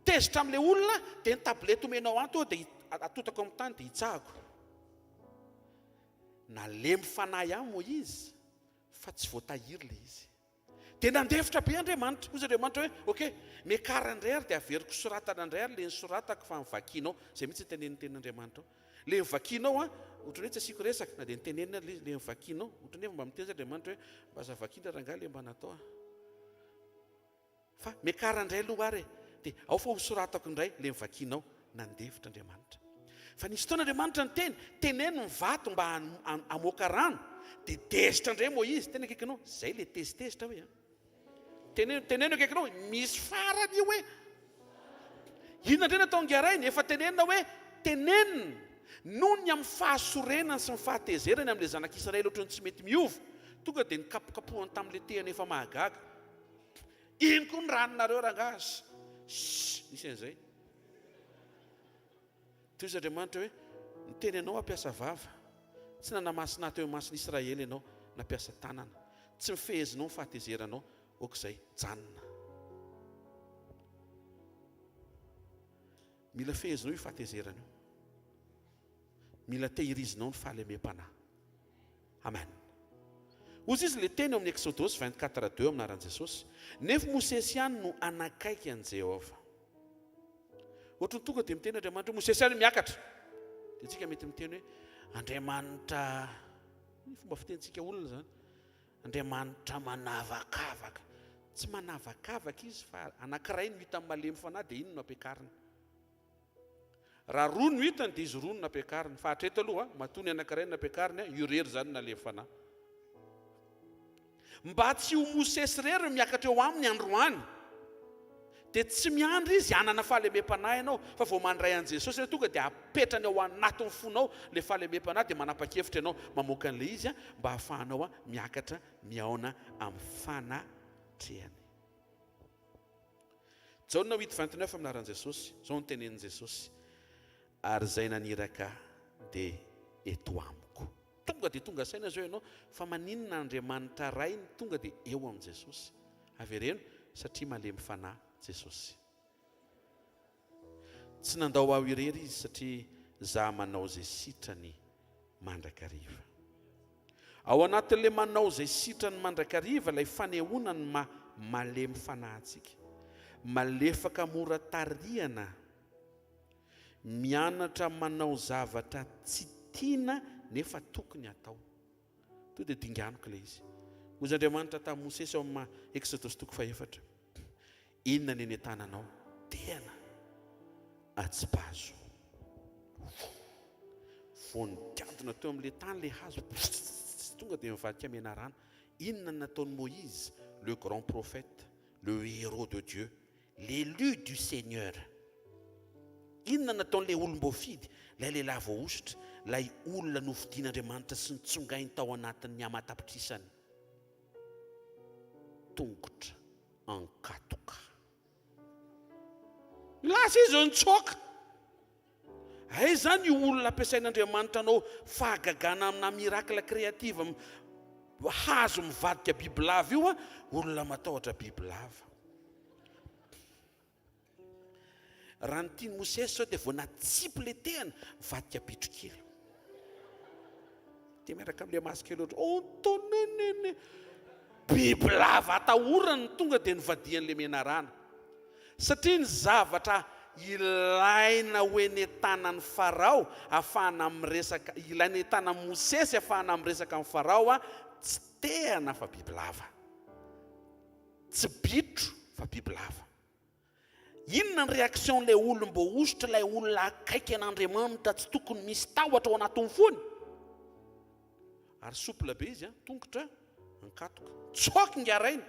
I: tezitra amin'ilay olona, dia ny tablette omenao ahy tonga dia atotako amin'ny tany dia hitsahako. Nalemy fanahy ahy Moïse fa tsy voatahiry ilay izy. Dia nandefitra be Andriamanitra. Hoy Andriamanitra hoe, ok, miakara indray ary dia averiko soratana indray ary ilay nosoratako fa novakianao. Izay mihitsy ny tenenin'ny tenin'Andriamanitra ao. Ilay novakianao an, ohatran'ny hoe tsy asiako resaka, na dia notenenina ary ilay izy, ilay novakianao. Ohatran'ny hoe mba miteny izay Andriamanitra hoe, mba aza vakiana rangahy ilay mba natao an. Fa miakara indray aloha ary e! Dia ao fa hosoratako indray ilay novakianao. Nandefitra Andriamanitra. Fa nisy fotoana Andriamanitra niteny, teneno ny vato mba hamoaka rano. Dia tezitra indray Moizy. Tena akaikinao. Izay ilay tezitezitra hoe an. Teneno, teneno akaikinao, misy farany io hoe. Inona indray no ataon'i Rainy? Efa tenenina hoe tenenina. Noho ny amin'ny fahasorenany sy ny fahatezerany amin'ilay zanak'Israely ohatran'ny tsy mety miova. Tonga dia nikapokapohany tamin'ilay tehina efa mahagaga. Iny koa ny ranonareo rangaha shh nisy an'izay. Toy izy Andriamanitra hoe niteny anao hampiasa vava, tsy nanamasina ahy teo imason'i Israely ianao nampiasa tanana, tsy mifehezinao ny fahatezeranao, ok izay, janona. Mila fehezinao io fahatezerana io. Mila tehirizinao ny fahalemem-panahy. Amen. Hozy izy le teny ao amin'ny Eksodosy 24 deux amin'ny anaran'i Jesosy, Nefo Mosesy ihany no hanakaiky an'i Jehovah. Ohatry ny tonga dia miteny Andriamanitra hoe Mosesy ihany miakatra. Dia tsika mety miteny hoe Andriamanitra, ny fomba fitenintsika olona izany, Andriamanitra manavakavaka. Tsy manavakavaka izy fa anankiray no hitany malemy fanahy dia iny no ampiakariny. Raha roa no hitany dia izy roa no nampiakariny. Fa hatreto aloha, matoa ny anankiray no nampiakariny, io irery izany no nalemy fanahy. Mba tsy ho Mosesy irery no miakatra eo aminy androany. Dia tsy miandry izy hanana fahalemem-panahy ianao, fa vao mandray an'i Jesosy ianao tonga dia apetrany ao anatin'ny fonao ilay fahalemem-panahy dia manapa-kevitra ianao mamoaka an'ilay izy mba hahafahanao miakatra mihaona amin'ny fanatrehany. Jaona huit 29 amin'ny anaran'i Jesosy, izao no tenenin'i Jesosy, Ary izay naniraka Ahy dia eto amiko. Tonga dia tonga saina izao ianao fa maninona Andriamanitra Ray no tonga dia eo amin'i Jesosy? Avereno, satria malemy fanahy Jesosy. Tsy nandao aho irery Izy satria za manao izay sitrany mandrakariva. Ao anatin'ilay manao izay sitrany mandrakariva ilay fanehoana ny maha malemy fanahy antsika. Malefaka mora tarihana, mianatra manao zavatra tsy tiana nefa tokony hatao. Tonga dia dinganiko ilay izy. Hoy Andriamanitra tamin'i Mosesy ao amin'ny Eksodosy toko fahefatra, Inona ny eny an-tananao? Tehana atsipazo. Vao nigadona teo amin'ilay tany ilay hazo, tonga dia nivadika menarana. Inona no nataon'i Moïse, le grand prophète, le héros de Dieu, l'élu du Seigneur? Inona no nataon'ilay olom-boafidy, ilay lehilahy voahosotra, ilay olona nofidin'Andriamanitra sy nitsongainy tao anatin'ny aman-tapitrisany tongotra ankatoka? Lasa izy nitsoaka. Aiza izany io olona ampiasain'Andriamanitra hanao fahagagana amina miracle créative hazo mivadika bibilava io a? Olona matahotra bibilava. Raha ny tian'i Mosesy izao dia vao natsipy ilay tehina, mivadika bitro kely. Dia miaraka amin'ilay maso kely ohatry, ontonenene. Bibilava atahorany no tonga dia novadian'ilay menarana. Satria ny zavatra ilaina ho eny an-tanan'i Farao ahafahana miresaka, ilaina eny an-tanan'i Mosesy ahafahana miresaka amin'i Farao, tsy tehana fa bibilava. Tsy bitro fa bibilava. Inona ny réaction-n'ilay olom-boahosotra, ilay olona akaiky an'Andriamanitra tsy tokony misy tahotra ao anatin'ny fony? Ary souple be izy an, tongotra ankatoka. Tsoaky ingarainy.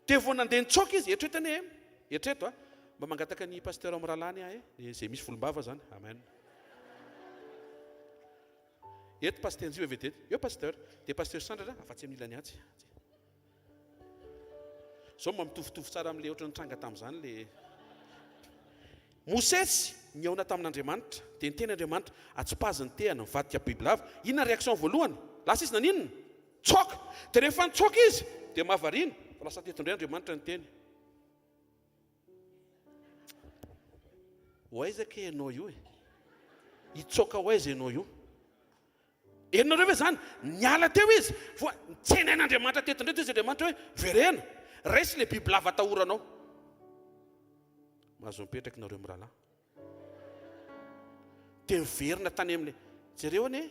I: Dia vao nandeha nitsoaka izy, eritrereto anie e, eritrereto a, mba mangataka ny pasteur mirahalahy anie aho e, izay misy volombava zany, amen. Eto pasteur Njiva vedety, eo pasteur, dia pasteur Sandratra afa-tsy amin'ny ilany atsy. Zao mba mitovitovy tsara amin'ilay ohatran'ny nitranga tamin'izany le Mosesy nihaona tamin'Andriamanitra, dia niteny Andriamanitra, atsipazy ny tehana, mivadika bibilava. Inona ny réaction voalohany? Lasa izy naninona? Nitsoaka. Dia rehefa nitsoaka izy, dia mahavariana fa lasa teto indray Andriamanitra niteny. Ho aiza kay ianao io e? Hitsoaka ho aiza ianao io? Henonareo ve izany? Niala teo izy, fa nitsenain'Andriamanitra teto indray izy Andriamanitra hoe, Verena, raiso ilay bibilava atahoranao. Mahazo mipetraka nareo mirahalahy. Dia niverina tany amin'ilay. Jereo anie,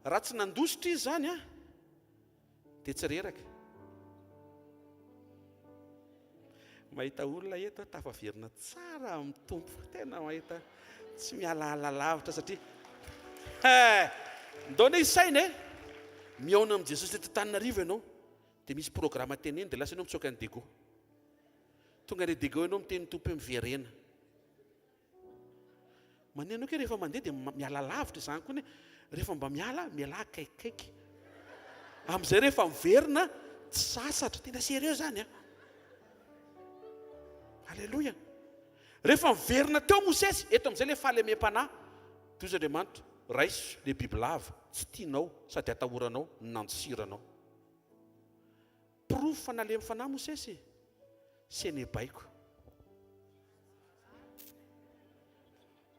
I: raha tsy nandositra izy izany an, Dia tsy reraka. Mahita olona eto aho tafaverina tsara amin'ny Tompo. Tena mahita tsy mialaala lavitra satria eh, ndao anie hisaina e. Mihaona amin'i Jesosy eto Antananarivo ianao, dia misy programa teneno dia lasa ianao mitsoaka any Diego. Tonga any Diego ianao miteny ny Tompo hoe miverena. Maneno kay rehefa mandeha dia miala lavitra izany koa ne rehefa mba miala mialà akaikikaiky amin'izay rehefa miverina tsy sasatra tena sérieux zany a Alléluia rehefa miverina teo Mosesy eto amin'izay le fahalemem-panahy toy izy Andriamanitra raiso le bibilava tsy tianao sady atahoranao ny nandosiranao porofo fa nalemy fanahy Mosesy Senebaiko.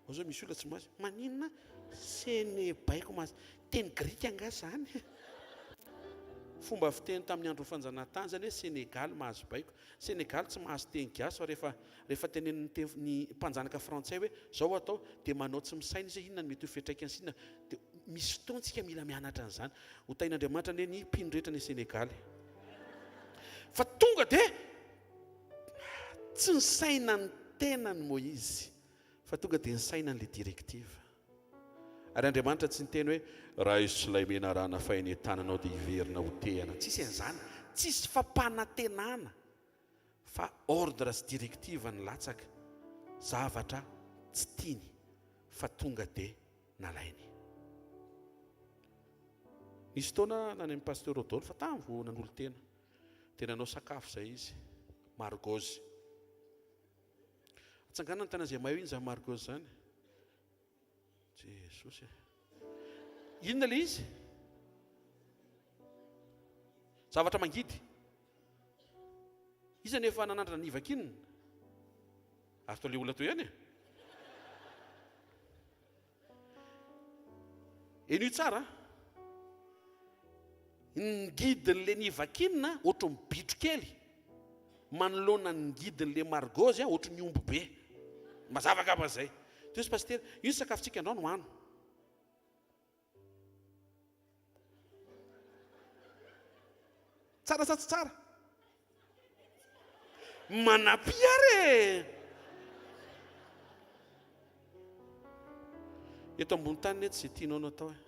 I: Ao zao misy olona tsy mahazo. Maninona senebaiko mahazo? Teny grika angaha zany? Fomba fiteny tamin'ny andron'ny fanjanahantany zany hoe Senegaly mahazo baiko. Senegaly tsy mahazo teny gasy fa rehefa rehefa tenenin'ny teny ny mpanjanaka frantsay hoe zao atao dia manao tsy misaina izy hoe inona no mety ho fiantraikany sy inona dia misy fotoana tsika mila mianatra an'izany. Ho tahin'Andriamanitra anie ny mpino rehetra any Senegaly. Fa tonga dia tsy nisaina ny tenany Moizy fa tonga dia nisaina an'ilay directive. Ary Andriamanitra tsy niteny hoe raiso ilay menarana fa eny an-tananao dia hiverina ho tehana. Tsisy an'izany. Tsisy fampanantenana fa ordre sy directive nilatsaka. Zavatra tsy tiany fa tonga dia nalainy. Nisy fotoana nany amin'i Pasteur Rodolphe tany vao nanolo-tena. Dia nanao sakafo izay izy. Margozy. Atsangana ny tanana izay mahay iny izany margozy izany. Jesosy e. Inona ilay izy? Zavatra mangidy. Iza no efa nanandrana nivakinina? Ary toa ilay olona teo ihany e. Henoy tsara an. Ny ngidin'ilay nivakinina ohatry ny bitro kely manoloana ny ngidin'ilay margozy ohatry ny omby be. Mazava angamba izay. Teo izy pasitera, io ny sakafontsika androany hoano. Tsara sa tsy tsara? Manampia ary e! Eto ambony tany anie tsy izay tianao no atao e.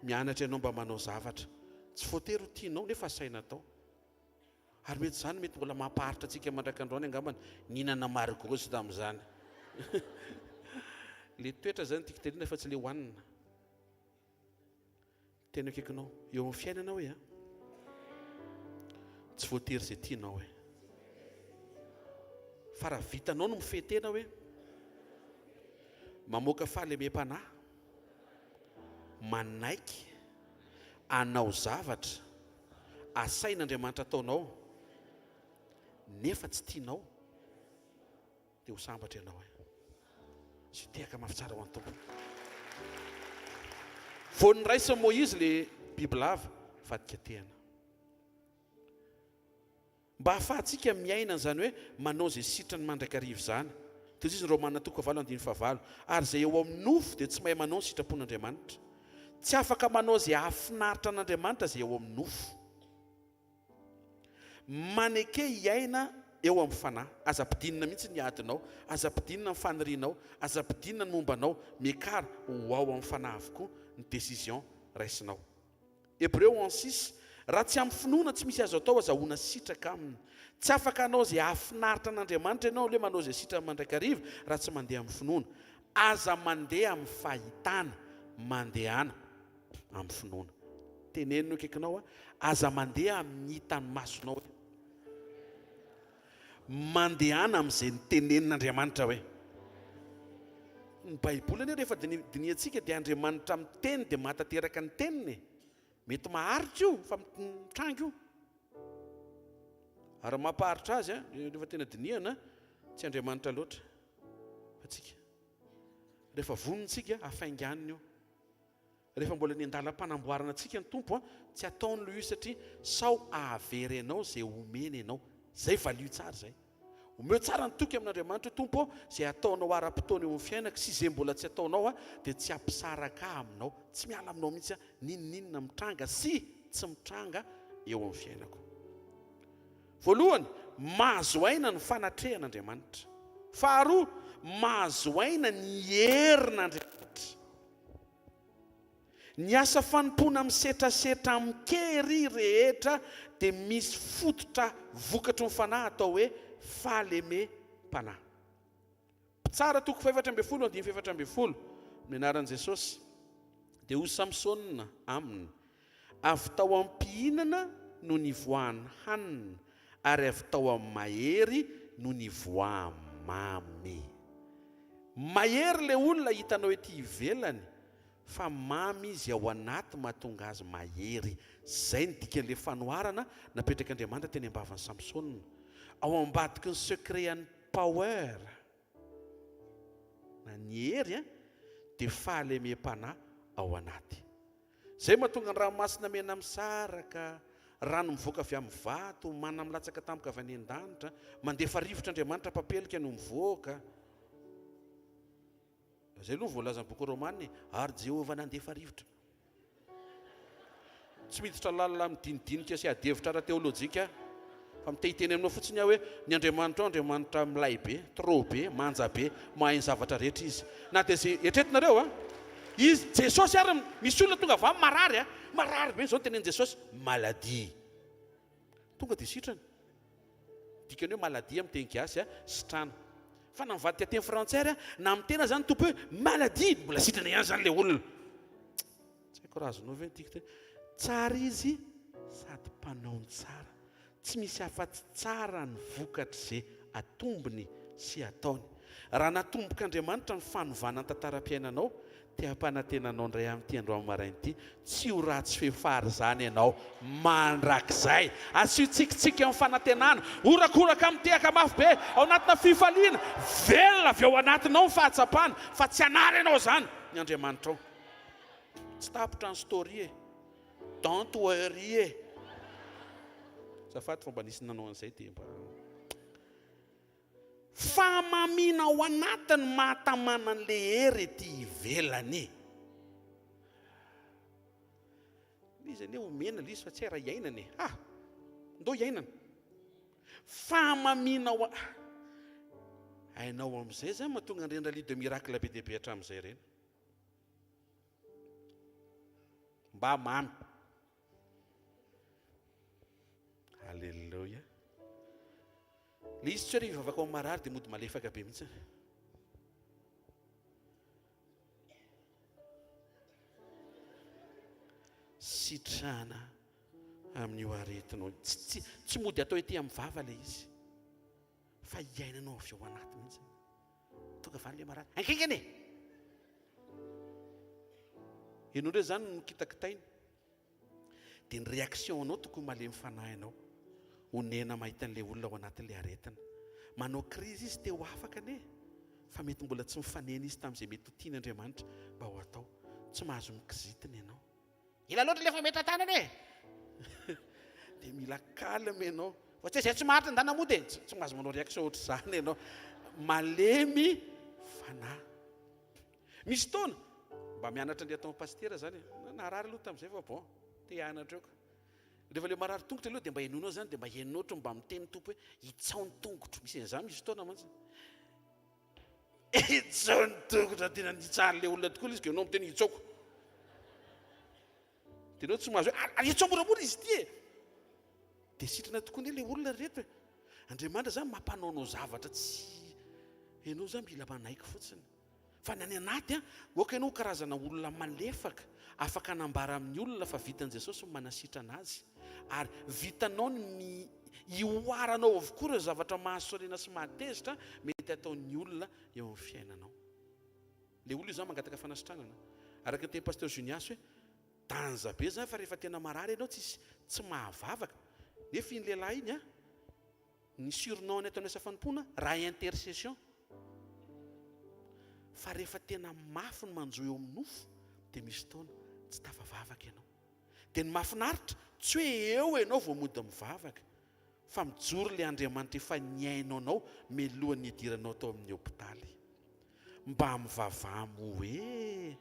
I: Mianatra ianao mba manao zavatra. Tsy voatery ho tianao nefa asaina atao. Ary mety izany mety mbola mampaharitra antsika mandrak'androany angambany nihinana margozy tamin'izany. Le toetra zany tiako tenenina fa tsy le hohanina. Tena akaikinao eo amin'ny fiainana hoe a. Tsy voatery izay tianao hoe. Fa raha vitanao no mifehy tena hoe mamoaka fahalemem-panahy, manaiky hanao zavatra asain'Andriamanitra ataonao nefa tsy tianao dia ho sambatra ianao e. Sy tehaka mafy tsara ho an'ny Tompo. Vao noraisin'i Moizy ilay bibilava, nivadika tehina. Mba hahafahantsika miaina an'izany hoe manao izay sitrany mandrakariva izany. Toy izay izy ny Romana toko fahavalo andininy fahavalo, Ary izay eo amin'ny nofo dia tsy mahay manao ny sitrapon'Andriamanitra. Tsy afaka manao izay hahafinaritra an'Andriamanitra izay eo amin'ny nofo. Maneke hiaina eo amin'ny fanahy. Aza ampidinina mihitsy ny adinao, aza ampidinina ny fanirianao, aza ampidinina ny momba anao, miakara ho ao amin'ny fanahy avokoa ny décision raisinao. Hebreo 11 6, Raha tsy amin'ny finoana tsy misy azo atao azahoana sitraka aminy. Tsy afaka hanao izay hahafinaritra an'Andriamanitra ianao le manao izay sitrany mandrakariva raha tsy mandeha amin'ny finoana. Aza mandeha amin'ny fahitana, mandehana amin'ny finoana. Teneno ny akaikinao, aza mandeha amin'ny hitan'ny masonao hoe. Mandehana amin'izay notenenin'Andriamanitra hoe. Ny Baiboly anie rehefa dinihantsika dia Andriamanitra miteny dia mahatanteraka ny teniny e. Mety maharitra io fa mitranga io. Ary mampaharitra azy rehefa tena dinihana tsy Andriamanitra loatra fa tsika. Rehefa vonona tsika hafainganina io. Rehefa mbola eny an-dalam-panamboarana antsika ny Tompo, tsy ataony ilay izy satria sao hahavery anao izay omeny anao. Izay valio tsara izay. Omeo tsara ny toky amin'Andriamanitra hoe, Tompo ô, izay ataonao ara-potoana eo amin'ny fiainako sy izay mbola tsy ataonao dia tsy hampisaraka ahy aminao. Tsy miala aminao mihitsy aho, n'inon'inona mitranga sy tsy mitranga eo amin'ny fiainako. Voalohany, mahazo aina ny fanatrehan'Andriamanitra. Faharoa, mahazo aina ny herin'Andriamanitra. Ny asa fanompoana misetrasetra amin-kery rehetra dia misy fototra vokatry ny fanahy atao hoe fahalemem-panahy. Mpitsara toko fahefatra ambin'ny folo andininy fahefatra ambin'ny folo, Amin'ny anaran'i Jesosy, dia hoy Samsona aminy, Avy tao am-pihinana no nivoahan'ny hanina, ary avy tao amin'ny mahery no nivoahan'ny mamy. Mahery ilay olona hitanao ety ivelany, fa mamy izy ao anaty mahatonga azy mahery. Izay no dikan'ilay fanoharana napetrak'Andriamanitra teny am-bavan'i Samsona. Ao ambadiky ny secret an'ny power na ny hery dia fahalemem-panahy ao anaty. Izay mahatonga ny ranomasina mena misaraka, rano mivoaka avy amin'ny vato, mana milatsaka tampoka avy any an-danitra, mandefa rivotra Andriamanitra mpampelika no mivoaka. Izay aloha voalazan'ny boky Romana e, ary Jehovah nandefa rivotra. Tsy miditra lalina amin'ny dinidinika sy adihevitra ara-teolojika aho, fa mite hiteny aminao fotsiny aho hoe ny Andriamanitrao Andriamanitra milay be, trop be, manja be, mahay ny zavatra rehetra Izy. Na dia izay eritreretinareo an! Izy, Jesosy ary, misy olona tonga avy any marary an! Marary be, izao no tenenin'i Jesosy, maladie. Tonga dia sitrana. Dikany hoe maladie amin'ny teny gasy an, sitrana. Fa na mivadika teny frantsay ary an, na miteny aza ny Tompo hoe maladie, mbola sitrana ihany izany ilay olona. Tsy haiko raha azonao ve ny tiako tenenina. Tsara izy sady mpanao ny tsara. Tsy misy afa-tsy tsara ny vokatr'izay atombony sy ataony. Raha natombok'Andriamanitra ny fanovana ny tantaram-piainanao, te hampanantena anao indray amin'ity androany maraina ity, tsy ho ratsy fefary izany ianao mandrakizay. Asio tsikitsiky amin'ny fanantenana, horakoraka mitehaka mafy be ao anatina fifaliana, velona avy ao anatinao ny fahatsapana fa tsy hanary anao izany ny Andriamanitrao. Tsy tapitra ny story e. Don't worry e. Azafady fa mba nisy nanao an'izay dia mba. Fahamamiana ao anatiny mahatamana an'le hery ety ivelany. Le izy anie omena le izy fa tsy hay raha iainana e. Ha! Ndao iainana. Fahamamiana ao Hainao amin'izay zany mahatonga an'ireny rallye de miracle be dia be hatramin'izay ireny. Mba mamy. Alléluia. Le izy tsy hoe rehefa hivavaka ao amin'ny marary dia mody malefaka be mihitsy. Sitrana amin'io aretinao. Tsy, tsy, tsy mody atao ety amin'ny vava le izy. Fa iainanao avy ao anaty mihitsy. Tonga avy any le marary. Haingaingana e! Ianao indray izany no kitakitaina. Dia ny réaction anao tokony malemy fanahy anao. Onena mahita an'ilay olona ao anatin'ilay aretina. Manao crise izy te ho afaka anie. Fa mety mbola tsy mifanena izy tamin'izay mety ho tian'Andriamanitra mba ho atao. Tsy mahazo mikizitina ianao. Ela loatra ilay fametra-tanana e! Dia mila calme ianao. Fa tsy hoe izay tsy maharitra ndana mody e! Tsy mahazo manao réaction ohatr'izany ianao. Malemy fanahy. Misy fotoana, mba mianatra an'ilay ataon'ny pasitera izany e. Narary aloha tamin'izay fa bon, te hianatra eo ka. Rehefa ilay marary tongotra aloha dia mba henoinao izany, dia mba henonao ohatry ny mba miteny ny Tompo hoe, hitsao ny tongotro. Misy an'izany misy fotoana mantsy. Hitsao ny tongotra, tena nitsahan'ilay olona tokoa ilay izy ka ianao miteny hitsaoko. Dia ianao tsy mahazo hoe, ary hitsao moramora izy ity e! Dia sitrana tokoa anie ilay olona ry reto e! Andriamanitra izany mampanaonao zavatra tsy, ianao izany mila manaiky fotsiny. Fa ny any anaty an, aoka ianao ho karazana olona malefaka, afaka hanambara amin'ny olona fa vitan'i Jesosy ny manasitrana azy. Ary vitanao ny mi, ihoaranao avokoa ireo zavatra mahasorena sy mahatezitra mety ataon'ny olona eo amin'ny fiainanao. Ilay olona io izany mangataka fanasitranana. Araka ny tenin'i Pasteur Junias hoe, danza be izany fa rehefa tena marary ianao tsisy, tsy mahavavaka. Nefa iny lehilahy iny an, Ny surnom-ny ato amin'ny asa fanompoana raha intercession. Fa rehefa tena mafy ny manjo eo amin'ny nofo dia misy fotoana tsy tafavavaka ianao. Dia ny mahafinaritra tsy hoe eo ianao vao mody mivavaka fa mijoro ilay Andriamanitra efa nihaino anao mialohan'ny hidiranao tao amin'ny hopitaly. Mba mivavaha moa e!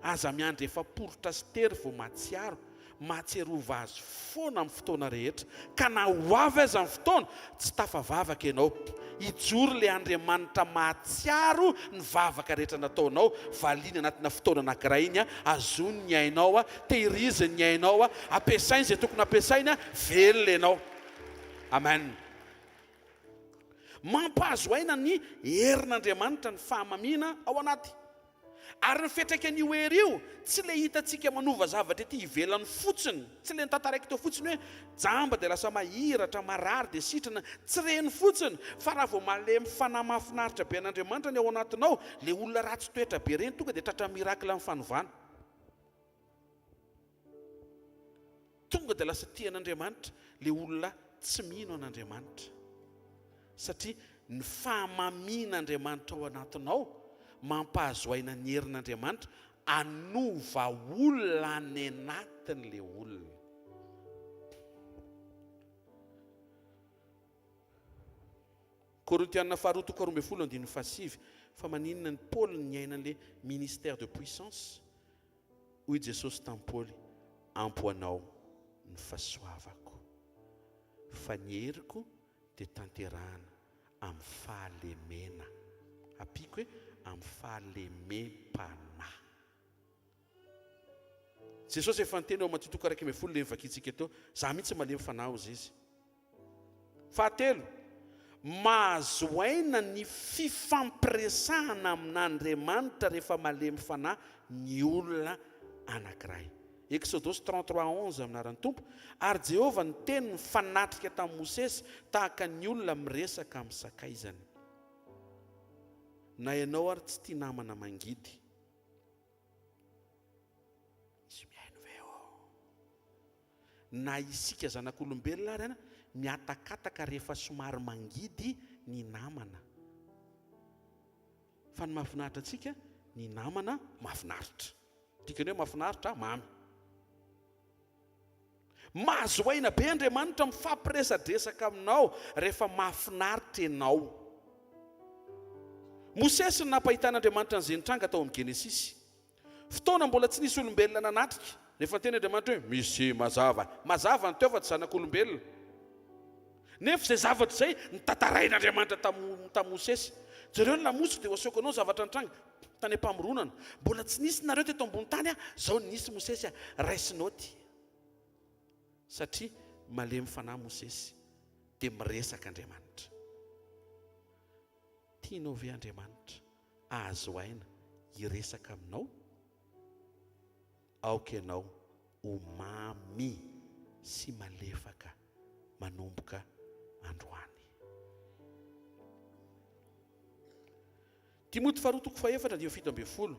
I: Aza miandry efa poritra sy tery vao mahatsiaro, mahatsiarova azy foana amin'ny fotoana rehetra, ka na ho avy aza ny fotoana, tsy tafavavaka ianao. Hijoro ilay Andriamanitra mahatsiaro ny vavaka rehetra nataonao, valiany anatina fotoana anankiray iny, azony ny ainao, tehiriziny ny ainao, ampiasainy izay tokony hampiasainy, velona ianao. Amen. Mampahazo aina ny herin'Andriamanitra ny fahamamiana ao anaty. Ary ny fiantraikan'io hery io, tsy ilay hitantsika manova zavatra ety ivelany fotsiny, tsy ilay notantaraiko teo fotsiny hoe jamba dia lasa mahiratra, marary dia sitrana, tsy ireny fotsiny, fa raha vao malemy fanahy mahafinaritra be an'Andriamanitra ny ao anatinao, ilay olona ratsy toetra be ireny tonga dia tratran'ny miracle ny fanovana. Tonga dia lasa tia an'Andriamanitra ilay olona tsy mino an'Andriamanitra. Satria ny fahamamian'Andriamanitra ao anatinao mampahazo aina ny herin'Andriamanitra hanova olona any anatin'ilay olona. Korintiana faharoa toko 12 andininy fahasivy, Fa maninona ny Paoly niaina an'ilay ministère de puissance? Hoy Jesosy tamin'i Paoly, Ampy ho anao ny fahasoavako, fa ny heriko dia tanterahana amin'ny fahalemena. Ampiako hoe amin'ny fahalemem-panahy. Jesosy efa niteny ao Matio toko 11 ilay novakintsika teo, Izaho mihitsy malemy fanahy, hozy Izy. Fahatelo, mahazo aina ny fifampiresahana amin'Andriamanitra rehefa malemy fanahy ny olona anankiray. Eksodosy 33 11 Amin'ny anaran'ny Tompo, Ary Jehovah niteny nifanatrika tamin'i Mosesy tahaka ny olona miresaka amin'ny sakaizany. Na ianao ary tsy tia namana mangidy. Misy mihaino ve eo? Na isika zanak'olombelona ary an, mihatakataka rehefa somary mangidy ny namana. Fa ny mahafinaritra antsika, ny namana mahafinaritra. Dikany hoe mahafinaritra, mamy. Mahazo aina be Andriamanitra mifampiresadresaka aminao rehefa mahafinaritra ianao. Mosesy no nampahitan'Andriamanitra an'izay nitranga tao amin'ny Genesisy. Fotoana mbola tsy nisy olombelona nanatrika, nefa niteny Andriamanitra hoe, Misy mazava. Mazava ny teo fa tsy zanak'olombelona. Nefa izay zavatra izay notantarain'Andriamanitra tamin'i Mosesy. Jereo ny lamosiko dia ho asehoko anao ny zavatra nitranga tany am-pamoronana. Mbola tsy nisy nareo teto ambony tany aho, izao nisy Mosesy a. Raiso naoty. Satria malemy fanahy Mosesy, dia miresaka Andriamanitra. Tianao ve Andriamanitra ahazo aina hiresaka aminao? Aoka ianao ho mamy sy malefaka manomboka androany. Timoty faharoa toko fahefatra andininy 17,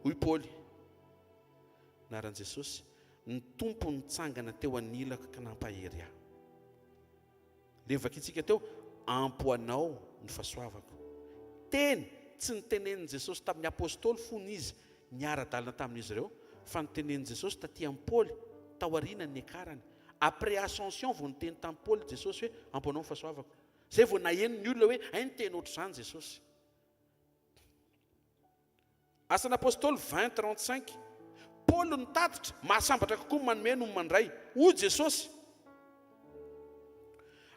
I: Hoy Paoly, Anaran'i Jesosy, Ny Tompo nitsangana teo anilako ka nampahery ahy. Ilay novakintsika teo, Ampy ho anao ny fahasoavako. Teny tsy nitenenin'i Jesosy tamin'ny apostoly fony izy. niara-dalana tamin'izy ireo fa notenenin'i Jesosy taty amin'i Paoly taoriana ny niakarany. Après ascension vao niteny tamin'i Paoly Jesosy hoe ampy anao ny fahasoavako. Zay vao naheno ny olona hoe hay niteny ohatr'izany Jesosy. Asan'ny Apostoly 20, 35 Paoly nitatitra, mahasambatra kokoa ny manome noho ny mandray, hoy Jesosy.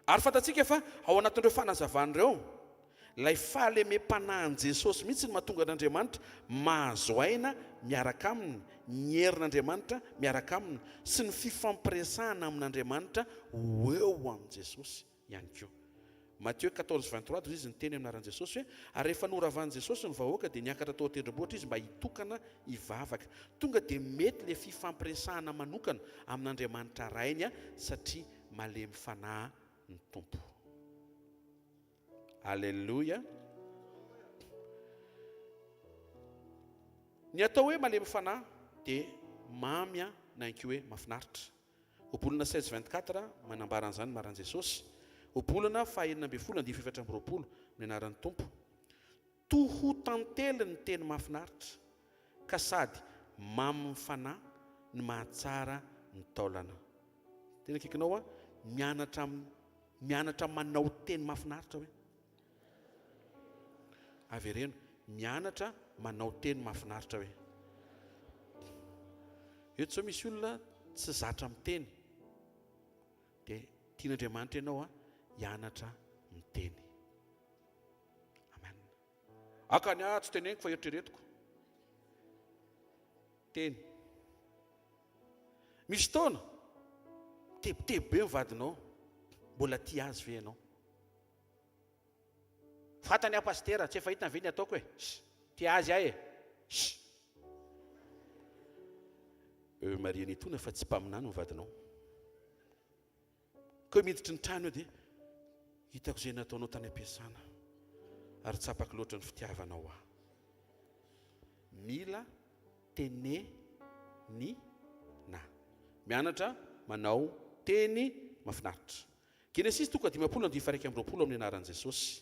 I: Ary fantatsika fa ao anatin'ireo fanazavana ireo, ilay fahalemem-panahin'i Jesosy mihitsy no mahatonga an'Andriamanitra mahazo aina miaraka aminy, ny herin'Andriamanitra miaraka aminy, sy ny fifampiresahana amin'Andriamanitra ho eo amin'i Jesosy ihany koa. Mathieu 14, 23 dia hoy izy niteny amin'ny anaran'i Jesosy hoe, Ary rehefa noravan'i Jesosy ny vahoaka dia niakatra tao an-tendrombohitra izy mba hitokana hivavaka. Tonga dia mety ilay fifampiresahana manokana amin'Andriamanitra Rainy satria malemy fanahy ny Tompo. Alléluia. Ny atao hoe malemy fanahy dia mamy na ihany koa hoe mahafinaritra. Ohabolana 16 24 manambara an'izany ny maran'i Jesosy. Ohabolana faha 16 andininy faha 24 amin'ny anaran'ny Tompo. Toho tantely ny teny mahafinaritra, ka sady mamin'ny fanahy no mahatsara ny taolana. Tena akaikinao aho, mianatra mianatra manao teny mahafinaritra hoe. Avereno, mianatra manao teny mahafinaritra hoe. Eto izao misy olona tsy zatra miteny, dia tian'Andriamanitra ianao hianatra miteny. Amen. Aka ny ahy tsy teneniko fa eritreretiko. Teny. Misy fotoana, mitebiteby be ny vadinao, mbola tia azy ve ianao? Fantany aho pasitera, tsy efa hitany ve ny ataoko e? Ss, tia azy aho e! Ss. Euh Maria Nitona fa tsy mpaminany ny vadinao. Koa miditry ny trano eo dia hitako izay nataonao tany am-piasana ary tsapako loatra ny fitiavanao ahy. Mila tenenina. Mianatra manao teny mafinaritra. Genesisy toko 50 andininy faha 21 amin'ny anaran'i Jesosy.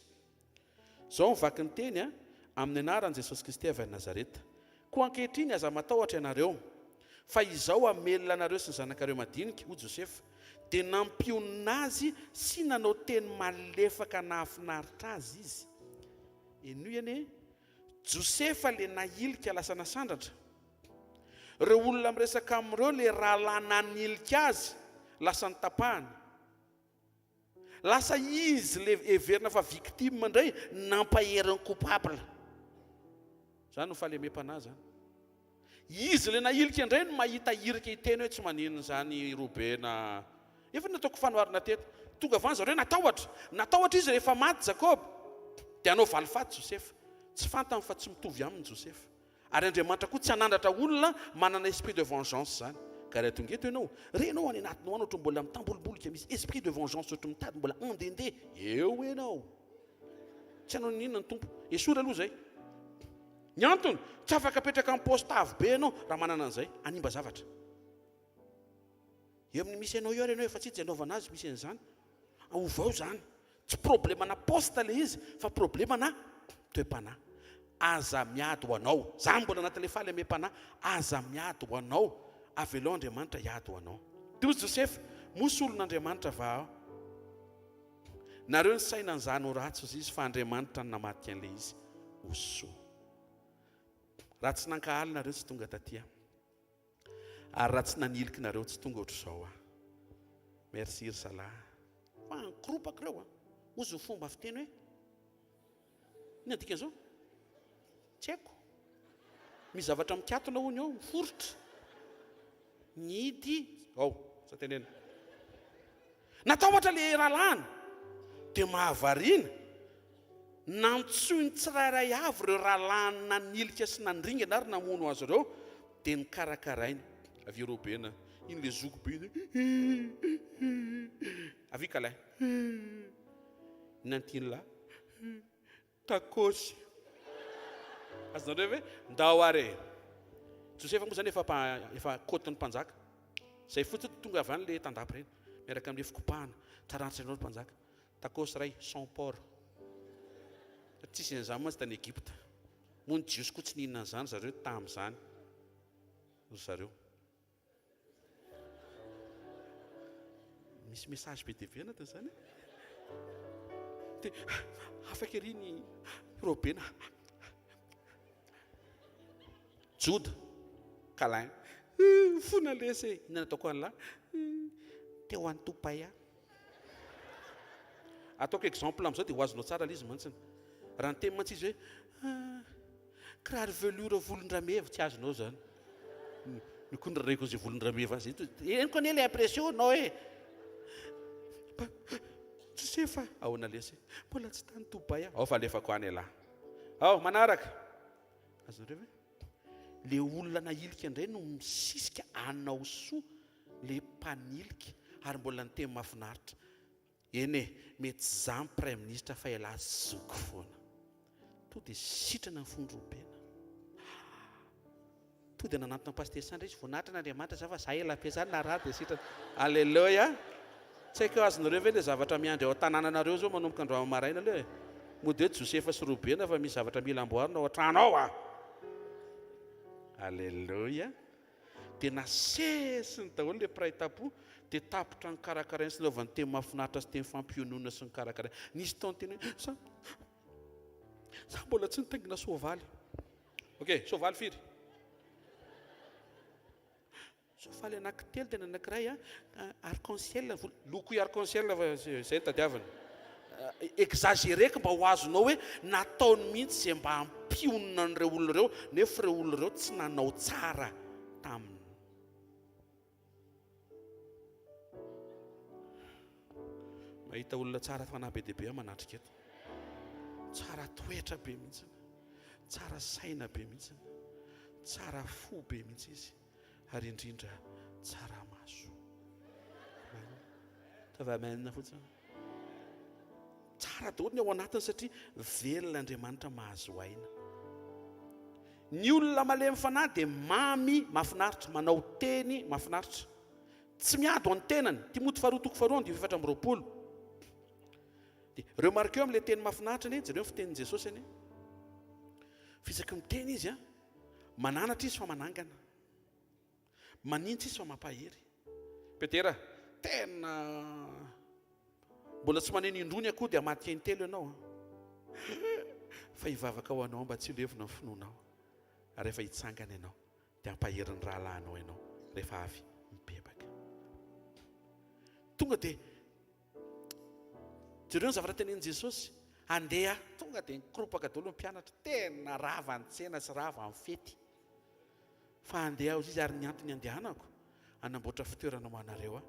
I: Izao ny vaky ny teny a, amin'ny anaran'i Jesosy Kristy avy any Nazareta. Koa ankehitriny aza matahotra ianareo, fa Izaho hamelona anareo sy ny zanakareo madinika, hoy Josefa. Dia nampionona azy sy nanao teny malefaka nahafinaritra azy izy. Henoy anie, Josefa le nahilika lasa nasandratra. Ireo olona miresaka amin'ireo le rahalahy nanilika azy lasa notapahana. Lasa izy le heverina fa victime indray nampahery ny coupable. Zany no fahalemem-panahy zany. Izy le nahilika indray no mahita irika hiteny hoe tsy maninona izany Robena. Efa nataoko fanoharana teto. Tonga avy any zareo natahotra. Natahotra izy rehefa maty Jakoba. Dia hanao valifaty Josefa. Tsy fantany fa tsy mitovy aminy Josefa. Ary Andriamanitra koa tsy hanandratra olona manana esprit de vengeance zany. Ka raha tonga eto ianao, renao any anatinao any ohatry mbola mitambolombolika misy esprit de vengeance ohatry mitady mbola handehandeha eo ianao. Tsy hanao n'inona ny Tompo. Esory aloha izay. Ny antony, tsy afaka apetraka amin'ny poste avo be ianao raha manana an'izay. Hanimba zavatra. Eo amin'ny misy anao eo ary ianao efa tsy hita izay anaovana azy misy an'izany. Ovao izany. Tsy problema-na poste ilay izy fa problema-na toe-panahy. Aza miady ho anao. Za mbola anatin'ilay fahalemem-panahy. Aza miady ho anao. Avelao Andriamanitra hiady ho anao. Dia hoy Josefa, Moa solon'Andriamanitra va aho? Nareo nisaina an'izany ho ratsy hozy izy fa Andriamanitra no namadika an'ilay izy ho soa. Raha tsy nankahala nareo tsy tonga taty aho. Ary raha tsy naniliky nareo tsy tonga ohatr'izao aho. Merci ry zalahy. Fa ankoropaka ireo a. Hozy ny fomba fiteny hoe inona dikan'izao? Tsy haiko. Misy zavatra mikatona hono eo, miforitra. Nihidy ao, za tenena. Natahotra le rahalahiny. Dia mahavariana. Nantsoiny tsirairay avy ireo rahalahiny nanilika sy nandringana ary namono azy ireo, dia nokarakarainy. Avia Robena, iny le zoky be iny. Avia Kalain. Inona ny tian'lah? Tacos. Azonareo ve? Ndao ary e. Josefa moa zany efa efa kotin'ny mpanjaka. Zay fotsiny tonga avy any le tandapa ireny miaraka amin'le fikopahana. Tarantsy ianao ry mpanjaka. Tacos ray sans porc. Tsisy an'izany mantsy tany Egypta. Moa ny Jiosy koa tsy nihinana an'izany zareo tamin'izany ry zareo. Misy message be dia be anatin'izany e. Dia afaka ery ny Robena. Joda, câlin. Fona lesy e. Inona nataoko an'lah? Te ho any Topay aho. Ataoko exemple amin'izao dia ho azonao tsara ilay izy mantsiny. Raha niteny mantsy izy hoe kiraro velours volon-drameva, tsy azonao izany. Ny koa ny reko izay volon-drameva azy eto. Henoko anie ilay impression nao e. Josefa, ahoana lesy? Mbola tsy tany Dubaï aho. Ao fa alefako any ialahy. Ao, manaraka. Azonareo ve? Le olona nahilika indray no misisika hanao soa le mpanilika ary mbola niteny mahafinaritra. Eny e, mety tsy za ny praiminisitra fa ialahy zoky foana. To dia sitrana ny fon-dry Robena. To dia nanantona an'i Pasitera Sandra izy, voninahitra an'Andriamanitra za fa za ela be zany narary dia sitrana. Aleloia! Tsy haiko azonareo ve le zavatra miandry ao an-tanànanareo zao manomboka androany maraina aloha e? Mody hoe Josefa sy Robena fa misy zavatra mila amboarina ao an-trano ao a! Aleloia! Dia nasesiny daholo ilay mpiray tampo, dia tapitra nokarakarainy sy nanaovany teny mahafinaritra sy teny fampiononana sy nokarakarainy. Nisy tao niteny hoe, za, za mbola tsy nitaingina soavaly. Ok, soavaly firy? Soavaly anankitelo dia ny anankiray arc-en-ciel, lokoy arc-en-ciel fa izay no tadiaviny. Exagéreko mba ho azonao hoe nataony mihitsy izay mba hampionona an'ireo olona ireo nefa ireo olona ireo tsy nanao tsara taminy. Mahita olona tsara fanahy be dia be aho manatrika eto. Tsara toetra be mihitsy. Tsara saina be mihitsy. Tsara fo be mihitsy izy. Ary indrindra tsara maso. Amen. Ataovy amen fotsiny. Tsara daholo ny ao anatiny satria velona Andriamanitra mahazo aina. Ny olona malemy fanahy dia mamy mahafinaritra, manao teny mahafinaritra. Tsy miady ho an'ny tenany. Timoty faharoa toko faharoa andininy 24. Dia remarqueo amin'ilay teny mahafinaritra anie, jereo ny fitenin'i Jesosy anie. Fisaky miteny izy an, mananatra izy fa manangana. Manintsy izy fa mampahery. Petera, tena mbola tsy maneno indroa ny akoho dia hamadika intelo ianao an. Fa hivavaka ho anao mba tsy ho levona ny finoanao. Ary rehefa hitsangana ianao dia hampahery ny rahalahinao ianao rehefa avy mibebaka. Tonga dia jereo ny zavatra tenenin'i Jesosy. Andeha, tonga dia nikoropaka daholo ny mpianatra. Tena rava ny tsena sy rava ny fety. Fa handeha aho izy ary ny antony handehanako, hanamboatra fitoerana ho anareo aho.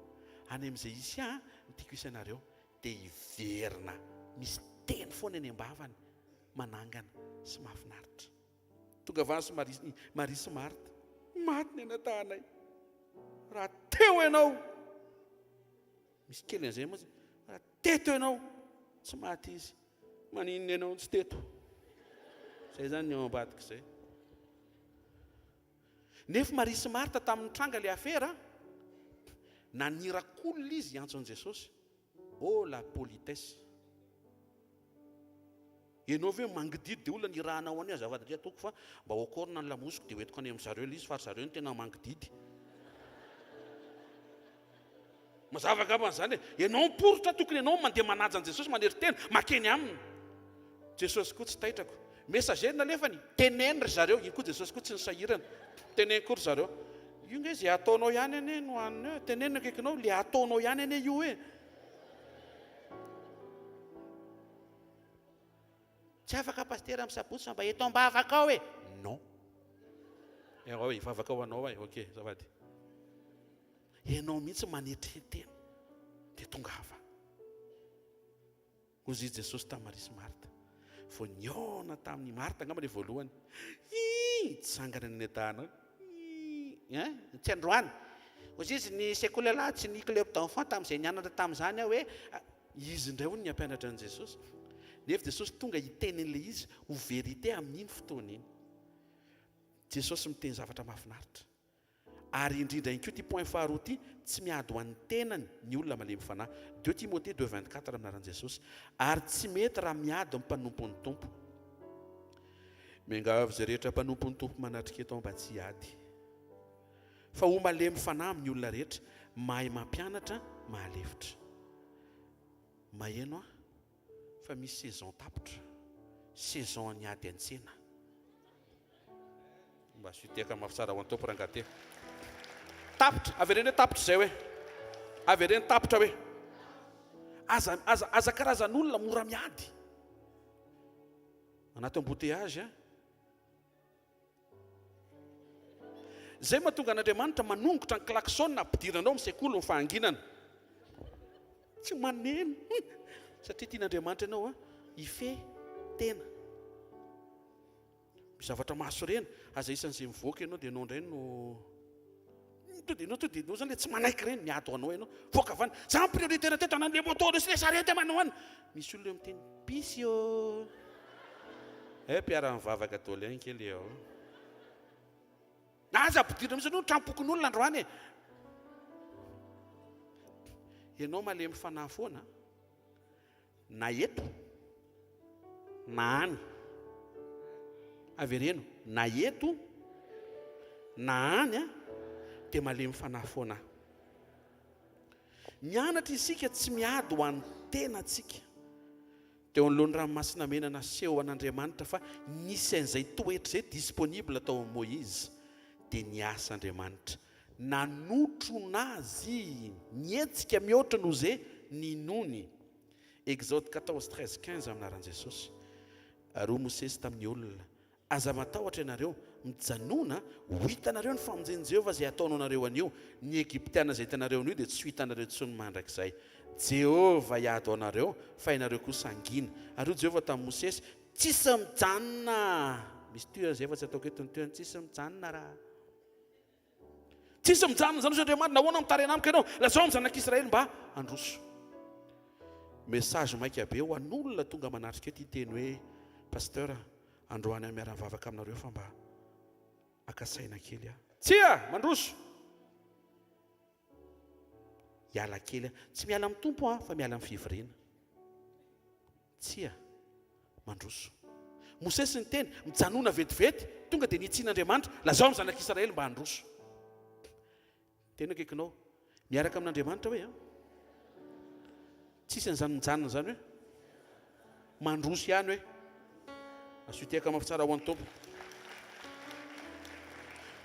I: Any amin'izay hisy ahy no tiako hisy anareo. Dia hiverina. Misy teny foana eny am-bavany, manangana sy mahafinaritra. Tonga avy any sy Maria, Maria sy Marta. Maty ny anadahinay. Raha teo ianao! Misy kely an'izay mantsy. Raha teto ianao, tsy maty izy. Maninona ianao no tsy teto? Izay izany ny ao ambadik'izay. Nefa Maria sy Marta tamin'ny nitranga ilay afera, nanirak'olona izy hiantso an'i Jesosy. Oh la politesse! Ianao ve mangididy dia olona nirahanao any azafady ndry ataoko fa mba hoakorina ny lamosiko dia hoentiko any amin-dry zareo ilay izy fa ry zareo no tena mangididy. Mazava angamba izany e. Ianao miporitra tokony ianao mandeha manaja an'i Jesosy manery tena, makeny aminy. Jesosy koa tsy taitrako. Messager nalefany, teneno ry zareo, iny koa Jesosy koa tsy nisahirana. Teneno koa ry zareo. Io nge izay ataonao ihany anie no hanina eo. Teneno ny akaikinao, le ataonao ihany anie io e. Tsy afaka pasitera amin'ny sabotsy fa mba eto am-bavaka ao e! Non. Ianao hivavaka ho anao aho, ok, azafady. Ianao mihitsy manetry tena dia tongava. Hoy izy Jesosy tamin'i Maria sy Marta. Vao nihaona tamin'i Marta angamba ilay voalohany. Ii, nitsangana ny nedahana. Ii, hein, tsy androany. Hoy izy ny sekoly alahady sy ny club d'enfants tamin'izay nianatra tamin'izany aho hoe Izy indray hono ny hampianatra an'i Jesosy. Nefa Jesosy tonga hiteny an'ilay izy ho vérité amin'iny fotoana iny. Jesosy miteny zavatra mahafinaritra. Ary indrindra ihany koa ity point faharoa ity, tsy miady ho an'ny tenany ny olona malemy fanahy. Deux Timothée deux 24 amin'ny anaran'i Jesosy. Ary tsy mety raha miady ny mpanompon'ny Tompo. Miangavy izay rehetra mpanompon'ny Tompo manatrika eto aho mba tsy hiady. Fa ho malemy fanahy amin'ny olona rehetra, mahay mampianatra, mahalefitra. Maheno aho fa misy saison tapitra, saison an'ny ady an-tsena. Mba asio tehaka mafy tsara ho an'i Tompo rangahy ty. Tapitra, avereno hoe tapitra izay hoe. Avereno tapitra hoe. Aza, aza, aza karazan'olona mora miady. Anaty embouteillage a. Izay mahatonga an'Andriamanitra manongotra ny klaxon ampidirana anao amin'ny sekoly ny fahanginana. Tsy maneno satria tian'Andriamanitra ianao hifehy tena. Misy zavatra mahasorena, aza isan'izay mivoaka ianao dia ianao indray no to dia ianao to dia ianao zany le tsy manaiky ireny, miady ho anao ianao. Voaka avy any, za ny prioritaire teto, anan'ny le moto reo sy le sarety manao any. Misy olona eo miteny, pisy ô. Eh mpiara-mivavaka daholo ihany kely eo. Aza ampidirina mihitsy aloha ny tranom-pokonolona androany e. Ianao malemy fanahy foana na eto na any. Avereno, na eto na any dia malemy fanahy foana aho. Mianatra isika tsy miady ho an'ny tenantsika. Teo anoloan'ny Ranomasina Mena naseho an'Andriamanitra fa nisy an'izay toetra izay disponible tao amin'i Moïse, dia niasa Andriamanitra. Nanotrona azy, nihetsika mihoatra noho izay ninoany. Exode 14, 13, 15 Amin'ny anaran'i Jesosy. Ary hoy Mosesy tamin'ny olona, Aza matahotra ianareo, mijanòna, ho hitanareo ny famonjen'i Jehovah izay hataony ho anareo anio. Ny Egyptiana izay hitanareo anio dia tsy ho hitanareo intsony mandrakizay. Jehovah hiady ho anareo, fa ianareo kosa hangina. Ary hoy Jehovah tamin'i Mosesy, Tsisy mijanona! Misy tohiny izay fa tsy ataoko eto ny tohiny, tsisy mijanona raha. Tsisy mijanona izany hoy Andriamanitra, nahoana mitaraina amiko ianao? Lazao amin'ny zanak'Israely mba handroso. Message maika be ho an'olona tonga manatrika eto hiteny hoe Pasteur, androany aho miara-mivavaka aminareo fa mba haka saina kely aho. Tsia! Mandroso! Hiala kely aho. Tsy miala amin'ny Tompo aho fa miala amin'ny fivoriana. Tsia. Mandroso. Mosesy niteny, Mijanòna vetivety, tonga dia nitsian'Andriamanitra, lazao amin'ny zanak'Israely mba handroso. Tena akaikinao. Miaraka amin'Andriamanitra hoe an? Tsisy an'izany mijanona izany hoe? Mandroso ihany hoe? Asio tehaka mafy tsara ho an'ny Tompo.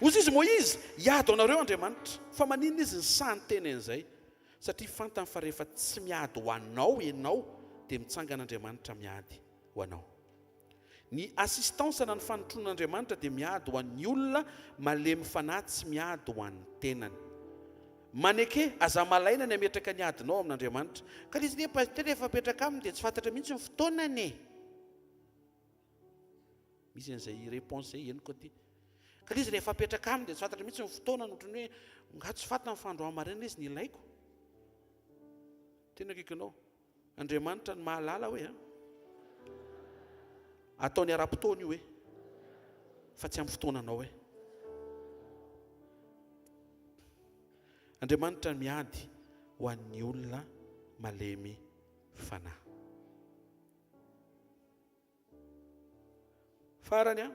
I: Hoy izy, Moizy, hiady ho anareo Andriamanitra. Fa maninona izy nisahy niteny an'izay? Satria fantany fa rehefa tsy miady ho anao ianao dia mitsangana Andriamanitra miady ho anao. Ny assistance na ny fanotronan'Andriamanitra dia miady ho an'ny olona malemy fanahy tsy miady ho an'ny tenany. Maneke, aza malaina ny hametraka ny adinao amin'Andriamanitra. Ka le izy anie Pasitera efa apetraka aminy dia tsy fantatra mihitsy ny fotoanany e! Misy an'izay réponse izay henoko aty. Ka ilay izy rehefa apetraka aminy dia tsy fantatra mihitsy ny fotoanany, ohatran'ny hoe nga tsy fantany fa androany maraina izy no ilaiko. Tena akaikinao. Andriamanitra no mahalala hoe an. Ataony ara-potoana io hoe. Fa tsy amin'ny fotoananao hoe. Andriamanitra miady ho an'ny olona malemy fanahy. Farany an,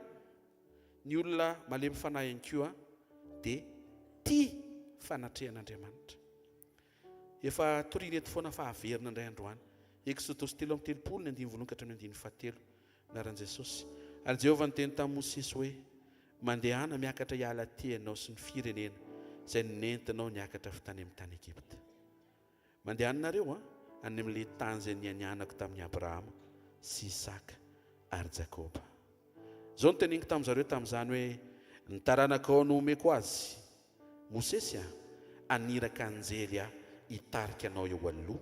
I: ny olona malemy fanahy ihany koa dia tia fanatrehan'Andriamanitra. Efa toriana eto foana fa averina indray androany. Eksodosy 33 ny andininy voalohany ka hatramin'ny andininy fahatelo. Anaran'i Jesosy. Ary Jehovah niteny tamin'i Mosesy hoe, Mandehana miakatra hiala aty ianao sy ny firenena izay nentinao niakatra avy tany amin'ny tany Egypta. Mandehana nareo an, any amin'ilay tany izay nianianako tamin'i Abrahama sy Isaka ary Jakoba. Izao no teneniko tamin-jareo tamin'izany hoe, Ny taranakao no homeko azy. Mosesy a, haniraka anjely aho hitarika anao eo aloha.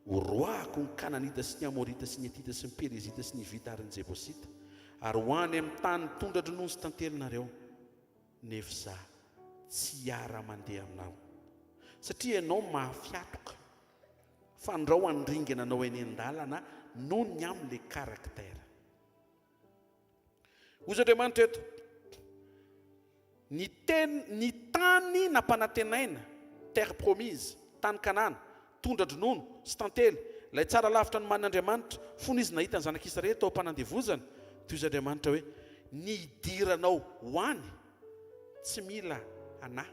I: Horoahako ny Kananita sy ny Amorita sy ny Hetita sy ny Perizita sy ny Hivita ary ny Jebosita, ary ho any amin'ny tany tondra-dronono sy tantely nareo. Nefa izaho tsy hiara-mandeha aminao, satria ianao mafy hatoka, fandrao handringana anao eny an-dalana noho ny amin'ilay caractère. Hoy Andriamanitra eto, Ny teny, ny tany nampanantenaina, terre promise, tany Kanana, tondra-dronono sy tantely, ilay tsara lavitra nomanin'Andriamanitra, fony izy nahita ny zanak'Israely tao am-panandevozana, toy izy Andriamanitra hoe. Ny hidiranao ho any tsy mila anah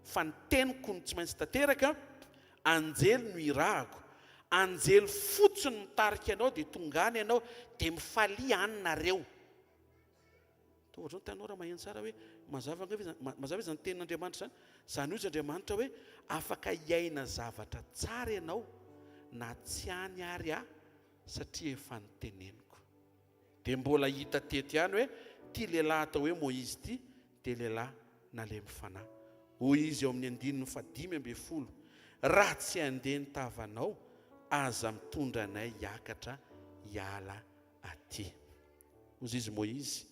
I: fa ny teniko no tsy maintsy tanteraka, anjely no irahako, anjely fotsiny mitarika anao dia tonga any ianao dia mifalia any nareo. Toa ohatr'izao ny tanora maheno tsara hoe mazava ange ve izany, mazava izany tenin'Andriamanitra izany? Izany hoy izy Andriamanitra hoe afaka hiaina zavatra tsara ianao na tsy any ary aho satria efa noteneniko. Dia mbola hita teto ihany hoe ity lehilahy atao hoe Moizy ity dia lehilahy nalemy fanahy. Hoy izy eo amin'ny andininy fahadimy ambin'ny folo, Raha tsy handeha ny tavanao, aza mitondra anay hiakatra hiala aty. Hoy izy Moizy,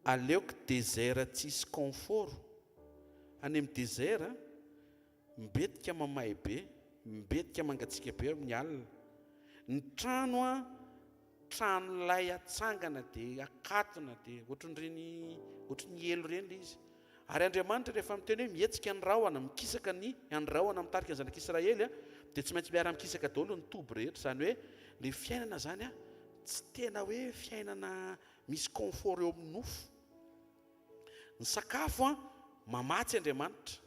I: Aleoko désert tsisy confort. Any amin'ny désert, mbetika mamay be, mbetika mangatsiaka be amin'ny alina. Ny trano an, trano lay atsangana dia akatona dia ohatran'ireny ohatran'ny elo ireny ilay izy. Ary Andriamanitra rehefa miteny hoe mihetsika ny rahona, mikisaka ny ny rahona mitarika ny zanak'Israely an, dia tsy maintsy miara-mikisaka daholo ny toby rehetra. Izany hoe ilay fiainana izany an, tsy tena hoe fiainana misy confort eo amin'ny nofo. Ny sakafo an, mamatsy Andriamanitra.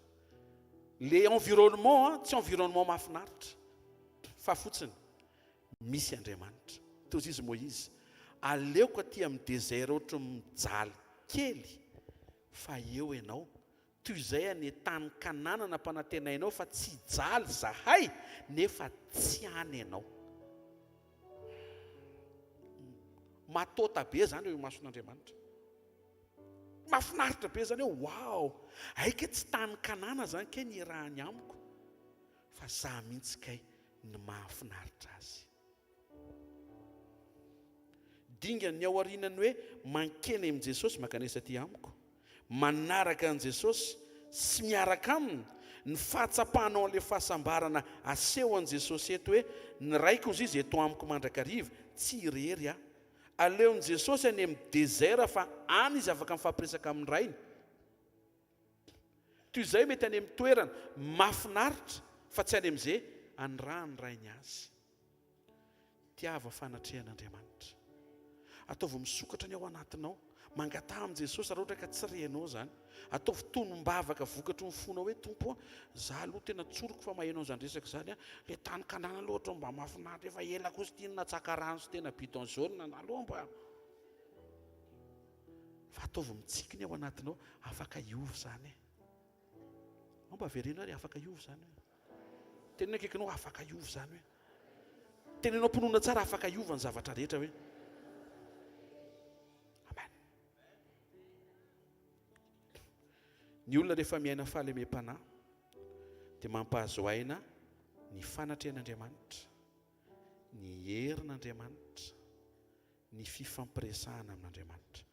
I: Le environnement an, tsy environnement mahafinaritra fa fotsiny misy Andriamanitra. Toa izy Moïse, aleoko aty amin'ny désert ohatry ny mijaly kely fa eo ianao, toy izay any tany Kanana nampanantenainao fa tsy hijaly zahay nefa tsy any ianao. Matota be zany eo imason'Andriamanitra. Mahafinaritra be zany hoe wow! Hay kay tsy tany Kanana zany kay ny irahany amiko fa za mihitsy kay ny mahafinaritra azy. Dingan'ny ao aorianan'ny hoe mankeny amin'i Jesosy, mankanesa aty amiko, manaraka an'i Jesosy sy miaraka aminy, ny fahatsapanao an'ilay fahasambarana asehon'i Jesosy eto hoe ny Raiko hozy izy eto amiko mandrakariva, tsy irery aho. Aleon'i Jesosy any amin'ny désert fa any izy afaka mifampiresaka amin'ny Rainy. Toy izay mety any amin'ny toerana mahafinaritra fa tsy any amin'izay anirahan'ny Rainy azy. Tiava fanatrehan'Andriamanitra. Ataovy misokatra ny ao anatinao. Mangataha amin'i Jesosy raha ohatra ka tsy renao izany. Ataovy tonom-bavaka vokatry ny fonao hoe, Tompo a, za aloha tena tsoriko fa maheno an'izany resaka izany aho. Ilay tany Kanana aloha ohatran'ny mba mahafinaritra, efa ela kosa ity no natsaka rano sy tena bidon jaune, aloha mba. Fa ataovy mitsiky ny ao anatinao, afaka hiova izany e. Ao mba avereno ary afaka hiova izany hoe. Teneno akaikinao afaka hiova izany hoe. Teneno am-pinoana tsara afaka hiova ny zavatra rehetra hoe. Amen. Ny olona rehefa miaina fahalemem-panahy dia mampahazo aina ny fanatrehan'Andriamanitra, ny herin'Andriamanitra, ny fifampiresahana amin'Andriamanitra.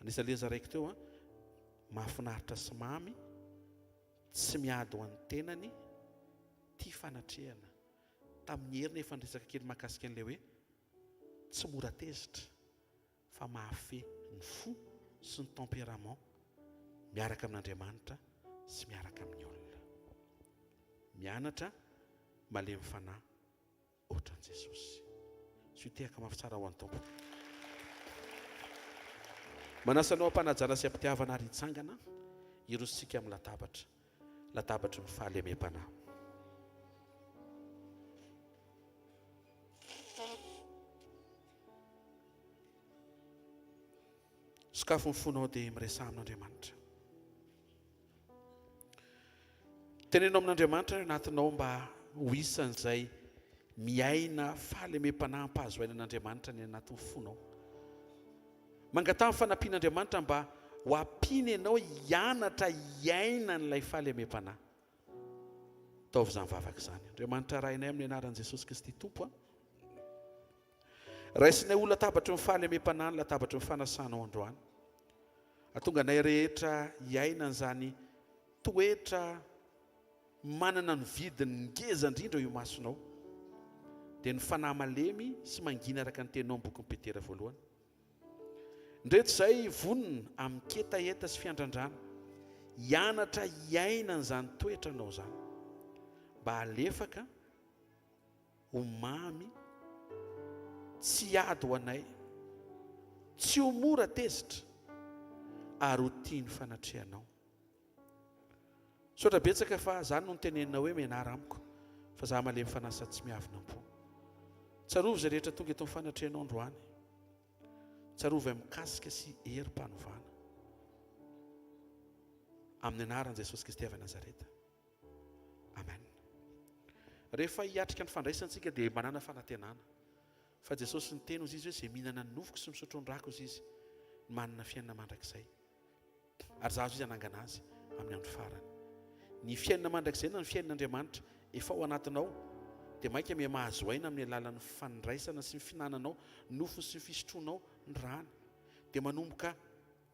I: Anisan'ilay zaraiko teo, mahafinaritra sy mamy, tsy miady ho an'ny tenany, tia fanatrehana. Tamin'ny heriny efa niresaka kely mahakasika an'ilay hoe tsy mora tezitra fa mahafehy ny fo sy ny tempérament miaraka amin'Andriamanitra sy miaraka amin'ny olona. Mianatra malemy fanahy ohatran'i Jesosy. Soa tehaka mafy tsara ho an'ny Tompo. Manasa anao am-panajana sy am-pitiavana ary hitsangana hirosontsika amin'ny latabatra, latabatry ny fahalemem-panahy. Sokafy ny fonao dia miresaha amin'Andriamanitra. Teneno amin'Andriamanitra ny anatinao mba ho isan'izay miaina fahalemem-panahy ampahazo aina an'Andriamanitra ny anatin'ny fonao. Mangataha ny fanampian'Andriamanitra mba ho ampiany ianao hianatra hiaina an'ilay fahalemem-panahy. Ataovy izany vavaka izany. Andriamanitra Rainay amin'ny anaran'i Jesosy Kristy Tompo a. Raisinay ho latabatry ny fahalemem-panahy ny latabatry ny fanasanao androany. Hahatonga anay rehetra hiaina an'izany toetra manana ny vidiny ngeza indrindra eo imasonao, dia ny fanahy malemy sy mangina araka ny teninao amin'ny bokin'i Petera voalohany. Ndreto izay vonona amin-ketaheta sy fiandrandrana hianatra hiaina an'izany toetranao izany, mba halefaka ho mamy, tsy hiady ho anay, tsy ho mora tezitra. Ary ho tia ny fanatrehanao. Misaotra betsaka fa zany no nitenenina hoe mianara amiko fa za malemy fanahy sady tsy miavona am-po. Tsarovy izay rehetra tonga eto amin'ny fanatrehanao androany. Tsarovy amin'ny mikasika sy herim-panovana. Amin'ny anaran'i Jesosy Kristy avy Nazareta. Amen. Rehefa hiatrika ny fandraisana isika dia manana fanantenana. Fa Jesosy niteny hozy izy hoe izay mihinana ny nofoko sy misotro ny rako hozy izy no manana fiainana mandrakizay. Ary za azo izy hanangana azy amin'ny andro farany. Ny fiainana mandrakizay na ny fiainan'Andriamanitra efa ao anatinao dia mainka miha mahazo aina amin'ny alalan'ny fandraisana sy ny fihinananao nofony sy ny fisotroanao ny rany. Dia manomboka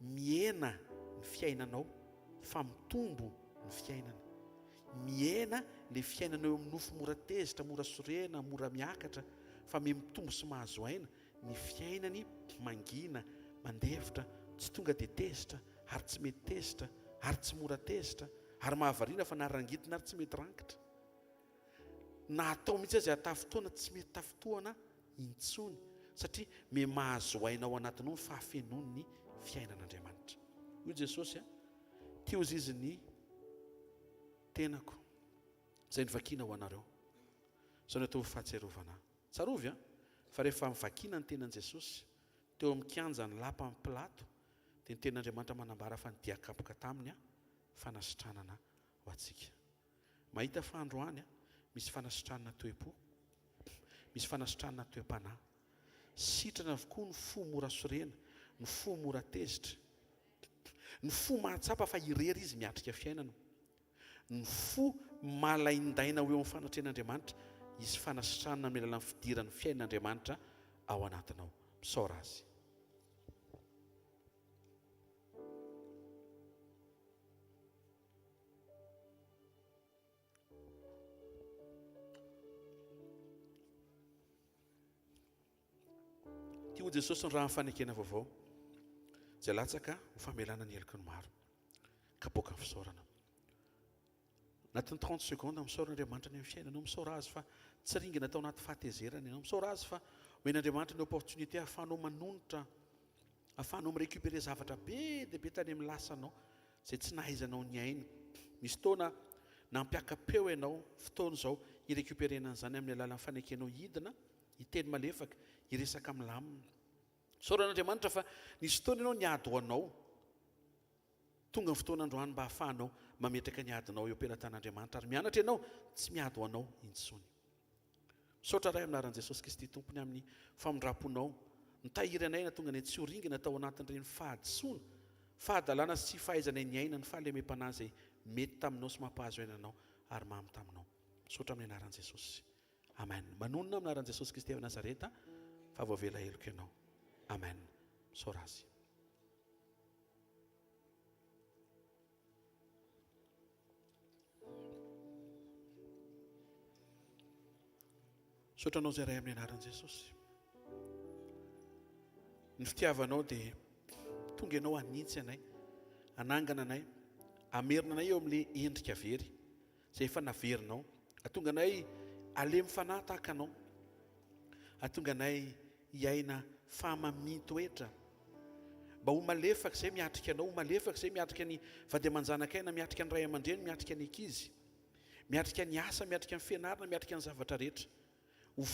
I: mihena ny fiainanao fa mitombo ny fiainana. Mihena ilay fiainana eo amin'ny nofo mora tezitra, mora sorena, mora miakatra fa miha mitombo sy mahazo aina ny fiainany mangina, mandefitra, tsy tonga dia tezitra ary tsy mety tezitra ary tsy mora tezitra ary mahavariana fa na rangitina ary tsy mety rankitra. Na atao mihitsy aza hatafintohana tsy mety tafintohana intsony satria miha mahazo aina ao anatinao ny fahafenoan'ny fiainan'Andriamanitra. Hoy Jesosy, Tia hozy izy ny tenako izay novakiana ho anareo. Izao no atao ho fahatsiarovana ahy. Tsarovy an, fa rehefa novakiana ny tenan'i Jesosy teo amin'ny kianjan'ny lapan'i Pilato dia ny tenin'Andriamanitra manambara fa nidian-kapoka taminy fanasitranana ho antsika. Mahita fa androany misy fanasitranana toe-po, misy fanasitranana toe-panahy. Sitrana avokoa ny fo mora sorena, ny fo mora tezitra, ny fo mahatsapa fa irery izy miatrika fiainana, ny fo malaindaina ho eo amin'ny fanatrehan'Andriamanitra, hisy fanasitranana amin'ny alalan'ny fidiran'ny fiainan'Andriamanitra ao anatinao. Misaora Azy. Ity hoy Jesosy ny ràn'ny fanekena vaovao izay latsaka ho famelana ny heloky ny maro. Kapoaka ny fisaorana. Anatin'ny 30 secondes misaora Andriamanitra ny amin'ny fiainanao, misaora Azy fa tsy ringana tao anaty fahatezerana ianao, misaora Azy fa omen'Andriamanitra ny opportunité ahafahanao manonitra, ahafahanao mi-récupérer zavatra be dia be tany amin'ny lasanao izay tsy nahaizanao niaina. Misy fotoana nampiaka-peo ianao, fotoana izao hi-récupérer-na an'izany amin'ny alalan'ny fanekenao hidina, hiteny malefaka, hiresaka milamina. Misaora an'Andriamanitra fa nisy fotoana ianao niady ho anao. Tonga ny fotoana androany mba hahafahanao mametraka ny adinao eo am-pelatan'Andriamanitra ary mianatra ianao tsy miady ho anao intsony. Misaotra Ray amin'ny anaran'i Jesosy Kristy Tompo ny amin'ny famindram-ponao nitahiry anay nahatonga anay tsy ho ringana tao anatin'ireny fahadisoana, fahadalana sy tsy fahaizanay niaina ny fahalemem-panahy izay mety taminao sy mampahazo aina anao ary mamy taminao. Misaotra amin'ny anaran'i Jesosy. Amen. Manonona amin'ny anaran'i Jesosy Kristy avy Nazareta fa voavela heloka ianao. Amen. Misaora Azy. Misaotra anao izay Ray amin'ny anaran'i Jesosy. Ny fitiavanao dia tonga ianao hanintsy anay, hanangana anay, hamerina anay eo amin'ilay endrika very izay efa naverinao. Hatonga anay halemy fanahy tahaka anao. Hatonga anay hiaina fahamamian-toetra. Mba ho malefaka izay miatrika anao, ho malefaka izay miatrika ny vady aman-janakay na miatrika ny ray aman-dreny, miatrika ny ankizy, miatrika ny asa, miatrika ny fianarana, miatrika ny zavatra rehetra. Ho,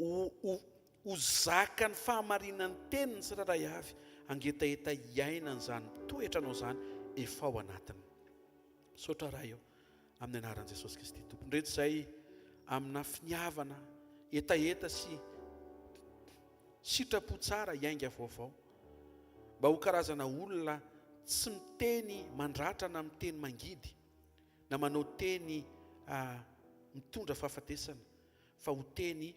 I: ho, ho, ho zakan'ny fahamarinan'ny teniny tsirairay avy, hangetaheta hiaina an'izany toetranao izany efa ao anatiny. Misaotra Ray o, amin'ny anaran'i Jesosy Kristy Tompo. Ndreto izay amina finiavana, hetaheta sy sitrapo tsara hiainga vaovao. Mba ho karazana olona tsy miteny mandratra na miteny mangidy na manao teny mitondra fahafatesana fa ho teny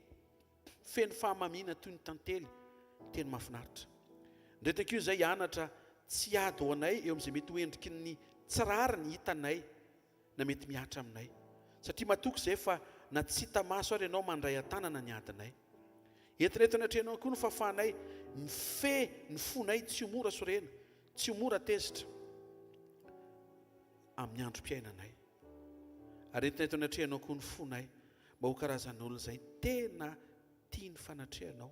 I: Feno fahamamiana toy ny tantely, teny mahafinaritra. Ndreto ankizy izay hianatra tsy hiady ho anay eo amin'izay mety ho endriky ny tsy rariny hitanay na mety mihatra aminay. Satria matoky izay fa na tsy hita maso ary ianao mandray an-tanana ny adinay. Entina eto anatrehanao koa ny fahafahanay mifehy ny fonay tsy ho mora sorena, tsy ho mora tezitra amin'ny androm-piainanay. Ary entina eto anatrehanao koa ny fonay mba ho karazan'olona izay tena tia ny fanatrehanao,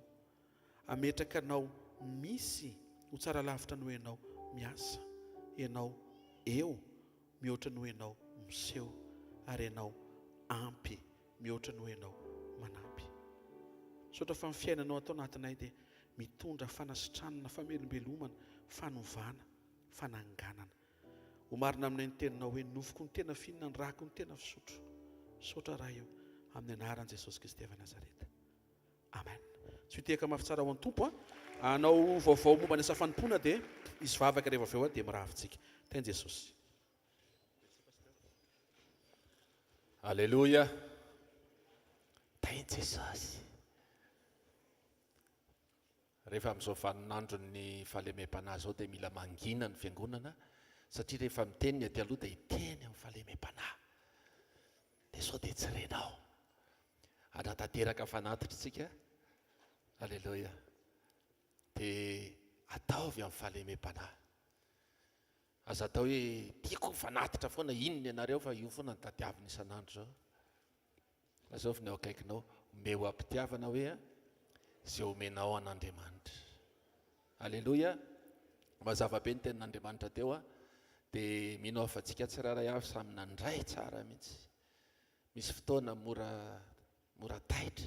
I: hametraka anao misy ho tsara lavitra noho ianao. miasa, Ianao eo mihoatra noho Ianao miseho, ary Ianao ampy mihoatra noho Ianao manampy. Misaotra fa ny fiainanao ato anatinay dia mitondra fanasitranana, famelombelomana, fanovana, fananganana. Ho marina aminay ny teninao hoe, Nofoko no tena fihinana, ny rako no tena fisotro. Misaotra Ray o, amin'ny anaran'i Jesosy Kristy avy Nazareta. Amen. Tsy ho tehaka mafy tsara ho an'ny Tompo a. Hanao vaovao momba ny asa fanompoana dia hisy vavaka rehefa avy eo dia mirava tsika. Tahin'i Jesosy.
J: Aleloia. Tahin'i Jesosy. Rehefa amin'izao vaninandron'ny fahalemem-panahy izao dia mila mangina ny fiangonana satria rehefa miteny ny aty aloha dia hiteny amin'ny fahalemem-panahy. Dia sao dia tsy renao. Hanatanteraka fanatitra isika. Aleloia. Dia ataovy amin'ny fahalemem-panahy. Aza atao hoe tiako fanatitra foana, inona ianareo fa io foana no tadiavina isan'andro izao. Lazao ny ao akaikinao, omeo am-pitiavana hoe izay omenao an'Andriamanitra. Aleloia! Mazava be ny tenin'Andriamanitra teo an! Dia mino aho fa tsika tsirairay avy samy nandray tsara mihitsy. Misy fotoana mora mora taitra.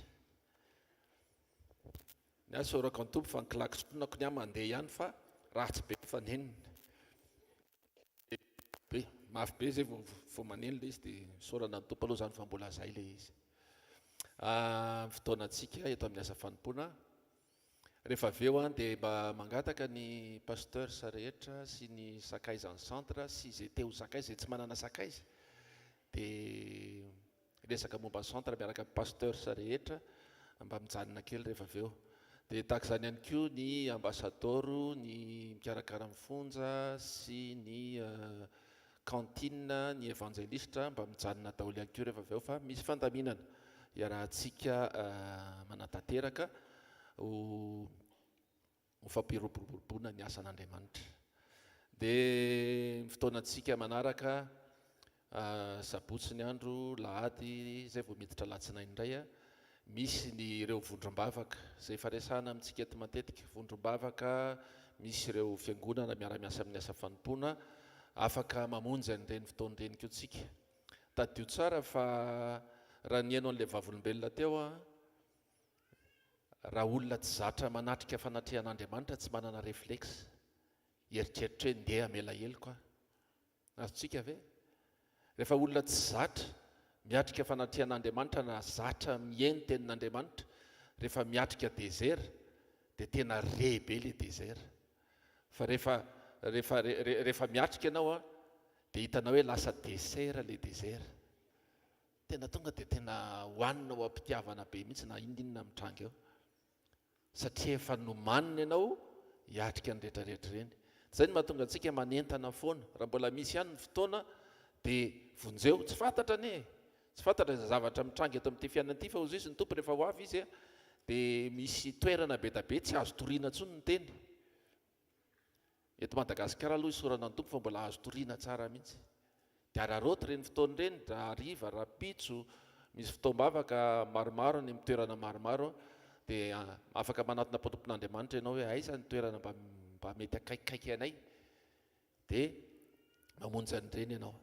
J: Ny ahy isaorako ny Tompo fa ny klaxon-ko ny ahy mandeha ihany fa ratsy be ny fanenony. Be, mafy be zay vao vao maneno ilay izy dia isaorana ny Tompo aloha izany fa mbola zay ilay izy. Ny fotoanantsika eto amin'ny asa fanompoana. Rehefa avy eo dia mba mangataka ny pasteurs rehetra sy ny sakaizan'ny centre sy izay te ho sakaiza, izay tsy manana sakaiza dia hiresaka momba ny centre miaraka amin'ny pasteurs rehetra mba mijanona kely rehefa avy eo. Dia tahaka izany ihany koa ny ambasadaoro, ny mikarakara ny fonja sy ny cantine, ny evanjelistra mba mijanona daholo ihany koa rehefa avy eo fa misy fandaminana iarahantsika manatanteraka ho ho fampiroboroboana ny asan'Andriamanitra. Dia ny fotoanantsika manaraka sabotsy ny andro, lahady izay vao miditra alatsinainy indray, misy ny ireo vondrom-bavaka izay efa resahana amintsika eto matetika, vondrom-bavaka misy ireo fiangonana miara-miasa amin'ny asa fanompoana, afaka mamonjy an'ireny fotoana ireny koa tsika. Tadidio tsara fa raha nihaino an'ilay vavolombelona teo aho, Raha olona tsy zatra manatrika fanatrehan'Andriamanitra tsy manana reflexe hieritreritra hoe ndeha hamela heloka aho. Azontsika ve? Rehefa olona tsy zatra miatrika fanatrehan'Andriamanitra na zatra mihaino tenin'Andriamanitra, rehefa miatrika désert dia tena re be le désert. Fa rehefa rehefa rehefa miatrika ianao an dia hitanao hoe lasa dessert le désert. Tena tonga dia tena hohanina ao am-pitiavana be mihitsy na inona inona mitranga eo. Satria efa nomanina ianao hiatrika ny rehetra rehetra ireny. Izay no mahatonga antsika manentana foana. Raha mbola misy ihany ny fotoana dia vonjeo. Tsy fantatra anie e! Tsy fantatra izay zavatra mitranga eto amin'ity fiainana ity fa hozy izy ny Tompo rehefa ho avy Izy dia misy toerana be da be tsy azo toriana intsony ny teny. Eto Madagasikara aloha isaorana ny Tompo fa mbola azo toriana tsara mihitsy. Dia araraoty ireny fotoana ireny, hariva, rahampitso, misy fotoam-bavaka maromaro any amin'ny toerana maromaro dia afaka manatona mpanompon'Andriamanitra ianao hoe aiza ny toerana mba mba mety akaikikaiky anay dia mamonjy an'ireny ianao.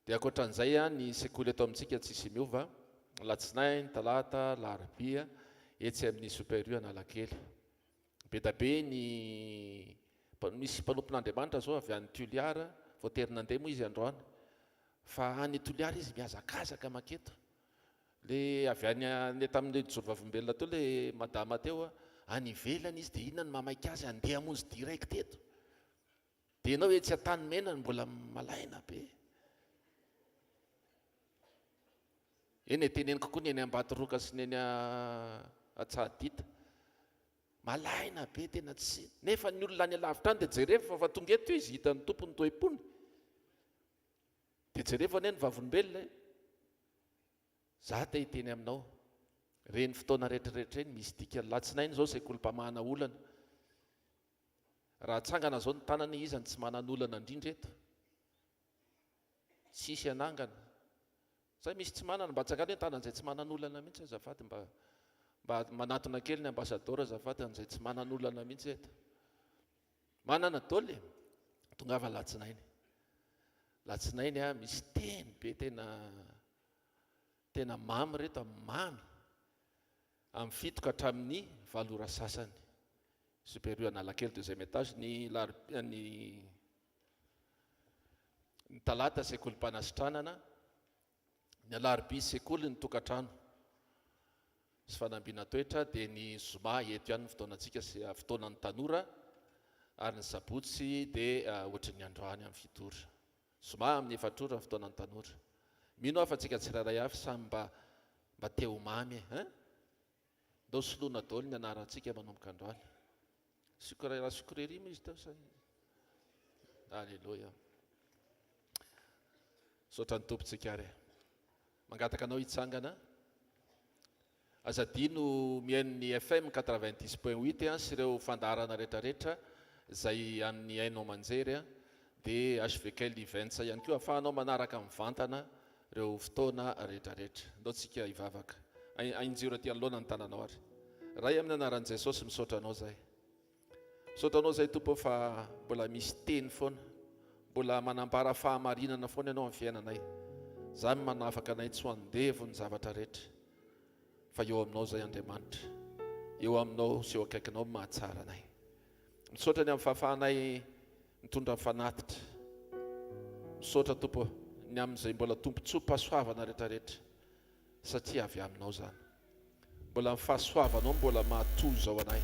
J: Dia ankoatran'izay ny sekoly eto amintsika tsisy miova, alatsinainy, talata, alarobia etsy amin'ny Super U Analakely. Be da be ny misy mpanompon'Andriamanitra zao avy any Toliara, voatery nandeha moa izy androany, fa any Toliara izy mihazakazaka manketo. Le avy any le tamin'le nijoro vavolombelona teo le madama teo, any ivelany izy dia inona no mahamaika azy handeha hamonjy direct eto. Dia ianao etsy Antanimena no mbola malaina be. Eny e, teneniko koa ny eny Ambatoroka sy ny eny Antsahadita. Malaina be tena tsy, nefa ny olona any alavitra any dia jerevo fa fa tonga eto izy, hitan'ny Tompo ny toe-pony. Dia jerevo anie ny vavolombelona e. Za te hiteny aminao, ireny fotoana rehetrarehetra ireny misy dikany. Latsinainy izao sekolim-pamahana olana. Raha atsangana izao ny tanana iza no tsy manan'olana indrindra eto? Tsisy hanangana. Zay misy tsy manana, mba atsangano hoe tanana izay tsy manan'olana mihitsy azafady mba mba manatona kely ny ambassador azafady an'izay tsy manan'olana mihitsy eto. Manana daholo e. Tongava alatsinainy. Alatsinainy a, misy teny be tena tena mamy reto a, mamy. Amin'ny fito ka hatramin'ny valo ora sasany. Super U Analakely deuxième étage ny larobia ny ny talata sekolim-panasitranana, ny alarobia sekoly ny tokantrano sy fanambina toetra dia ny zoma eto ihany ny fotoanantsika sy fotoanan'ny tanora ary ny sabotsy dia ohatran'ny androany amin'ny fito ora. Zoma amin'ny efatra ora ny fotoanan'ny tanora. Mino aho fa tsika tsirairay avy samy mba mba te ho mamy e hein? Ndao soloina daholo ny anarantsika manomboka androany. Sucre la sucrerie moa izy teo sa Alléluia. Misaotra ny Tompo tsika ary. Mangataka anao hitsangana. Aza adino mihaino ny FM 90 point huit sy ireo fandaharana retraretra izay an'ny haino aman-jery dia HVKL Events ihany koa ahafahanao manaraka mivantana ireo fotoana retraretra. Ndao tsika hivavaka. Ahinjiro aty anoloana ny tananao ary. Ray amin'ny anaran'i Jesosy misaotra anao zahay. Misaotra anao zahay Tompo fa mbola misy teny foana. Mbola manambara fahamarinana foana ianao amin'ny fiainanay. Zany manafaka anay tsy ho andevo ny zavatra rehetra. Fa eo aminao zay Andriamanitra. Eo aminao sy eo akaikinao mahatsara anay. Misaotra ny amin'ny fahafahanay mitondra ny fanatitra. Misaotra Tompo ny amin'izay mbola tombontsoam-pahasoavana rehetrarehetra satria avy aminao izany. Mbola ny fahasoavanao mbola mahatoa izao anay.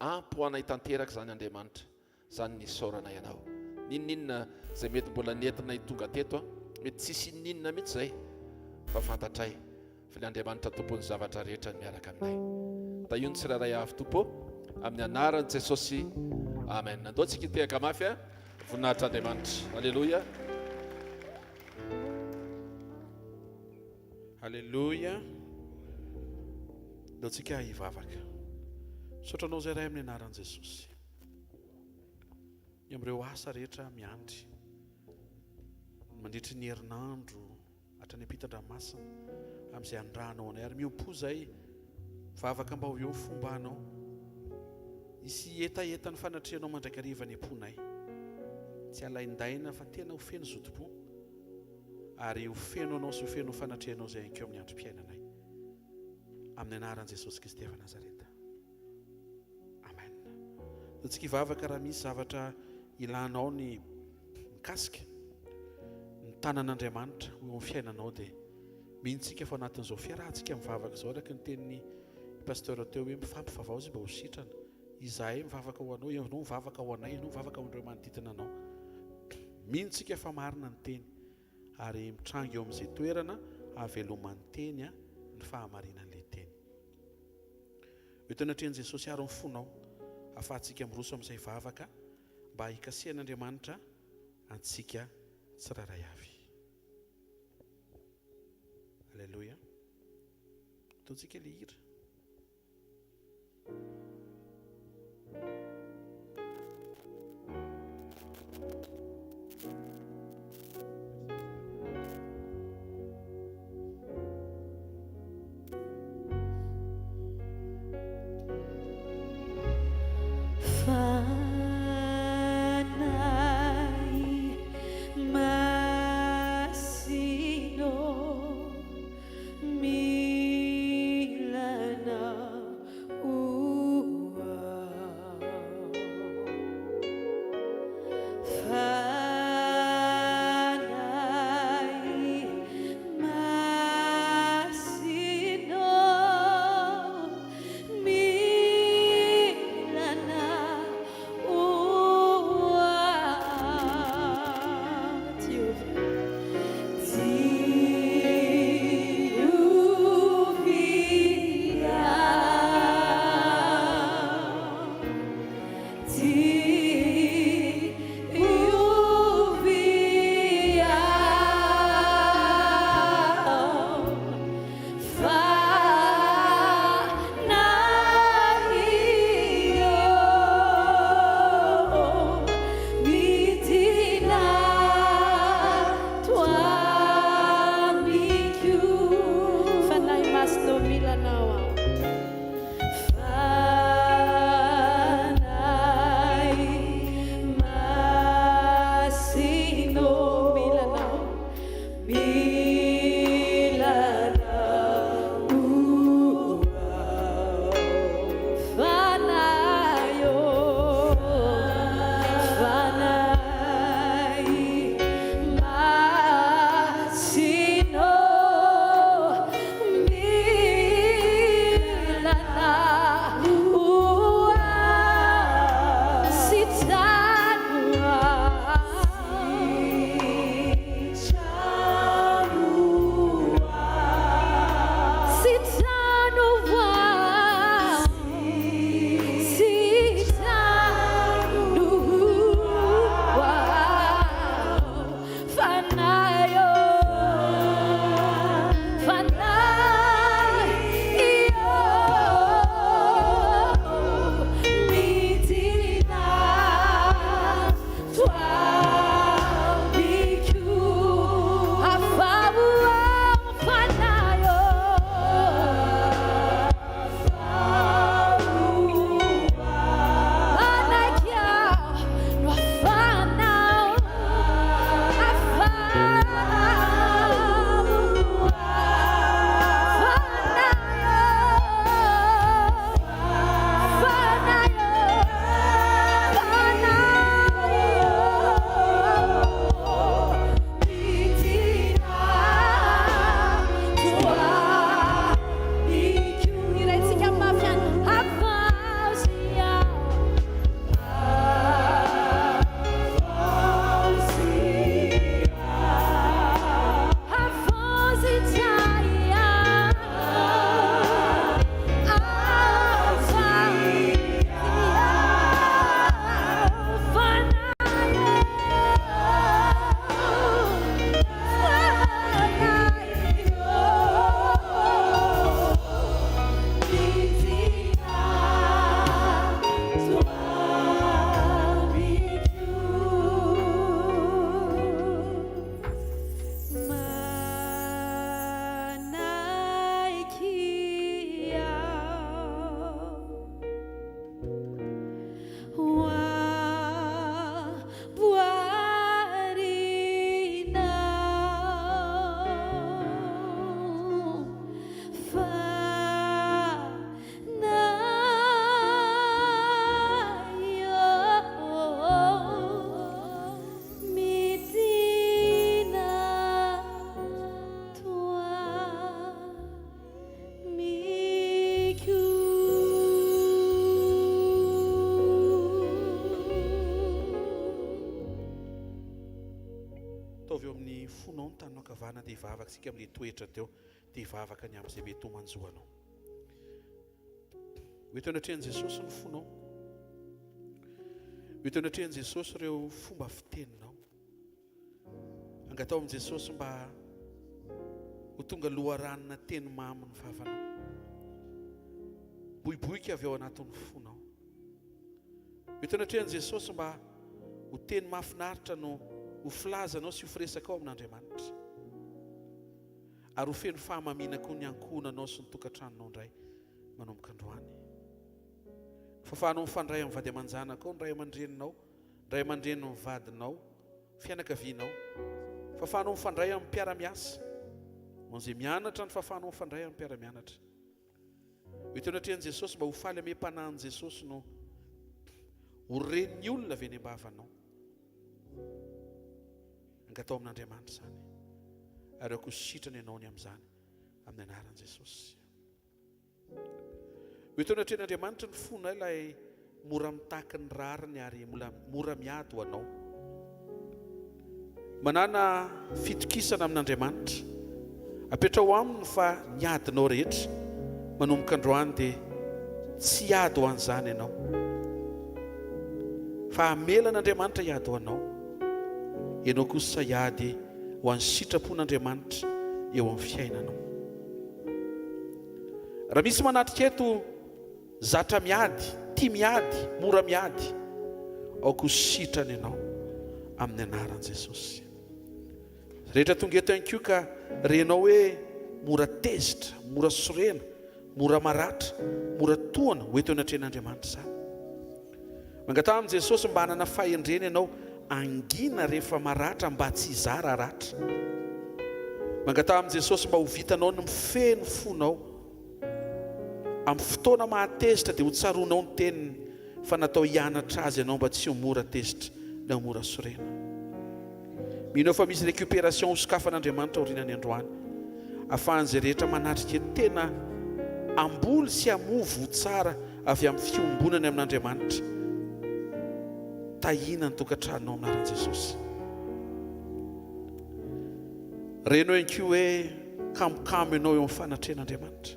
J: Ampy ho anay tanteraka izany Andriamanitra. Izany ny isaoranay Anao. N'inon'inona izay mety mbola nentinay tonga teto, mety tsisy inon'inona mihitsy izay, fa fantatray fa ilay Andriamanitra Tompon'ny zavatra rehetra no miaraka aminay. Tahio ny tsirairay avy Tompo ô, amin'ny anaran'i Jesosy. Amen. Andao tsika hitehaka mafy a. Voninahitr'Andriamanitra. Aleloia.
I: Aleloia. Andao tsika hivavaka. Misaotra anao izay Ray amin'ny anaran'i Jesosy. Ny amin'ireo asa rehetra miandry mandritry ny herinandro hatrany ampitan-dranomasina amin'izay anirahanao anay ary miompò izay mivavaka mba ho eo ny fombanao. Hisy hetaheta ny fanatrehanao mandrakariva any am-ponay. Tsy alaindaina fa tena ho feno zotom-po ary ho feno anao sy ho feno fanatrehanao izay hankeo amin'ny androm-piainanay. Amin'ny anaran'i Jesosy Kristy avy Nazareta. Amen. Antsika hivavaka raha misy zavatra ilanao ny mikasika ny tanan'Andriamanitra ho eo amin'ny fiainanao dia mino tsika fa anatin'izao fiarahantsika mivavaka izao araka ny tenin'ny pasteur teo hoe mifampivavaho izy mba ho sitrana. Izahay mivavaka ho anao, ianao mivavaka ho anay, ianao mivavaka ho an'ireo manodidina anao. Mino tsika fa marina ny teny ary mitranga eo amin'izay toerana hahaveloman'ny teny ny fahamarinan'ilay teny. Eto anatrehan'i Jesosy àry ny fonao, ahafahantsika miroso amin'izay vavaka mba hikasihan'Andriamanitra antsika tsirairay avy. Aleloia. Ataontsika ilay hira.
H: Fanahy Masina ô, mila.
I: Ataovy eo amin'ny fonao ny tananao ankavanana dia hivavaka isika amin'ilay toetra teo. Dia hivavaka ny amin'izay mety ho manjo anao. Ho eto anatrehan'i Jesosy ny fonao. Ho eto anatrehan'i Jesosy ireo fomba fiteninao. Angataho amin'i Jesosy mba ho tonga loharanona teny mamy ny vavanao. Boiboika avy ao anatin'ny fonao. Eto anatrehan'i Jesosy mba ho teny mahafinaritra no ho filazanao sy ho firesakao amin'Andriamanitra. Ary ho feno fahamamiana koa ny ankohonanao sy ny tokantranonao indray manomboka androany. Ny fahafahanao mifandray amin'ny vady aman-janakao, ny ray aman-dreninao, ny ray aman-drenin'ny vadinao, fianakavianao. Fahafahanao mifandray amin'ny mpiara-miasa. Ho an'izay mianatra ny fahafahanao mifandray amin'ny mpiara-mianatra. Eto anatrehan'i Jesosy mba ho faly amem-panahin'i Jesosy no ho ren'ny olona avy eny am-bavanao. Angatao amin'Andriamanitra izany. Ary aoka ho sitrana ianao ny amin'izany amin'ny anaran'i Jesosy. Ho eto anatrehan'Andriamanitra ny fonao ilay mora mitaky ny rariny ary mora miady ho anao. Manàna fitokisana amin'Andriamanitra. Apetraho aminy fa ny adinao rehetra manomboka androany dia tsy hiady ho an'izany ianao. Fa hamela an'Andriamanitra hiady ho anao. Ianao kosa hiady ho an'ny sitrapon'Andriamanitra eo amin'ny fiainanao. Raha misy manatrika eto Zatra miady, tia miady, mora miady. Aoka ho sitrana ianao amin'ny anaran'i Jesosy. Rehetra tonga eto ihany koa ka renao hoe mora tezitra, mora sorena, mora maratra, mora tohana, ho eto anatrehan'Andriamanitra izany. Mangataha amin'i Jesosy mba hanana fahendrena ianao hangina rehefa maratra mba tsy hizara ratra. Mangataha amin'i Jesosy mba ho vitanao ny mifehy ny fonao. Amin'ny fotoana mahatezitra dia ho tsaroanao ny teniny fa natao hianatra azy ianao mba tsy ho mora tezitra na ho mora sorena. Mino aho fa misy récupération hosokafan'Andriamanitra aorianany androany afahan'izay rehetra manatrika tena hamboly sy hamoa voa tsara avy amin'ny fiombonany amin'Andriamanitra. Tahiana ny tokantranonao amin'ny anaran'i Jesosy. Reno ihany koa hoe kamokamo ianao eo amin'ny fanatrehan'Andriamanitra.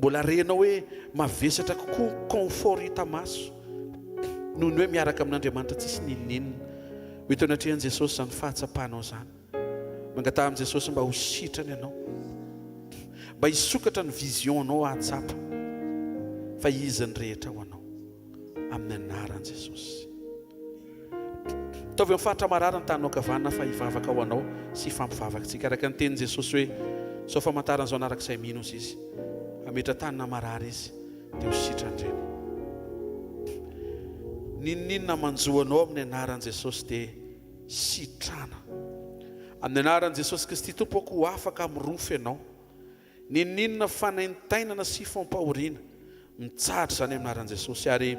I: Mbola renao hoe mavesatra kokoa ny confort hita maso noho ny hoe miaraka amin'Andriamanitra tsisy n'inon'inona. Ho eto anatrehan'i Jesosy izany fahatsapanao izany. Mangataha amin'i Jesosy mba ho sitrana ianao. Mba hisokatra ny vision-nao hahatsapa fa Izy ny rehetra ho anao. Amin'ny anaran'i Jesosy. Ataovy amin'ny faritra marary ny taninao ankavanana fa hivavaka ho anao sy hifampivavaka tsika. Araka ny tenin'i Jesosy hoe, Izao famantarana izao hanaraka izay mino hozy Izy. Hametra tanana marary Izy dia ho sitrany ireny. N'inon'inona manjo anao amin'ny anaran'i Jesosy dia sitrana. Amin'ny anaran'i Jesosy Kristy Tompo aoka ho afaka amin'ny rofy ianao. N'inon'inona fanaintainana sy fampahoriana, mitsahatra izany amin'ny anaran'i Jesosy ary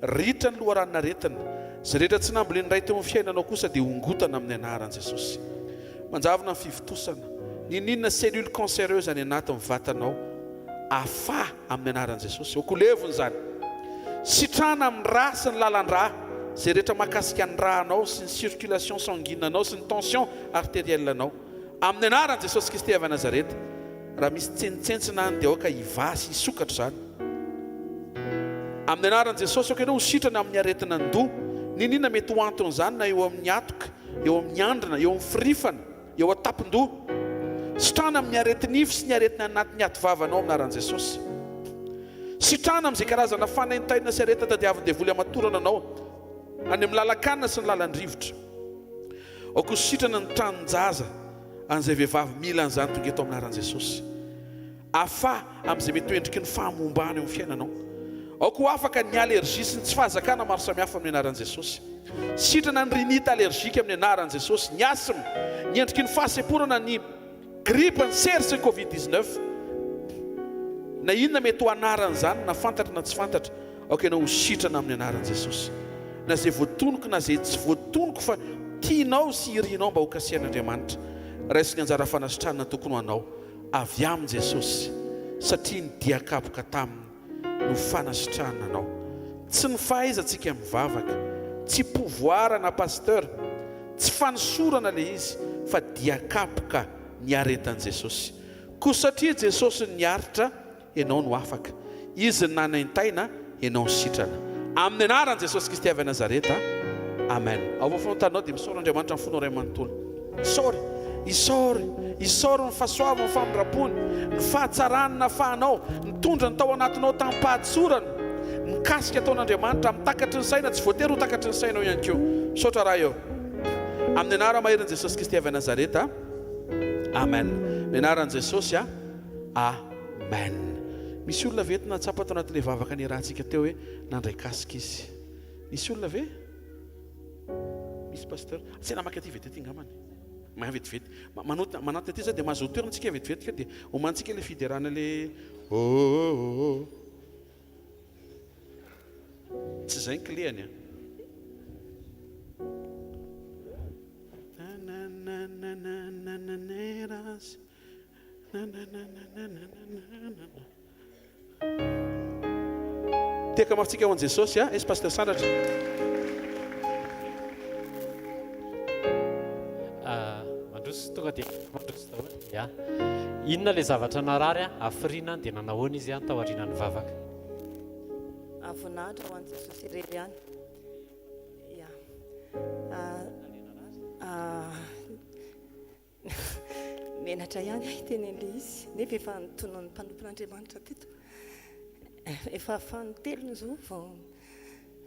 I: ritra ny loharanon'aretina. Izay rehetra tsy nambolen'ny Ray teo amin'ny fiainanao kosa dia hongotana amin'ny anaran'i Jesosy. Manjavona ny fivontosana. N'inon'inona cellule cancereuse any anatin'ny vatanao, afaha amin'ny anaran'i Jesosy. Aoka ho levona izany. Sitrana amin'ny rà sy ny lalan-drà izay rehetra mahakasika ny rà-nao sy ny circulation sanguine-nao sy ny tension artérielle-nao. Amin'ny anaran'i Jesosy Kristy avy Nazareta, raha misy tsentsentsina any dia aoka hivaha sy hisokatra izany. Amin'ny anaran'i Jesosy aoka ianao ho sitrana amin'ny aretina an-doha, n'inon'inona mety ho anton'izany na eo amin'ny hatoka, eo amin'ny handrina, eo amin'ny firifana, eo an-tampon-doha. Sitrana amin'ny areti-nify sy ny aretina anatin'ny ati-vavanao amin'ny anaran'i Jesosy. Sitrana amin'izay karazana fanaintainana sy aretina tadiavin'ny devoly hamatorana anao any amin'ny lalan-kanina sy ny lalan-drivotra. Aoka ho sitrana ny tranon-jaza an'izay vehivavy mila an'izany tonga eto amin'ny anaran'i Jesosy. Afaha amin'izay mety ho endriky ny fahamombana eo amin'ny fiainanao. Aoka ho afaka ny allergie sy ny tsy fahazakana maro samihafa amin'ny anaran'i Jesosy. Sitrana ny rhinite allergique amin'ny anaran'i Jesosy, ny asthme, ny endriky ny fahasemporana, ny grippe, ny sery sy ny covid 19. Na inona mety ho anaran'izany na fantatra na tsy fantatra. Aoka ianao ho sitrana amin'ny anaran'i Jesosy. Na izay voatonoko na izay tsy voatonoko fa tianao sy irinao mba hokasihan'Andriamanitra. Raiso ny anjara fanasitranana tokony ho anao avy amin'i Jesosy satria ny dian-kapoka taminy no fanasitranana anao. Tsy ny fahaizantsika mivavaka, tsy pouvoir na pasteur. Tsy fanosorana ilay izy fa dian-kapoka niaretan'i Jesosy. Koa satria Jesosy niaritra, ianao no afaka. Izy no nanaintaina, ianao no sitrana. Amin'ny anaran'i Jesosy Kristy avy Nazareta. Amen. Ao afovoan-taninao dia misaora Andriamanitra amin'ny fonao iray manontolo. Isaory, isaory, isaory ny fahasoavany, ny famindrampony, ny fahatsarany nafahanao, nitondra ny tao anatinao tamim-pahatsorana, mikasika ataon'Andriamanitra amin'ny takatry ny saina, tsy voatery ho takatry ny sainao ihany koa. Misaotra Ray ô. Amin'ny anara maherin'i Jesosy Kristy avy Nazareta. Amen. Ny anaran'i Jesosy a. Amen. Misy olona ve eto nahatsapa tao anatin'ilay vavaka niarahantsika teo hoe nandray casque izy? Nisy olona ve? Misy pasteur. Tsy namaky aty vetivety angambany. Mahay vetivety. Manota manatona aty zao dia mahazo toerana tsika vetivety ka dia omantsika ilay fiderana ilay oh oh oh oh. Tsy izay ny clé-ny an. Tehaka mafy tsika ho an'i Jesosy a. Esy Pasteur Sandratra.
C: Ah, mandroso tonga dia mandroso daholo. Ya. Inona ilay zavatra narary a? Hafiriana dia nanahoana izy tao aorianan'ny vavaka?
K: Voninahitra ho an'i Jesosy irery ihany. Ya. Ah, ah, Menatra ihany aho hiteny an'ilay izy, nefa efa notononin'ny mpanompon'Andriamanitra teto. Efa fanintelony izao vao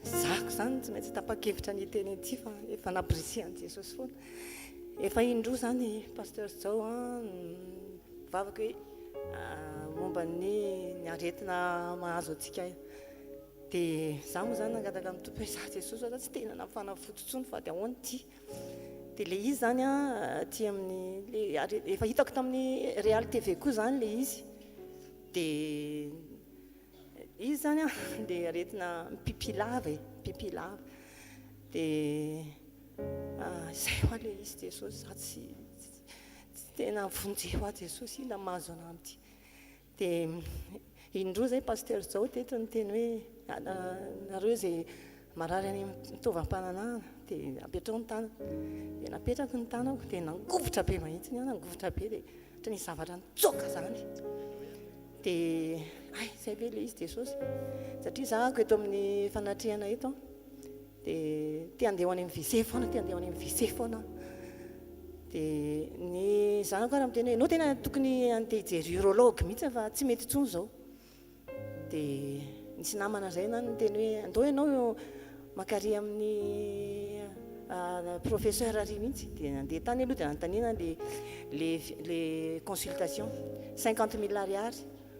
K: zahako izany tsy maintsy tapa-kevitra ny hiteny an'ity fa efa nampirisihan'i Jesosy foana. Efa indroa izany Pasteur Jao nivavaka hoe momba ny ny aretina mahazo antsika. Dia izaho moa izany nangataka amin'ny Tompo hoe za Jesosy za tsy te hihinana fanafody intsony fa dia ahoana ity? Dia ilay izy izany an, aty amin'ny, ilay are, efa hitako tamin'ny Real TV koa izany ilay izy. Dia izy izany an, ilay aretina mipipi lava e, mipipi lava. Dia izay hoa ilay izy Jesosy, za tsy, tsy tena vonjeo aho Jesosy, inona mahazo anah amin'ity. Dia indroa izay Pasteur Jao teto niteny hoe nareo izay marary any amin'ny taovam-pananahana dia apetraho ny tanana. Dia napetrako ny tanako dia nangovitra be mihitsy aho, nangovitra be dia ohatra nisy zavatra nitsoaka izany. Dia hay izay ve ilay izy Jesosy? Satria zahako eto amin'ny fanatrehana eto an. Dia te handeha ho any amin'ny WC foana, te handeha ho any amin'ny WC foana aho. Dia ny zanako ary miteny hoe ianao tena tokony handeha hijery urologue mihitsy fa tsy mety intsony izao. Dia nisy namana izay na niteny hoe andao ianao mankary amin'ny professeur ary mihitsy. Dia nandeha tany aloha dia nanontaniana le le le consultation, 50 000 ariary.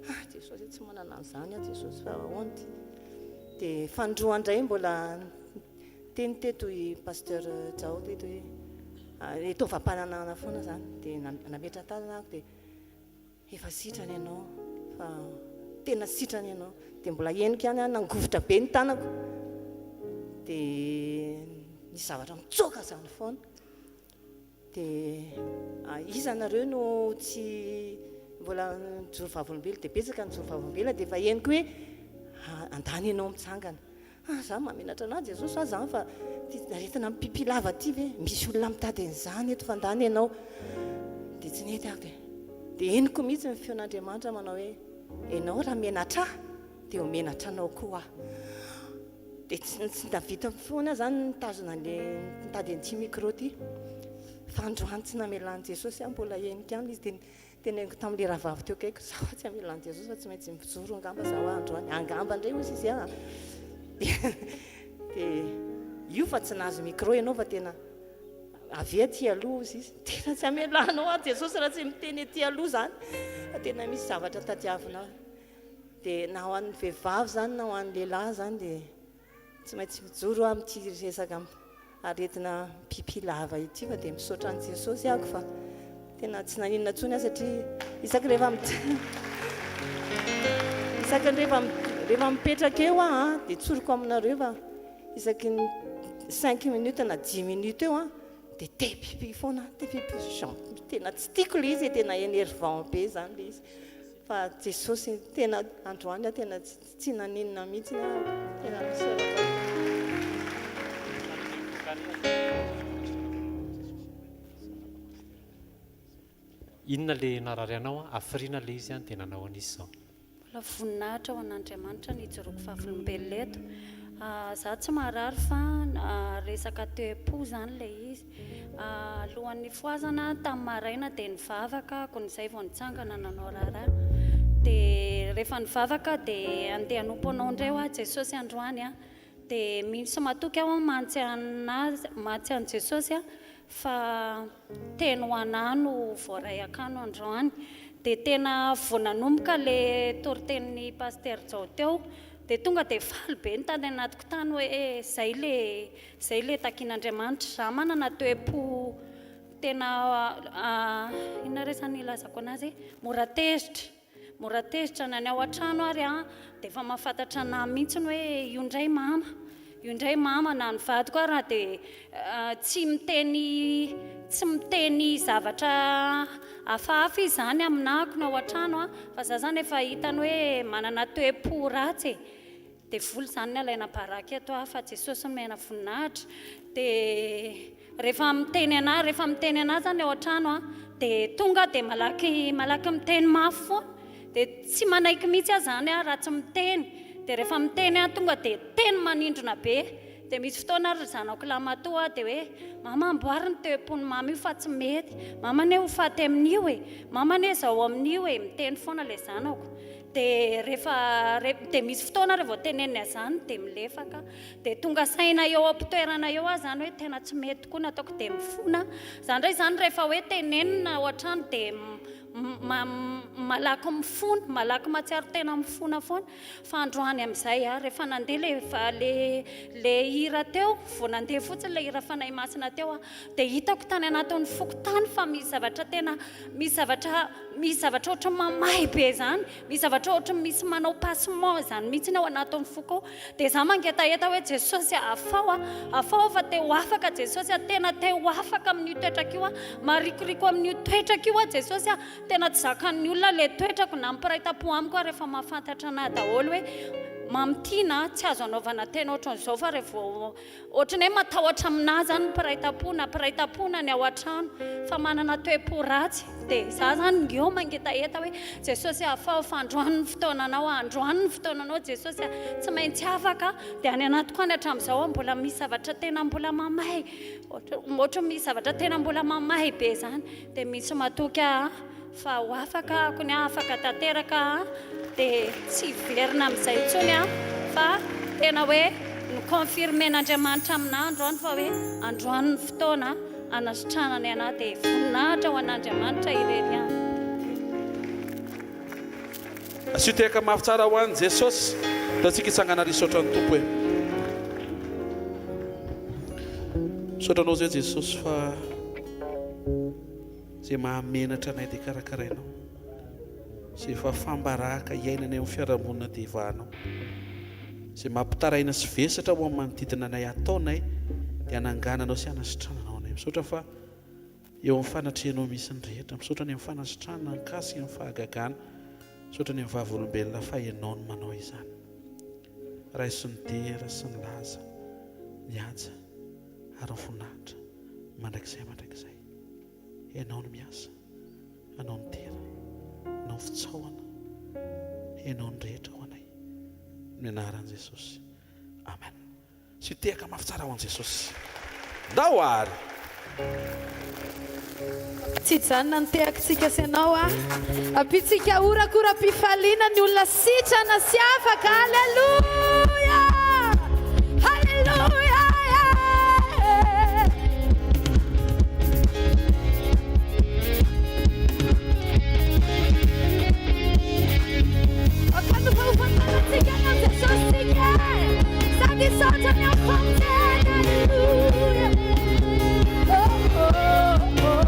K: Ah Jesosy e, tsy manana an'izany aho Jesosy fa ahoana ity? Dia fanindroany indray mbola niteny teto i Pasteur Jao teto hoe ah, taovam-pananahana foana izany. Dia nametra-tanana aho dia efa sitrana ianao fa tena sitrana ianao. Dia mbola henoko ihany aho nangovitra be ny tanako. Dia nisy zavatra mitsoaka izany foana. Dia iza nareo no tsy mbola nijoro vavolombelona? Dia betsaka ny nijoro vavolombelona dia efa henoko hoe andany ianao mitsangana. Ah za mahamenatra anah Jesosy ah zany fa ty aretina mipipi lava ty ve? Misy olona mitady an'izany eto fa andany ianao. Dia tsy nety aho dia dia henoko mihitsy ny feon'Andriamanitra manao hoe ianao raha menatra ahy dia ho menatra anao koa aho. Dia tsy tsy nahavita foana aho zany nitazona an'le nitady an'ity micro ity. Fa androany tsy namelan'i Jesosy aho mbola henoko ihany izy dia teneniko tamin'le rahavavy teo akaiko za hoa tsy hamelan'i Jesosy fa tsy maintsy mijoro angamba za hoa androany. Angamba indray hozy izy ah. Dia io fa tsy nahazo micro ianao fa tena avia aty aloha hozy izy. Tena tsy hamelanao aho Jesosy raha tsy miteny aty aloha zany fa tena misy zavatra tadiavina. Dia na ho an'ny vehivavy izany na ho an'ny lehilahy izany dia tsy maintsy mijoro aho amin'ity resaka aretina pipi lava ity fa dia misaotra an'i Jesosy aho fa tena tsy naninona intsony aho satria isaky rehefa isaky ny rehefa rehefa mipetraka eo aho an, dia tsoriko aminareo fa isaky ny cinq minutes na dix minutes eo an dia te pipi foana te pipi tena tsy tiako ilay izy e, tena énervant be izany ilay izy. Fa Jesosy tena androany aho tena tsy naninona mihitsy aho tena misaotra.
C: Inona le narary anao an? Hafiriana le izy an dia nanao an'izy izao?
L: Mbola voninahitra ho an'Andriamanitra ny hijoroako vavolombelona eto. Za tsy marary fa resaka toe-po zany le izy. Alohan'ny nifohazana tamin'ny maraina dia nivavaka ako izay vao nitsangana nanao raharaha. Dia rehefa nivavaka dia andeha hanompo anao indray hoa Jesosy androany an. Dia mino sy matoky aho mantsy an'azy mantsy an'i Jesosy aho fa teny ho anà no voaray akano androany. Dia tena vao nanomboka le toritenin'i Pasitera Jao teo dia tonga dia faly be ny tany anatiko tany hoe zay le zay le takian'Andriamanitra. Za manana toe-po tena inona re zany ilazako anazy e? Mora tezitra. Mora tezitra na ny ao an-trano ary an, dia efa mahafantatra anah mihitsy hoe io indray mama, io indray mama, na ny vadiko ary dia tsy miteny tsy miteny zavatra hafahafa izy izany aminahako ny ao an-trano an, fa za izany efa hitany hoe manana toe-po ratsy e. Devoly izany ny alaina baraka eto ah fa Jesosy nomena voninahitra dia rehefa miteny anah rehefa miteny anah zany ao an-trano ah dia tonga dia malaky malaky miteny mafy foana dia tsy manaiky mihitsy aho zany ah raha tsy miteny dia rehefa miteny aho tonga dia teny manindrona be dia misy fotoana ary ry zanako lahimatoa ah dia hoe mama amboary ny toe-pon'i mama io fa tsy mety mama anie ho faty amin'io e mama anie izao amin'io e miteny foana ilay zanako Dia rehefa dia misy fotoana rehefa vao tenenina izany dia milefaka. Dia tonga saina eo am-pitoerana eo aho izany hoe tena tsy mety tokoa ny ataoko dia mifona. Izaho indray izany rehefa hoe tenenina ao an-trano dia malaky mifona, malaky mahatsiaro tena mifona foana. Fa androany amin'izay aho rehefa nandeha ilay ilay hira teo, vao nandeha fotsiny ilay hira Fanahy Masina teo aho dia hitako tany anatin'ny foko tany fa misy zavatra tena misy zavatra Misy zavatra ohatran'ny mamay be izany, misy zavatra ohatran'ny misy manao passement izany mihitsy ao anatin'ny foko ao. Dia izaho mangetaheta hoe Jesosy a, afaho aho, afaho aho fa te ho afaka Jesosy a, tena te ho afaka amin'io toetrako io aho, marikoriko amin'io toetrako io aho Jesosy a, tena tsy zakan'ny olona ilay toetrako, na ny mpiray tampo amiko ary efa mahafantatra an'ahy daholo hoe Mamy Tiana a, tsy azo anaovana tena ohatran'izao fa raha vao Ohatran'ny hoe matahotra aminà zany ny mpiray tampo na mpiray tampo na ny ao an-trano fa manana toe-po ratsy dia za zany eo mangetaheta hoe Jesosy afaho fa androany ny fotoananao androany ny fotoananao Jesosy a tsy maintsy afaka dia any anatiko any hatramin'izao aho mbola misy zavatra tena mbola mamay ohatran'ny misy zavatra tena mbola mamay be zany dia misy matoky ahy Fa ho afaka ako ny afaka tanteraka aho dia tsy hiverina amin'izay intsony aho fa tena hoe ni-confirmer-n'Andriamanitra aminà androany fa hoe androany ny fotoana hanasitranany anà dia voninahitra ho an'Andriamanitra irery ihany.
I: Asio tehaka mafy tsara ho an'i Jesosy. Ataontsika hitsangana ary hisaotra ny Tompo e. Misaotra anao izay Jesosy fa Izay mahamenatra anay dia karakarainao. Izay fahafaham-baraka iainanay eo amin'ny fiarahamonina dia vahanao. Izay mampitaraina sy vesatra ho amin'ny manodidina anay ataonay dia anangananao sy anasitrananao anay. Misaotra fa eo amin'ny fanatrehanao misy ny rehetra. Misaotra ny amin'ny fanasitranana, ny kasika, ny fahagagana. Misaotra ny amin'ny vavolombelona fa ianao no manao izany. Raiso ny dera sy ny laza, ny haja ary ny voninahitra mandrakizay mandrakizay. Ianao no miasa, Anao ny dera, Anao ny fitsaohana, Ianao ny rehetra ho anay. Amin'ny anaran'i Jesosy. Amen. Sy tehaka mafy tsara ho an'i Jesosy. Ndao ary!
H: Tsy hijanona ny tehakitsika sy ianao a. Ampiantsika horakoram-pifaliana ny olona sitrana sy afaka. Aleloia! Aleloia e! Aoka no ho fantarantsika ny amin'i Jesosy tsika e! Sady hisaotra ny amin'ny famonjena. Aleloia! Oh, oh, oh, oh.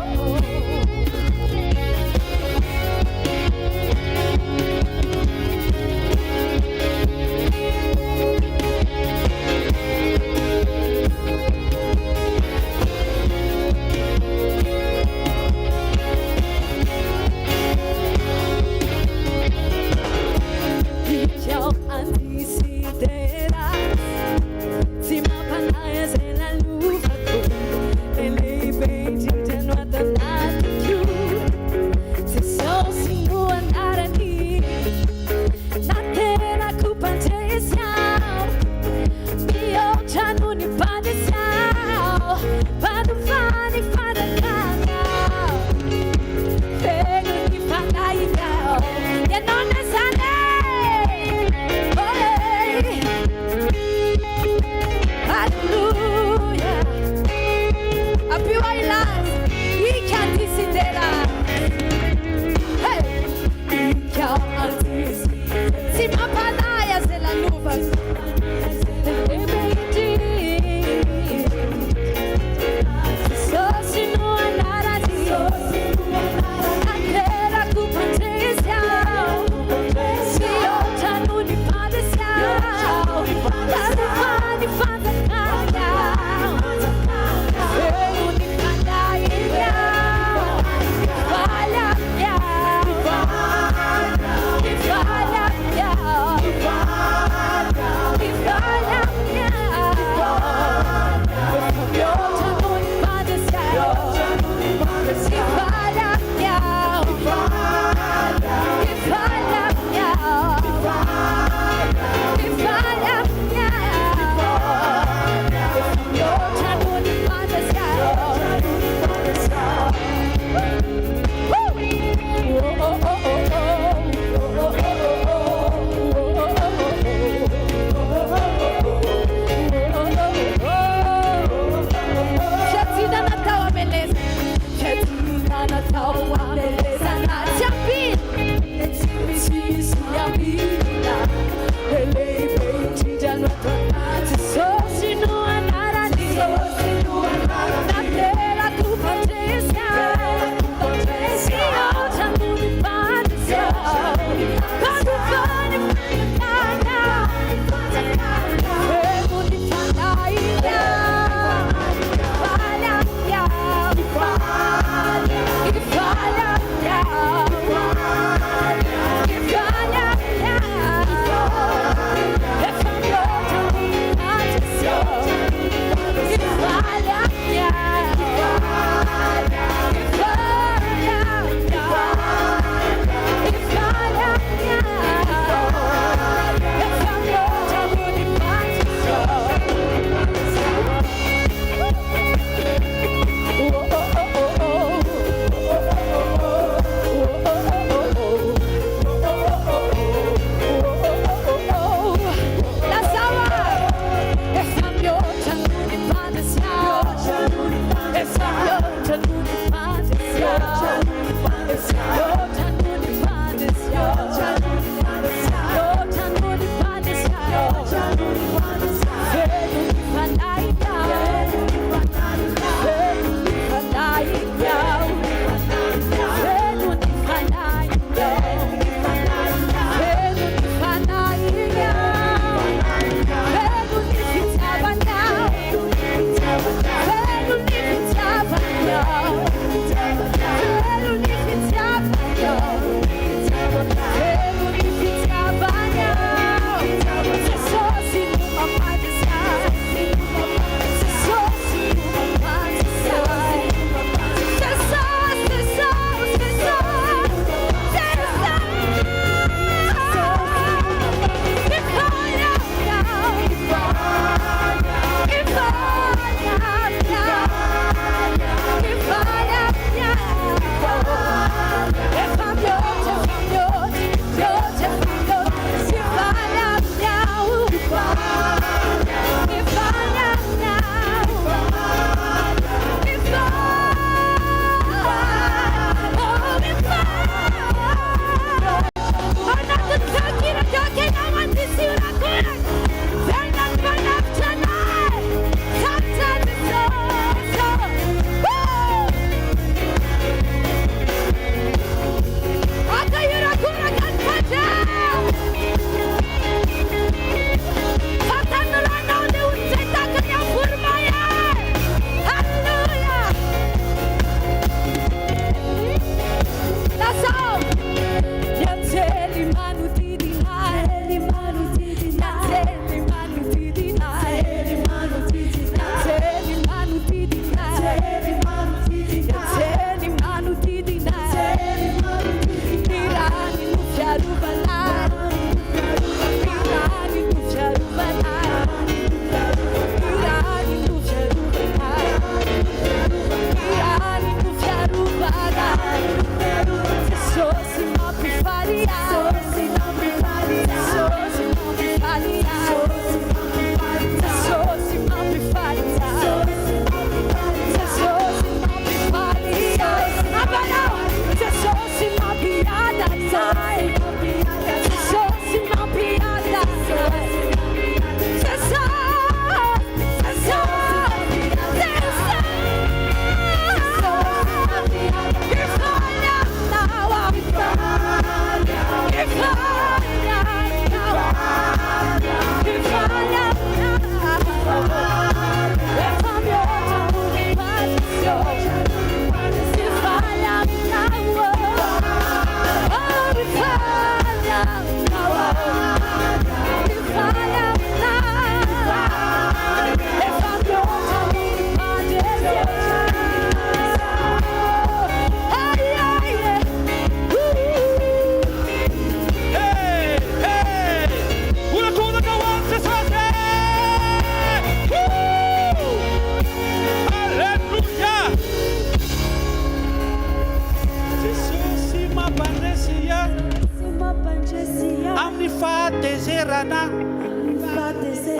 I: Fahatezerana,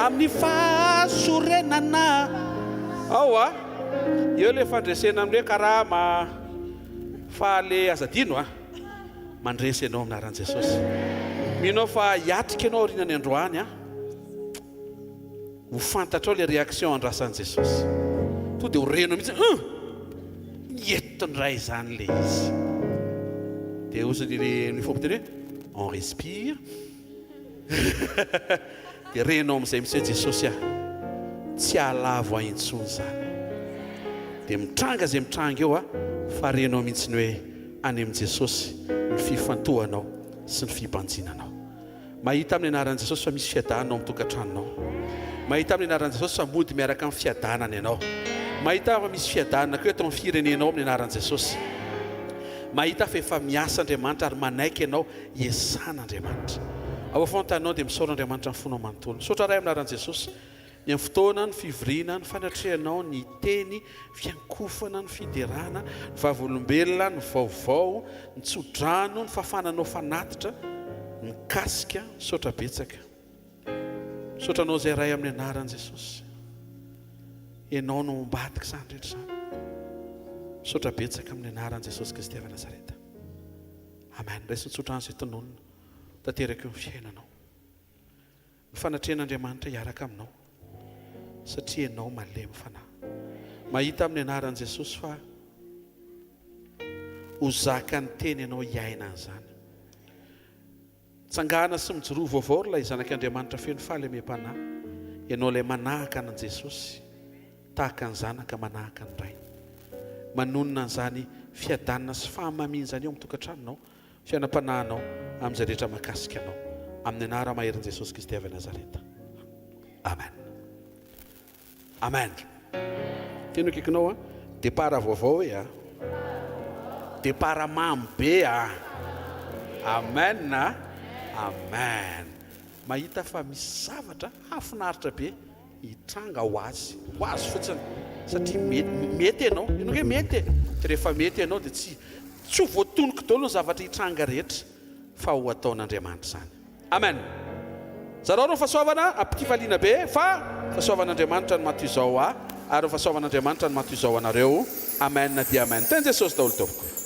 I: amin'ny fahasorenana. Ao a! Eo ilay fandresena amin'ny hoe karama. Fa le aza adino a! Mandresy ianao amin'ny anaran'i Jesosy. Mino aho fa hiatrika ianao aorianany androany a! Ho fantatrao le réaction andrasan'i Jesosy. Tonga dia ho renao mihitsy hum! Eto indray izany le izy. Dia hozy le mifampiteny hoe on respire. Dia renao amin'izay mihitsy hoe Jesosy ah, tsy hahalavo ahy intsony izany. Dia mitranga izay mitranga eo ah, fa renao mihitsy ny hoe any amin'i Jesosy ny fifantohanao sy ny fibanjinanao. Mahita amin'ny anaran'i Jesosy fa misy fiadanana ao amin'ny tokantranonao. Mahita amin'ny anaran'i Jesosy fa mody miaraka amin'ny fiadanana ianao. Mahita fa misy fiadanana koa eto amin'ny firenenao amin'ny anaran'i Jesosy. Mahita fa efa miasa Andriamanitra ary manaiky ianao hiasana Andriamanitra. Ao afovoan-taninao dia misaora Andriamanitra amin'ny fonao manontolo. Misaotra Ray amin'ny anaran'i Jesosy ny amin'ny fotoana, ny fivoriana, ny fanatrehanao, ny teny, fiankofana, ny fiderana, ny vavolombelona, ny vaovao, ny tsodrano, ny fafananao fanatitra, mikasika, misaotra betsaka. Misaotra anao izay Ray amin'ny anaran'i Jesosy. Ianao no ambadika izany rehetra izany. Misaotra betsaka amin'ny anaran'i Jesosy Kristy avy Nazareta. Amen. Raiso ny tsodrano izay tononina. Tanteraka eo amin'ny fiainanao. Ny fanatrehan'Andriamanitra hiaraka aminao satria ianao malemy fanahy. Mahita amin'ny anaran'i Jesosy fa ho zakan'ny teny ianao hiaina an'izany. Tsangana sy mijoroa vaovao ry ilay zanak'Andriamanitra feno fahalemem-panahy. Ianao ilay manahaka an'i Jesosy, tahaka ny zanaka manahaka ny rainy. Manonona an'izany fiadanana sy fahamamiana izany eo amin'ny tokantranonao. Fiainam-panahinao amin'izay rehetra mahakasika anao. Amin'ny anara-maherin'i Jesosy Kristy avy Nazareta. Amen. Amen. Tena akaikinao a. Départ vaovao e a. Départ mamy be a. Amen a. Amen. Mahita fa misy zavatra hahafinaritra be hitranga ho azy, ho azy fotsiny satria mety, mety ianao, ianao nge mety e, dia rehefa mety ianao dia tsy, tsy ho voatonoko daholo ny zavatra hitranga rehetra fa ho ataon'Andriamanitra izany. Amen. Zarao ny fahasoavana, ampikifaliana be fa fahasoavan'Andriamanitra no maha toy izao ahy ary ny fahasoavan'Andriamanitra no maha toy izao anareo. Amen dia amen. Teny Jesosy daholo tompoko.